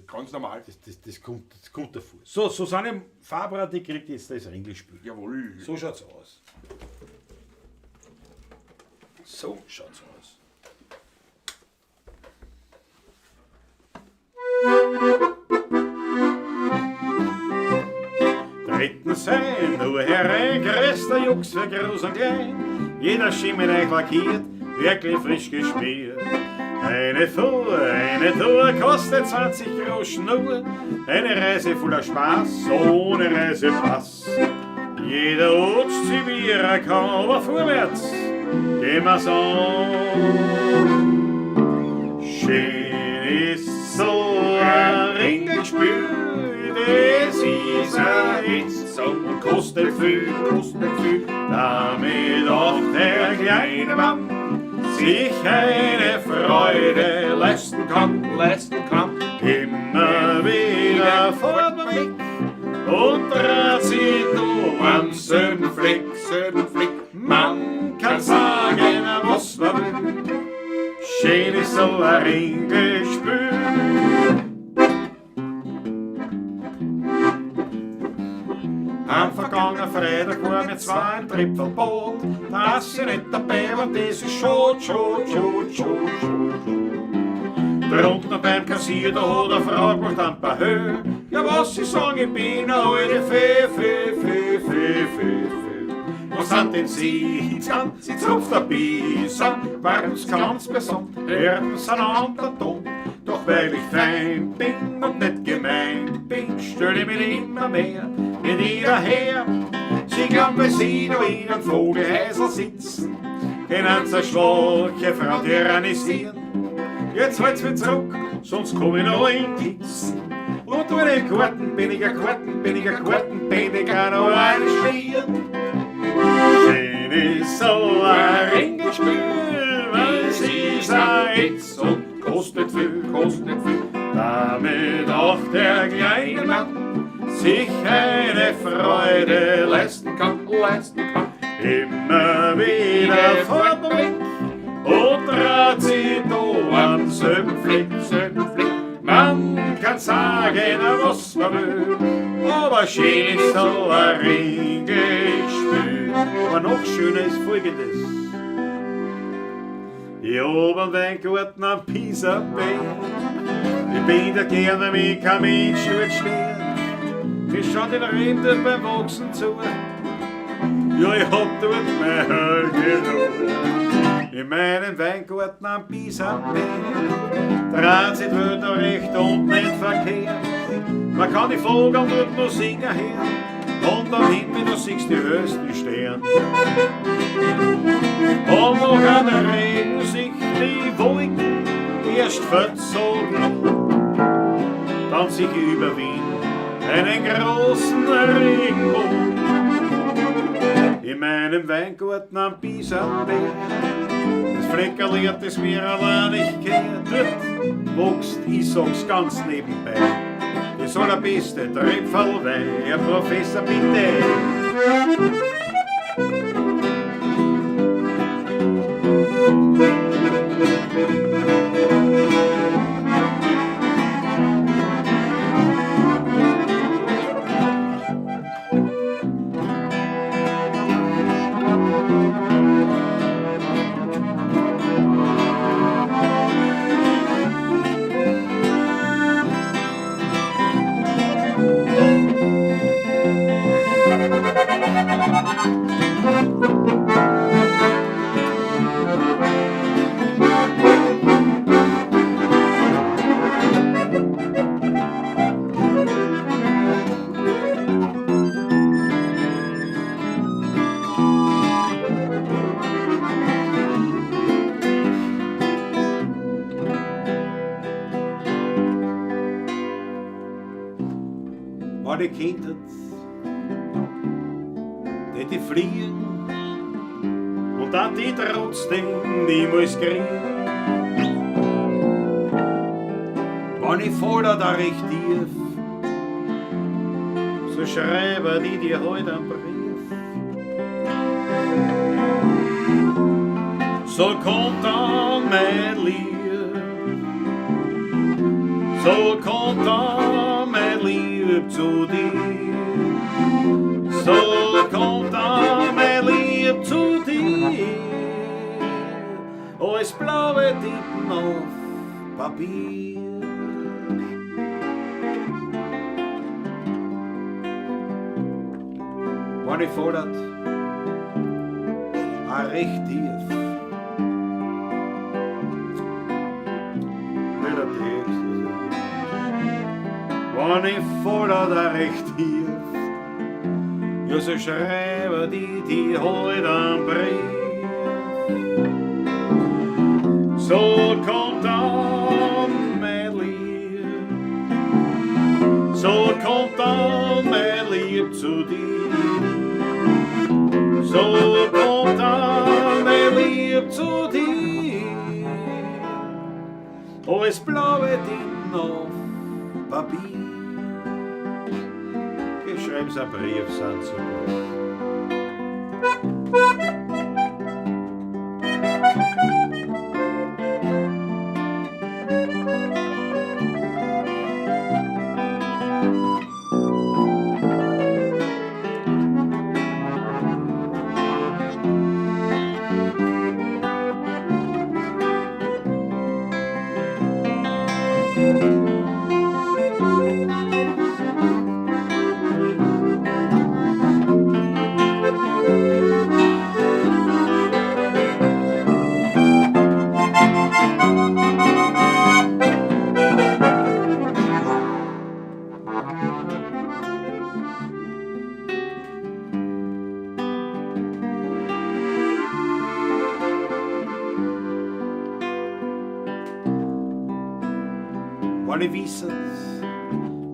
Ganz normal. Das kommt davor. So, Susanne Fabra, die kriegt jetzt das Ringelspiel. Jawohl. So schaut's aus. So schaut's aus. Dritten sein, nur herein, größter Jux für groß und klein. Jeder Schimmel neu lackiert, wirklich frisch geschmiert. Eine Fuhr, eine Tour kostet 20 Groschen nur. Eine Reise voller Spaß, ohne Reisepass. Jeder rutscht sie wie er kann, aber vorwärts gehen wir's an. Schön ist so ein Ringelspiel, das ist ein Hitz und kostet viel, Kostet viel. Damit auch der kleine Mann sich eine Freude leisten kann. Leisten kann. Immer wieder fährt man weg und dreht sich da am selben Fleck. Selben Fleck. Man kann sagen, was man will. Schön ist so ein Ringelspiel. Am vergangenen Freitag war mir zwar ein Tripfelboot, dass ich nicht dabei war, das ist schon, schon, schon, schon, schon, schon. Drunten beim Kassier, da hat eine Frau gemacht ein paar Höhe. Ja, was ich sagen, ich bin eine alte Fee, Fee, Fee, Fee, Fee, Fee. Was sind denn Sie? Sie zupft ein bisschen, waren's ganz besonnen, hörten sie einen anderen Ton. Doch weil ich fein bin und nicht gemein bin, stell ich mich immer mehr mit ihr her. Sie glauben, weil sie noch in einem Vogelhäusl sitzen, können sie eine schwache Frau tyrannisieren. Jetzt halt's mich zurück, sonst komm ich noch in die Hitzen. Und in den Karten bin ich ein Karten, bin ich ein Karten, bin ich auch noch ein Spiel. Schön ist so ein Ringelspiel, weil sie ist ein Hitz und kostet viel, Kostet viel. Damit auch der kleine Mann sich eine Freude leisten Leisten kann, leisten kann. Immer wieder fährt man weg und dreht sich da am selben Fleck. Selben Fleck. Man kann sagen, was man will, aber schön ist so ein Ringelspiel. Aber noch schöner ist Folgendes. Hier oben Weingarten am Pisa-Berg, ich bin da gerne mit kein Mensch wird stehen. Ich schau den Reben dort beim Wachsen zu. Ja, ich hab dort meine Ruhe. In meinem Weingarten am Pisa-Berg dreht sich die Welt noch recht und nicht verkehrt. Man kann die Vögel dort noch singen hören und am Himmel da siehst du die höchsten Sterne. Und noch an der Regen sich die Wolken erst verzogen, dann sich über Wien einen großen Regenbogen. In meinem Weingarten am Pisa-Berg, das Fleckerl, das mir allein nicht kehrt, dort wächst, ich sag's ganz nebenbei, das allerbeste Tröpfelwein, Herr Professor, bitte. Wenn ich Kind hat, die fliehen und dann die trotzdem niemals kriegen. Wenn ich falle da recht tief, so schreibe ich dir heut einen Brief. So kommt dann mein Lieb, so kommt dann mein Lieb zu dir. So kommt dann mein Lieb zu dir, als blaue Tinten auf Papier. Wenn ich fordert, auch recht tief. Blöder Text, also. Wenn ich fall da recht tief, ja, so schreibe die die heut einen Brief. So kommt dann, mein Lieb, so kommt dann, mein Lieb, zu dir. So kommt dann, mein Lieb, zu dir. Alles blaue Tinten auf Papier. Ich schreib's einen Brief, sind so gut. Wenn ich wisset,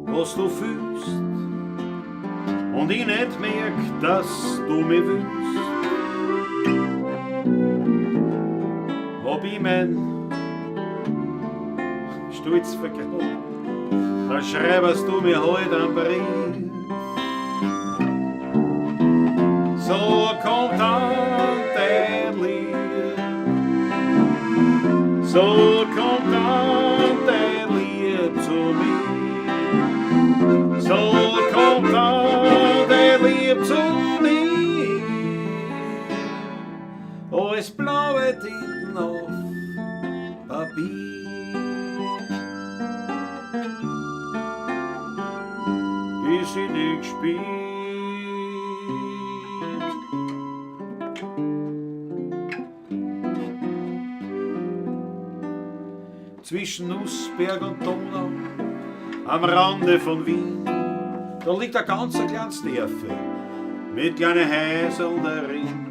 was du fühlst und ich nicht merk, dass du mich willst, hab ich mein Stolz vergraben, dann schreibst du mir heut einen Brief. So kommt dann dein Lied, so kommt dann dein Lieb zu mir. So kommt dann dein Lieb zu mir. Alles blaue Tinten auf Papier. Bis ich dich gespielt. Zwischen Nussberg und Donau, am Rande von Wien, da liegt ein ganz kleines Dörfel mit kleinen Häuserl darin.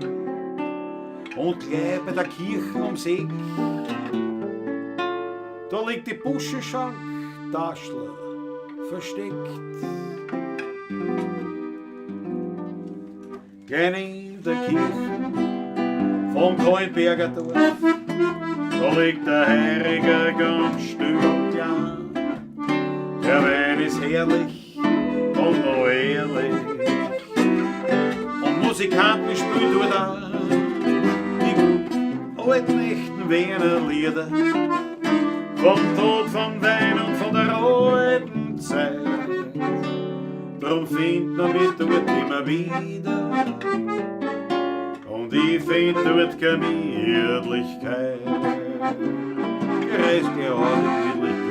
Und gleich bei der Kirche ums Eck, da liegt die Buschenschank Taschler versteckt. Klein in der Kirche vom Kahlenberger Dorf, da liegt der Heiriger ganz still und klein. Der Wein ist herrlich und noch ehrlich, und Musikanten spielen dort auch die alten echten Wiener Lieder vom Tod, vom Wein und von der alten Zeit. Drum findet man mich dort immer wieder, und ich find dort Gemütlichkeit. Gereist gerade Gemütlichkeit.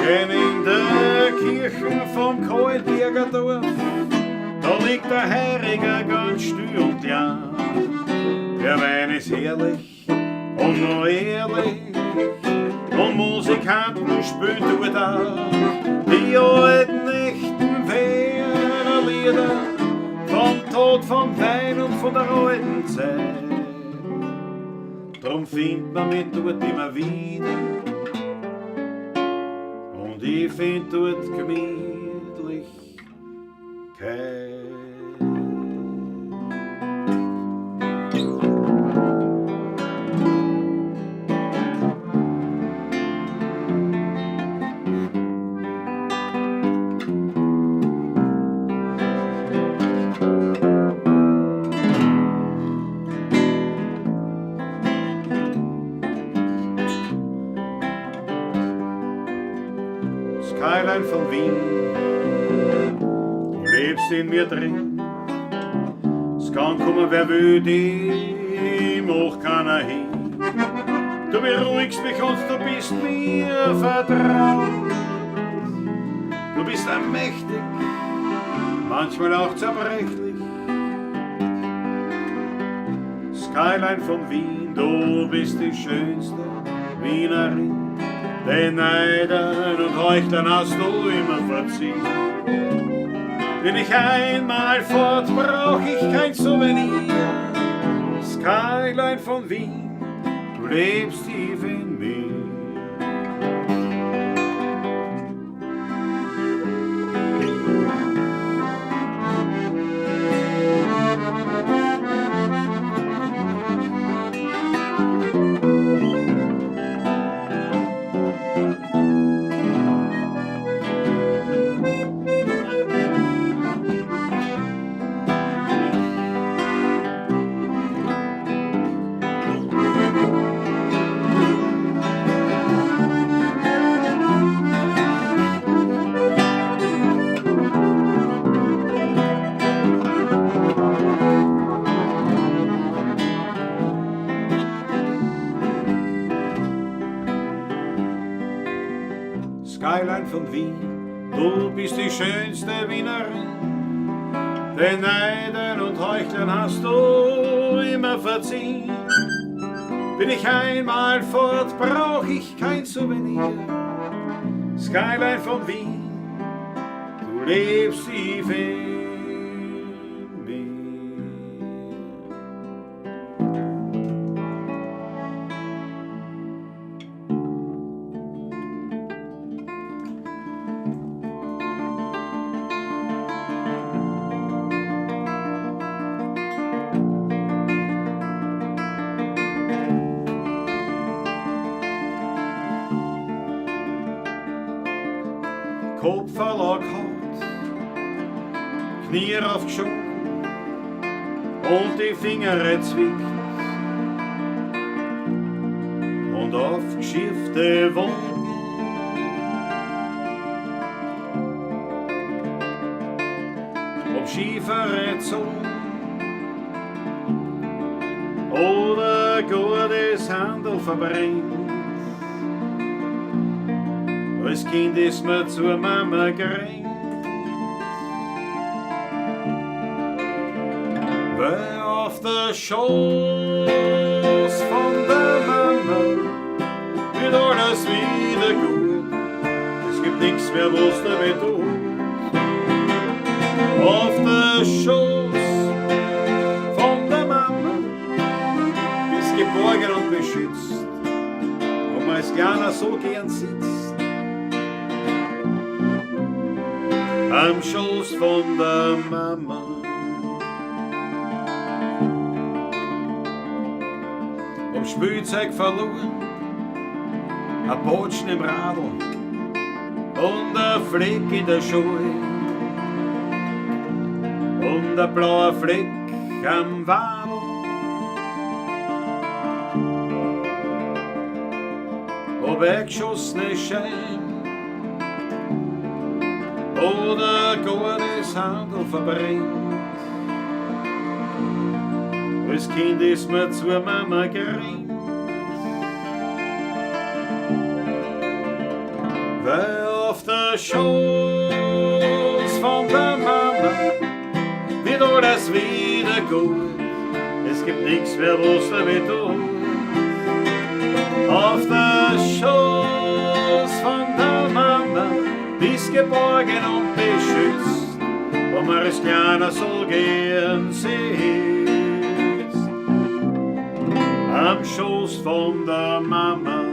Denn in der Kirche vom Kahlenberger Dorf, da liegt der Heiriger ganz still und klein. Der Wein ist herrlich und noch ehrlich, und Musikanten spielen dort auch die alten echten Wiener Lieder vom Tod, vom Wein und von der alten Zeit. Drum findet man mich dort immer wieder, und ich find dort Gemütlichkeit. von Wien, du lebst in mir drin. Es kann kommen, wer will, die mach keiner hin. Du beruhigst mich und du bist mir vertraut. Du bist allmächtig, manchmal auch zerbrechlich. Skyline von Wien, du bist die schönste Wienerin. Den Neidern und Heuchlern hast du immer verziehen. Bin ich einmal fort, brauch ich kein Souvenir. Skyline von Wien, du lebst tief in mir. Skyline von Wien, du bist die schönste Wienerin. Den Neidern und Heuchlern hast du immer verziehen. Bin ich einmal fort, brauch ich kein Souvenir. Skyline von Wien, du lebst tief in mir. Kopf verlockert, Knie raufgeschoben und die Finger zwickt und aufgeschiffte Wunden. Ob schiefere Zungen oder gutes Handel verbrennt. Als Kind ist mir zur Mama gerannt. Weil auf der Schoß von der Mama wird alles wieder gut. Es gibt nichts mehr, was dir weh tut. Auf der Schoß von der Mama bist geborgen und beschützt, wo man als Kleiner so gern sitzt. Am Schoß von der Mama. Ob Spielzeug verloren, ein Botschen im Radl und ein Fleck in der Schuhe und ein blauer Fleck am Wadl. Ob eingeschossene Schein oder gar das Handel verbrennt. Als Kind ist mir zur Mama gerannt. Weil auf der Schoß von der Mama wird alles wieder gut. Es gibt nichts mehr, was dir weh tut. Auf der Schoß von der Mama bist geborgen und beschützt, wo man als Kleiner so gern sitzt. Am Schoß von der Mama.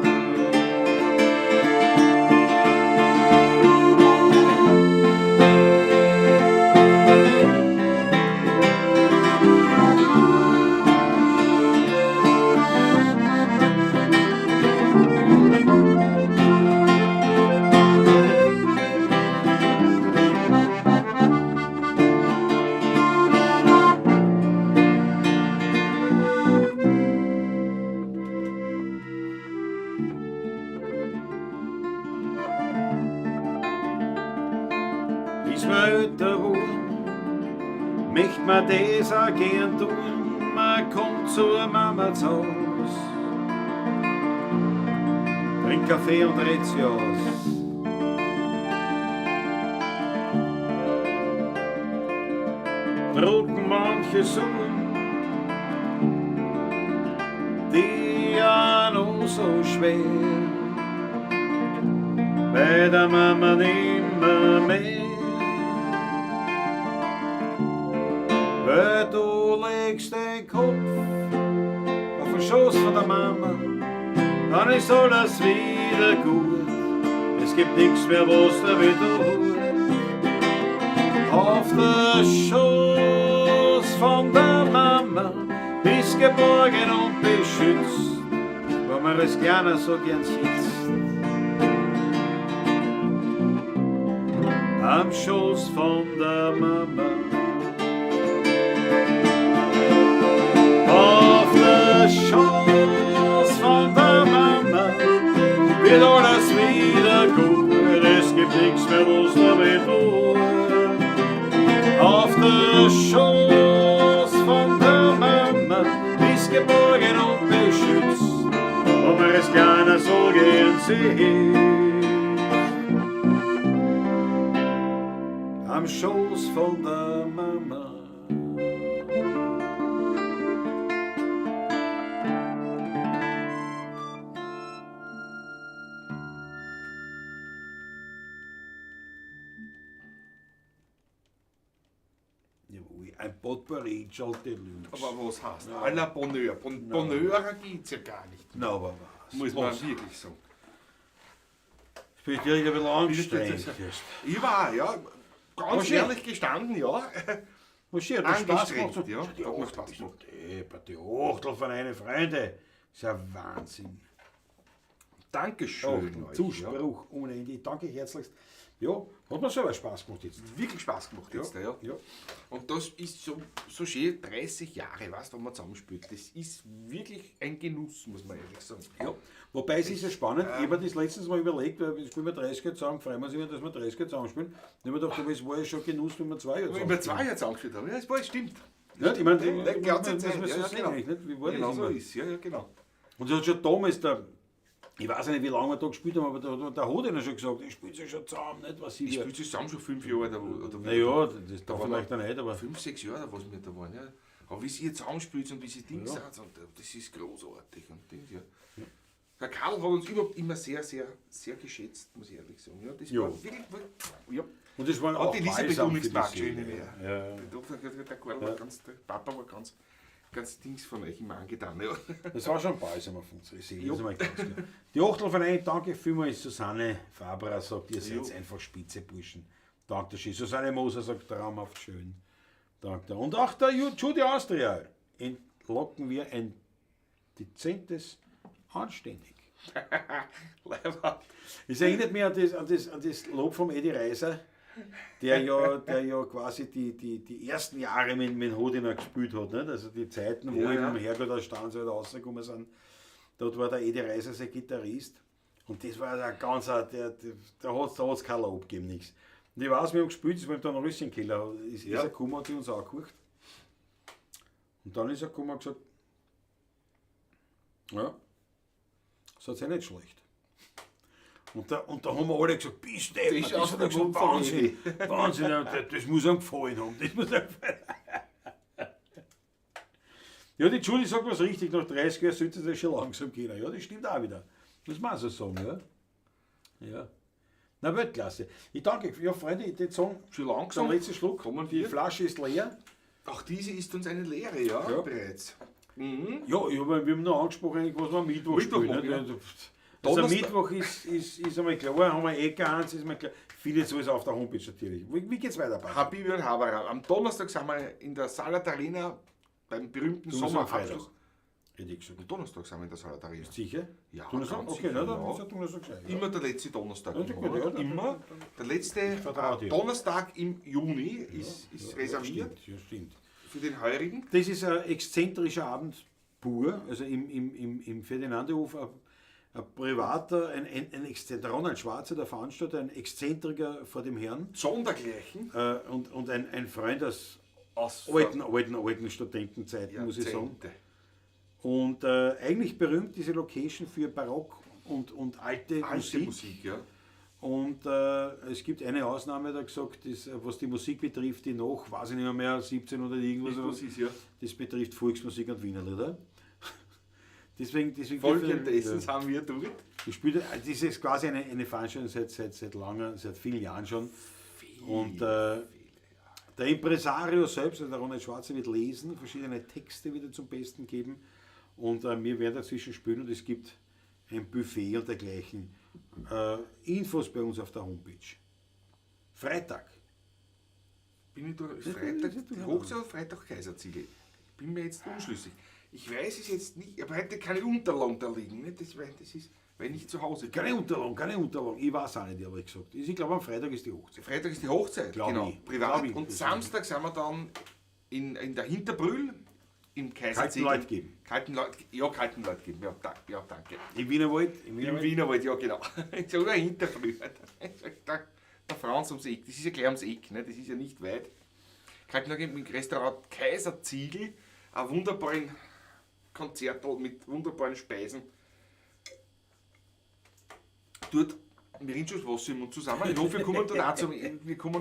Ist man älter geworden, möcht man das auch gern tun, man kommt zur Mama zu Haus. Trinkt Kaffee und redet sie aus. Drucken manche Summen, die ja noch so schwer, bei der Mama nimmer mehr. Weil du legst den Kopf auf den Schoß von der Mama, dann ist alles wieder gut. Es gibt nichts mehr, was dir weh tut. Auf der Schoß von der Mama bist geborgen und beschützt, wo man es gerne so gern sitzt. Am Schoß von der Mama. Auf der Schoß von der Mama wird alles wieder gut, es gibt nichts mehr, was da weh tut. Auf der Schoß von der Mama ist geborgen und beschützt, wo man es gerne so gern sieht. Am Schoß von der Mama. Jawohl, ein Potpourri, Deluxe. Aber was heißt? À la Bonheur. Bonheur geht's ja gar nicht. Na, aber was? Muss man wirklich sagen. Bist wirklich ein bisschen angestrengt. Ich war, ja. Ganz schön. ehrlich gestanden, ja. Was schön, hat Spaß gemacht. ja. Die Hat mir Achtel, Spaß gemacht. Die Achtel von einem Freunde. Ist ja Wahnsinn. Dankeschön. euch, Zuspruch ohne Ende. Danke herzlichst. Ja, hat mir selber Spaß gemacht jetzt. Ja. Wirklich Spaß gemacht jetzt, ja. Ja. Und das ist so, so schön, 30 Jahre, weißt du, wenn man zusammenspielt. Das ist wirklich ein Genuss, muss man ehrlich sagen. Ja. Wobei es ist ja spannend, ich habe mir das letztens mal überlegt, weil wir spielen wir 30 Jahre zusammen, freuen wir uns immer, dass wir 30 Jahre zusammen spielen. Und ich habe mir gedacht, aber es war ja schon Genuss, wenn wir 2 Jahre Wenn wir zusammen 2 Jahre zusammen gespielt haben, ja, das war, stimmt. Nicht? Ich meine, Ja, die ganze das Zeit, muss ja, man ja, so genau. sehen, eigentlich, nicht? Wie war das Genau so immer? ist, ja, ja, genau. Und es hat schon damals der, ich weiß nicht, wie lange wir da gespielt haben, aber der hat ihnen schon gesagt, ich spiele schon zusammen, nicht was ich. Ich spiele zusammen schon 5 Jahre. Oder Naja, das Da da waren vielleicht auch nicht, aber. 5, 6 Jahre, was wir da waren, ja. Aber wie ihr zusammenspielt und wie sie Dings Ja. sind, und das ist großartig. Und Dings, ja. Der Karl hat uns überhaupt immer sehr, sehr, sehr geschätzt, muss ich ehrlich sagen. Ja, das Ja. war wirklich, ja. Und das war Und auch die Elisabeth balsam übrigens für die mag schon Seele. nicht mehr. Ja. Der Karl war ganz, der Papa war ganz, ganz Dings von euch immer angetan. Ja. Das war schon balsam auf unsere Seele, das ist einmal ganz klar. Die Achtel von einem, danke vielmals, Susanne Fabra sagt, ihr seid Jo. einfach spitze Burschen. Danke schön. Susanne Moser sagt, traumhaft schön. Danke. Und auch der Judy Austria entlocken wir ein dezentes Anständig. Leider. Es erinnert mich an das Lob vom Edi Reiser, der ja quasi die ersten Jahre mit Hodina gespielt hat. Nicht? Also die Zeiten, wo Ja, eben ja. Herrgott aus Stanz halt rausgekommen sind, dort war der Edi Reiser sein Gitarrist. Und das war der ganz, der da hat's kein Lob gegeben, nichts. Und ich weiß, wir haben gespielt, das war im Dornröschenkeller, ist Ja. er gekommen und hat uns angehört. Und dann ist er gekommen und hat gesagt, ja, das ist ja nicht schlecht. Und da haben wir alle gesagt, bist du Das ist das aus hat der er gesagt, Mund von Wahnsinn, Edi. Wahnsinn, ja, das muss ihm gefallen haben. Das muss ihm gefallen. Ja, die Judy sagt was richtig, nach 30 Jahren sollte das schon langsam gehen. Ja, das stimmt auch wieder. Muss man auch so sagen, ja. Ja. Na, Weltklasse. Ich danke, ja, Freunde, ich würde sagen, Schon langsam. der letzte Schluck. Kommen Die wir. Flasche ist leer. Auch diese ist uns eine Lehre, ja, Ja. bereits. Mhm. Ja, wir haben noch angesprochen, eigentlich, was wir am Mittwoch Mittwoch spielen. machen, nicht? ja. Also Donnerstag- Mittwoch ist einmal klar, haben wir Ecke 1, ist einmal klar. Findet alles auf der Homepage natürlich. Wie geht's weiter, Patrick? Habibi und Habara. Am Donnerstag sind wir in der Salat Arena beim berühmten Donnerstag, Sommerabschluss. Freitag. Hätte ich gesagt. Am Donnerstag sind wir in der Salat Arena. Sicher? Ja, Donnerstag? ganz Okay, sicher, na, dann ja. ist ja Donnerstag gescheit. Ja. Immer der letzte Donnerstag. Ja, im gut, Monat. ja, dann- Immer. Der letzte vertraue dir. Donnerstag im Juni ist reserviert Stimmt, ja, stimmt. für den heurigen. Das ist ein exzentrischer Abend pur, also im Ferdinandehof Ein privater, der Ronald Schwarzer, der Veranstalter, ein Exzentriker vor dem Herrn. Sondergleichen. Und ein Freund aus Aus alten Studentenzeiten, muss ich sagen. Und eigentlich berühmt diese Location für Barock und alte Alte Musik, ja. Und es gibt eine Ausnahme, da gesagt, das, was die Musik betrifft, die noch, weiß ich nicht mehr, 17 oder irgendwas, Was ist, ja. das betrifft Volksmusik und Wienerlieder. Deswegen Folgendessen sind wir dort. Ich spiele, das ist quasi eine Veranstaltung seit langer, seit vielen Jahren schon. Und der Impresario selbst, also der Ronald Schwarzer, wird lesen, verschiedene Texte wieder zum Besten geben. Und wir werden dazwischen spielen und es gibt ein Buffet und dergleichen. Infos bei uns auf der Homepage. Freitag. Bin ich da? Freitag, Hochzeit oder Freitag Kaiserziegel? Ich bin mir jetzt unschlüssig. Ich weiß es jetzt nicht, ich habe heute keine Unterlagen da liegen. Ne? Das ist, weil ich nicht zu Hause bin. Keine Unterlagen. Ich weiß auch nicht, ehrlich gesagt. Ich glaube, am Freitag ist die Hochzeit. Freitag ist die Hochzeit, Glaub genau. ich. Privat. Glaub ich. Und Samstag sind wir dann in der Hinterbrühl im Kaiserziegel. Kalten Leut geben. Kalten Leut, ja, kalten Leut geben. Ja, ja, danke. Im Wienerwald. Im Wienerwald, ja, genau. Sogar Hinterbrühl. Der Franz ums Eck. Das ist ja gleich ums Eck, ne? Das ist ja nicht weit. Kalten Leut geben im Restaurant Kaiserziegel. Ein wunderbaren Konzert mit wunderbaren Speisen. Dort, wir reden schon das Wasser im Mund zusammen. Ich hoffe, wir kommen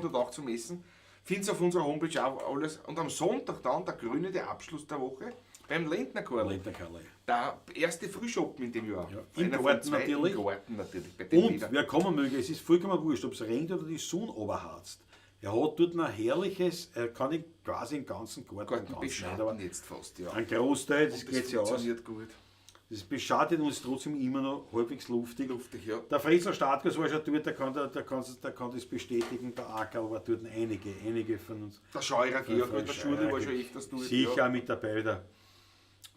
dort auch zum Essen. Findet auf unserer Homepage auch alles. Und am Sonntag dann der krönende Abschluss der Woche beim Lendnerkarl. Lendnerkarl. Der erste Frühschoppen in dem Jahr. Ja, im Garten natürlich. Im Garten natürlich. Bei dem Und wieder. wer kommen möge, es ist vollkommen wurscht, ob es regnet oder die Sonne oberharzt. Er hat dort ein herrliches, er kann ihn quasi den ganzen Garten beschatten nicht, aber jetzt fast, ja. Ein Großteil, das geht ja aus. funktioniert gut. Das beschattet uns trotzdem immer noch halbwegs luftig. Luftig, ja. Der Fritzl Startgas war schon dort, der kann das bestätigen. Der Ackerl war dort, einige von uns. Der Scheurer Georg, der Schule war schon öfters dort. Sicher ja. mit dabei wieder.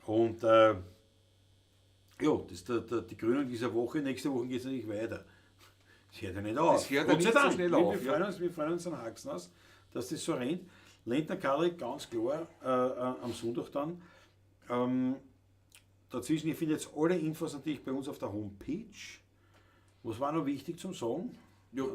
Und ja, das ist die Krönung dieser Woche. Nächste Woche geht es natürlich weiter. Das hört ja nicht auf. Das hört ja nicht so schnell auf. Wir freuen uns an Haxen aus, dass das so rennt. Lendner Karl, ganz klar, am Sonntag dann. Dazwischen, ihr findet jetzt alle Infos natürlich bei uns auf der Homepage. Was war noch wichtig zum Sagen? Ja,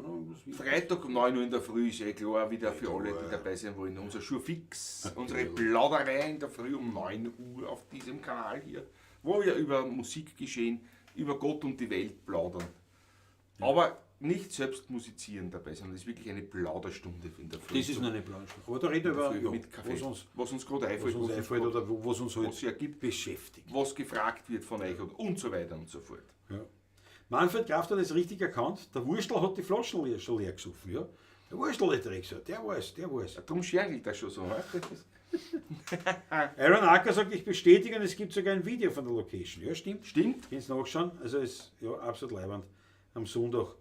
Freitag um 9 Uhr in der Früh ist eh klar, wieder für alle, die dabei sein wollen. Unser Schurfix, unsere Plauderei in der Früh um 9 Uhr auf diesem Kanal hier, wo wir über Musikgeschehen, über Gott und die Welt plaudern. Ja. Aber nicht selbst musizieren dabei, sondern es ist wirklich eine Plauderstunde in der Früh. Das ist nur eine Plauderstunde. Aber da reden wir über mit Kaffee, was uns gerade einfällt, oder was uns halt was ergibt, beschäftigt. Was gefragt wird von euch und so weiter und so fort. Ja. Manfred Kraft hat es richtig erkannt, der Wurstel hat die Flaschen schon leer gesoffen. Ja? Der Wurstel hat leer gesagt, der weiß, der weiß. Ja, darum schergelt das schon so. Ne? Aaron Acker sagt, ich bestätige und es gibt sogar ein Video von der Location. Ja, stimmt. Stimmt. Kannst nachschauen. Also ist ja absolut leibend am Sonntag.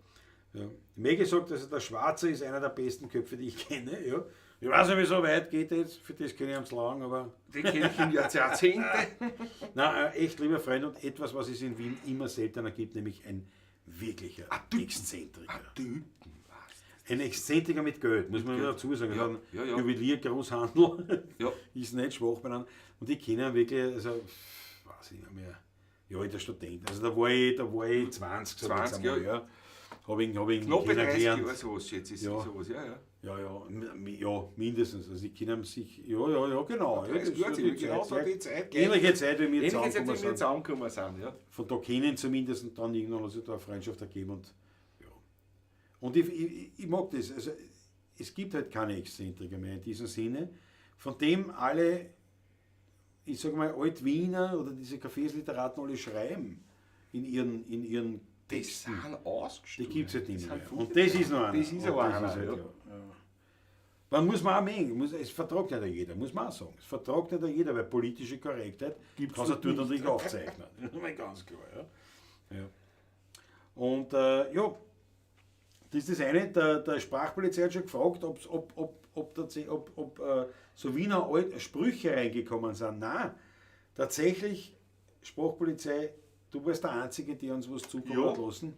Ja. Maggie sagt, also der Schwarze ist einer der besten Köpfe, die ich kenne. Ja. Ich weiß nicht, wie so weit geht jetzt, für das kenne ich ihn zu lang, aber... Den kenne ich im Jahrzehnte. Nein, echt lieber Freund und etwas, was es in Wien immer seltener gibt, nämlich ein wirklicher Exzentriker. Ein Exzentriker mit Geld, muss man dazu sagen. Ja, Also ja, ja. Juwelier, Großhandel, ja. Ist nicht schwach beieinander. Und die kennen wirklich, also, weiß ich nicht mehr, ja, der Student. Also da war ich 20, so 20, einmal, ja. Habe ich ihn Knappe 30 kennengelernt. Jahre sowas jetzt ist Ja. sowas, ja, ja. Ja, mindestens. Also ich kenne sich, ja, genau. Ja, 30 das Jahre, ist die genau so Zeit, die Zeit. Ähnliche Zeit, wie wir Ähnliche Zeit, zusammengekommen wie wir sind. zusammengekommen sind, ja. Von da kennen zumindest und dann irgendwann hat sich da eine Freundschaft ergeben und ja. Und ich mag das. Also, es gibt halt keine Exzentriker mehr in diesem Sinne, von dem alle, ich sag mal, Alt-Wiener oder diese Kaffeesliteraten alle schreiben in ihren Die Texten. sind ausgestorben. Die gibt es halt nicht mehr. sind Und das ist noch einer. Das ist Und aber das einer, ist halt, ja. ja. Man muss man auch mögen. Es vertragt nicht jeder, muss man auch sagen. Es vertragt nicht jeder, weil politische Korrektheit kannst du dort natürlich aufzeichnen. Ganz klar, ja. Ja. Und ja, das ist das eine. Der Sprachpolizei hat schon gefragt, ob so Wiener Sprüche reingekommen sind. Nein, tatsächlich, Sprachpolizei, du warst der Einzige, der uns was zukommen hat lassen.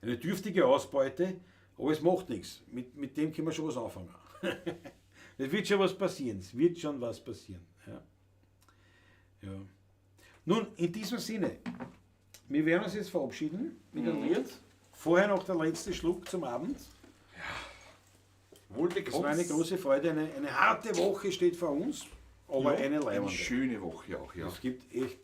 Eine dürftige Ausbeute, aber es macht nichts. Mit dem können wir schon was anfangen. Es wird schon was passieren. Es wird schon was passieren. Ja. Ja. Nun, in diesem Sinne, Wir werden uns jetzt verabschieden mit einem Lied. Vorher noch der letzte Schluck zum Abend. Wohl Es war eine große Freude, eine harte Woche steht vor uns, aber eine Eine leibende. schöne Woche auch, ja. Es gibt echt.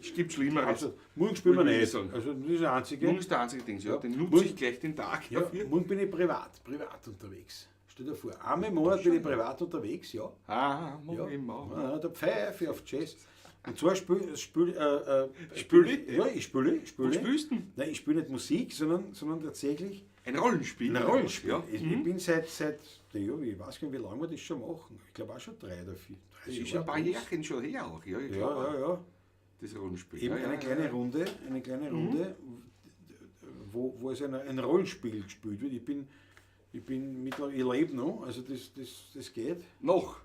Es gibt Schlimmeres. Also, morgen spielen wir Wollte ich nicht. sagen. Also, das ist der einzige. Morgen ist der einzige Ding, ja. Ja. Den nutze Morgen- ich gleich den Tag Ja, dafür. morgen bin ich privat unterwegs. Stell dir vor, einmal im Monat bin ich privat unterwegs, ja. Ah, morgen Ja, im Morgen. ja, da pfeife ich auf Jazz. Und zwar spiel Spül ich? Ja, ich spiele. Ich spiele. Wo spielst du denn? Nein, ich spiele nicht Musik, sondern tatsächlich Ein Rollenspiel. ein Rollenspiel. Ja. Ich bin seit, ja, ich weiß gar nicht, wie lange wir das schon machen. Ich glaube auch schon 3 oder 4. Das ist ein paar Jährchen schon her auch, ja. Ich Ja, glaub auch. ja, ja. Das Rollenspiel. Eben ja, eine ja, kleine ja. Runde, eine kleine Runde, wo es ein Rollenspiel gespielt wird. Ich bin mittlerweile, ich lebe noch, also das geht. Noch.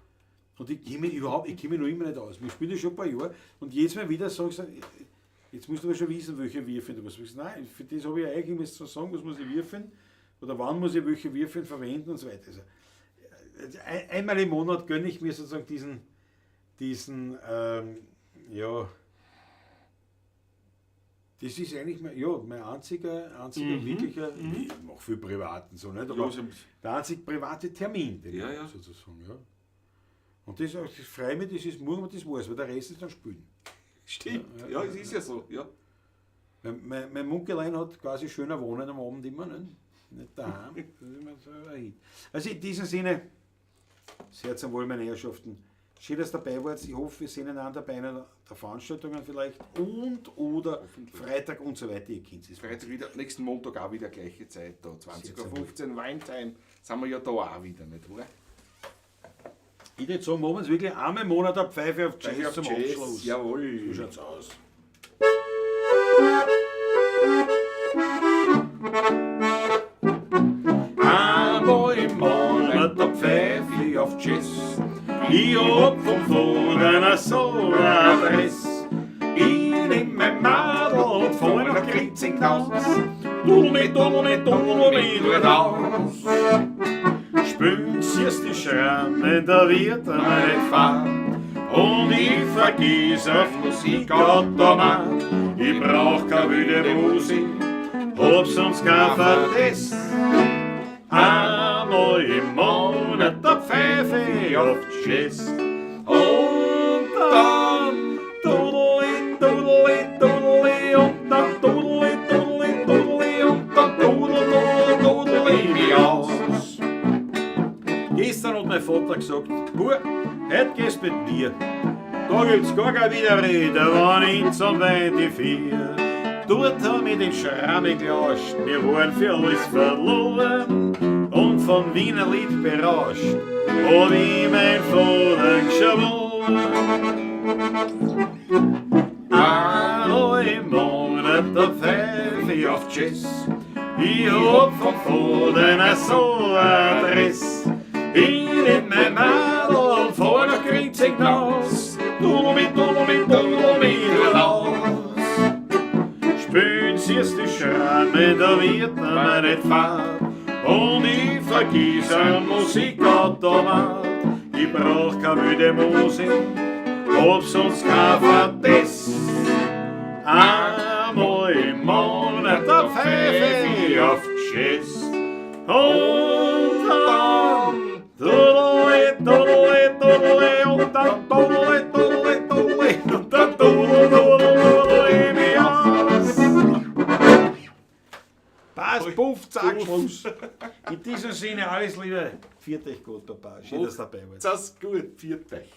Und ich kenne mich überhaupt, ich kenne mich noch immer nicht aus. Wir spielen das schon ein paar Jahre und jedes Mal wieder sage ich, jetzt musst du aber schon wissen, welche Würfel du was. Nein, für das habe ich eigentlich, ich muss sagen, was muss ich würfeln oder wann muss ich welche Würfel verwenden und so weiter. Also, einmal im Monat gönne ich mir sozusagen diesen ja, das ist eigentlich mein einziger wirklicher, ich mache viel privat und so, nicht? Aber Ja, so- der einzig private Termin, den Ja, ich ja. habe, sozusagen, ja. Und das freue ich mich, das ist morgen, das war's, weil der Rest ist dann Spielen. Stimmt. Ja, es ist ja so. Ja. Mein Munkelein hat quasi schöner Wohnen am Abend immer, ne? Nicht daheim. Das ist immer so ein Hit. Also in diesem Sinne, sehr zum Wohl, meine Herrschaften. Schön, dass ihr dabei wart. Ich hoffe, wir sehen einander bei einer der Veranstaltungen vielleicht und oder Freitag und so weiter. Ihr kennt es. Freitag wieder, nächsten Montag auch wieder gleiche Zeit da. 20:15 Sehr Uhr, Winetime. Sind wir ja da auch wieder, nicht wahr? Ich würde sagen, machen wir es wirklich einmal im Monat eine Pfeife auf Jazz Pfeife auf zum Jazz, Abschluss. Jawohl. So schaut's aus. Einmal im Monat eine Pfeife auf Jazz. Ich hab vom Vater so eine Adresse. Ich nehm mein Madel und fahr nach Grinzing hinaus. Dudel mit, dudel mit, dudel mit, dudel aus. Spülen siehst die Schrammen, da wird er mir nicht fahren. Und ich vergiss auf Musikautomat. Ich brauch keine wilde Musik, hab sonst kein Verdienst. Einmal im Monat da pfeife ich auf Jazz. Und dann dudeli, dudeli, dudeli, und dann dudeli, dudeli, dudeli, und dann dudel, dudel, dudeli mich aus. Gestern hat mein Vater gesagt, Bub, heute gehst mit mir. Da gibt's gar keine Widerrede, wenn ich zum Wein die vier. Dort hab ich den Schramme gelauscht, wir waren für alles verloren und von Wiener Lied berauscht, hab ich mein Vater geschworen. Einmal im Monat, da pfeif ich auf Jazz, ich hab vom Vater so eine Adresse. Ich nehm mein Madel und fahr nach Grinzing hinaus, dudel mit, dudel mit, dudel mit, raus. Spülen siehst die Schramme, da wird mir nicht fad. Und ich vergiss ein Musikautomat. Ich brauch keine wilde Musik, hab sonst kein Verdienst. Einmal im Monat, da pfeife ich auf Jazz. Und dann dudeli, dudeli, dudeli, und dann dudeli, dudeli, dudeli, und dann dudel, dudel, dudeli mich aus. Passt, puff, zack, Schluss. In diesem Sinne, alles Liebe. Viert euch gut, Papa. Schön, dass ihr dabei wart. Das gut, viert euch.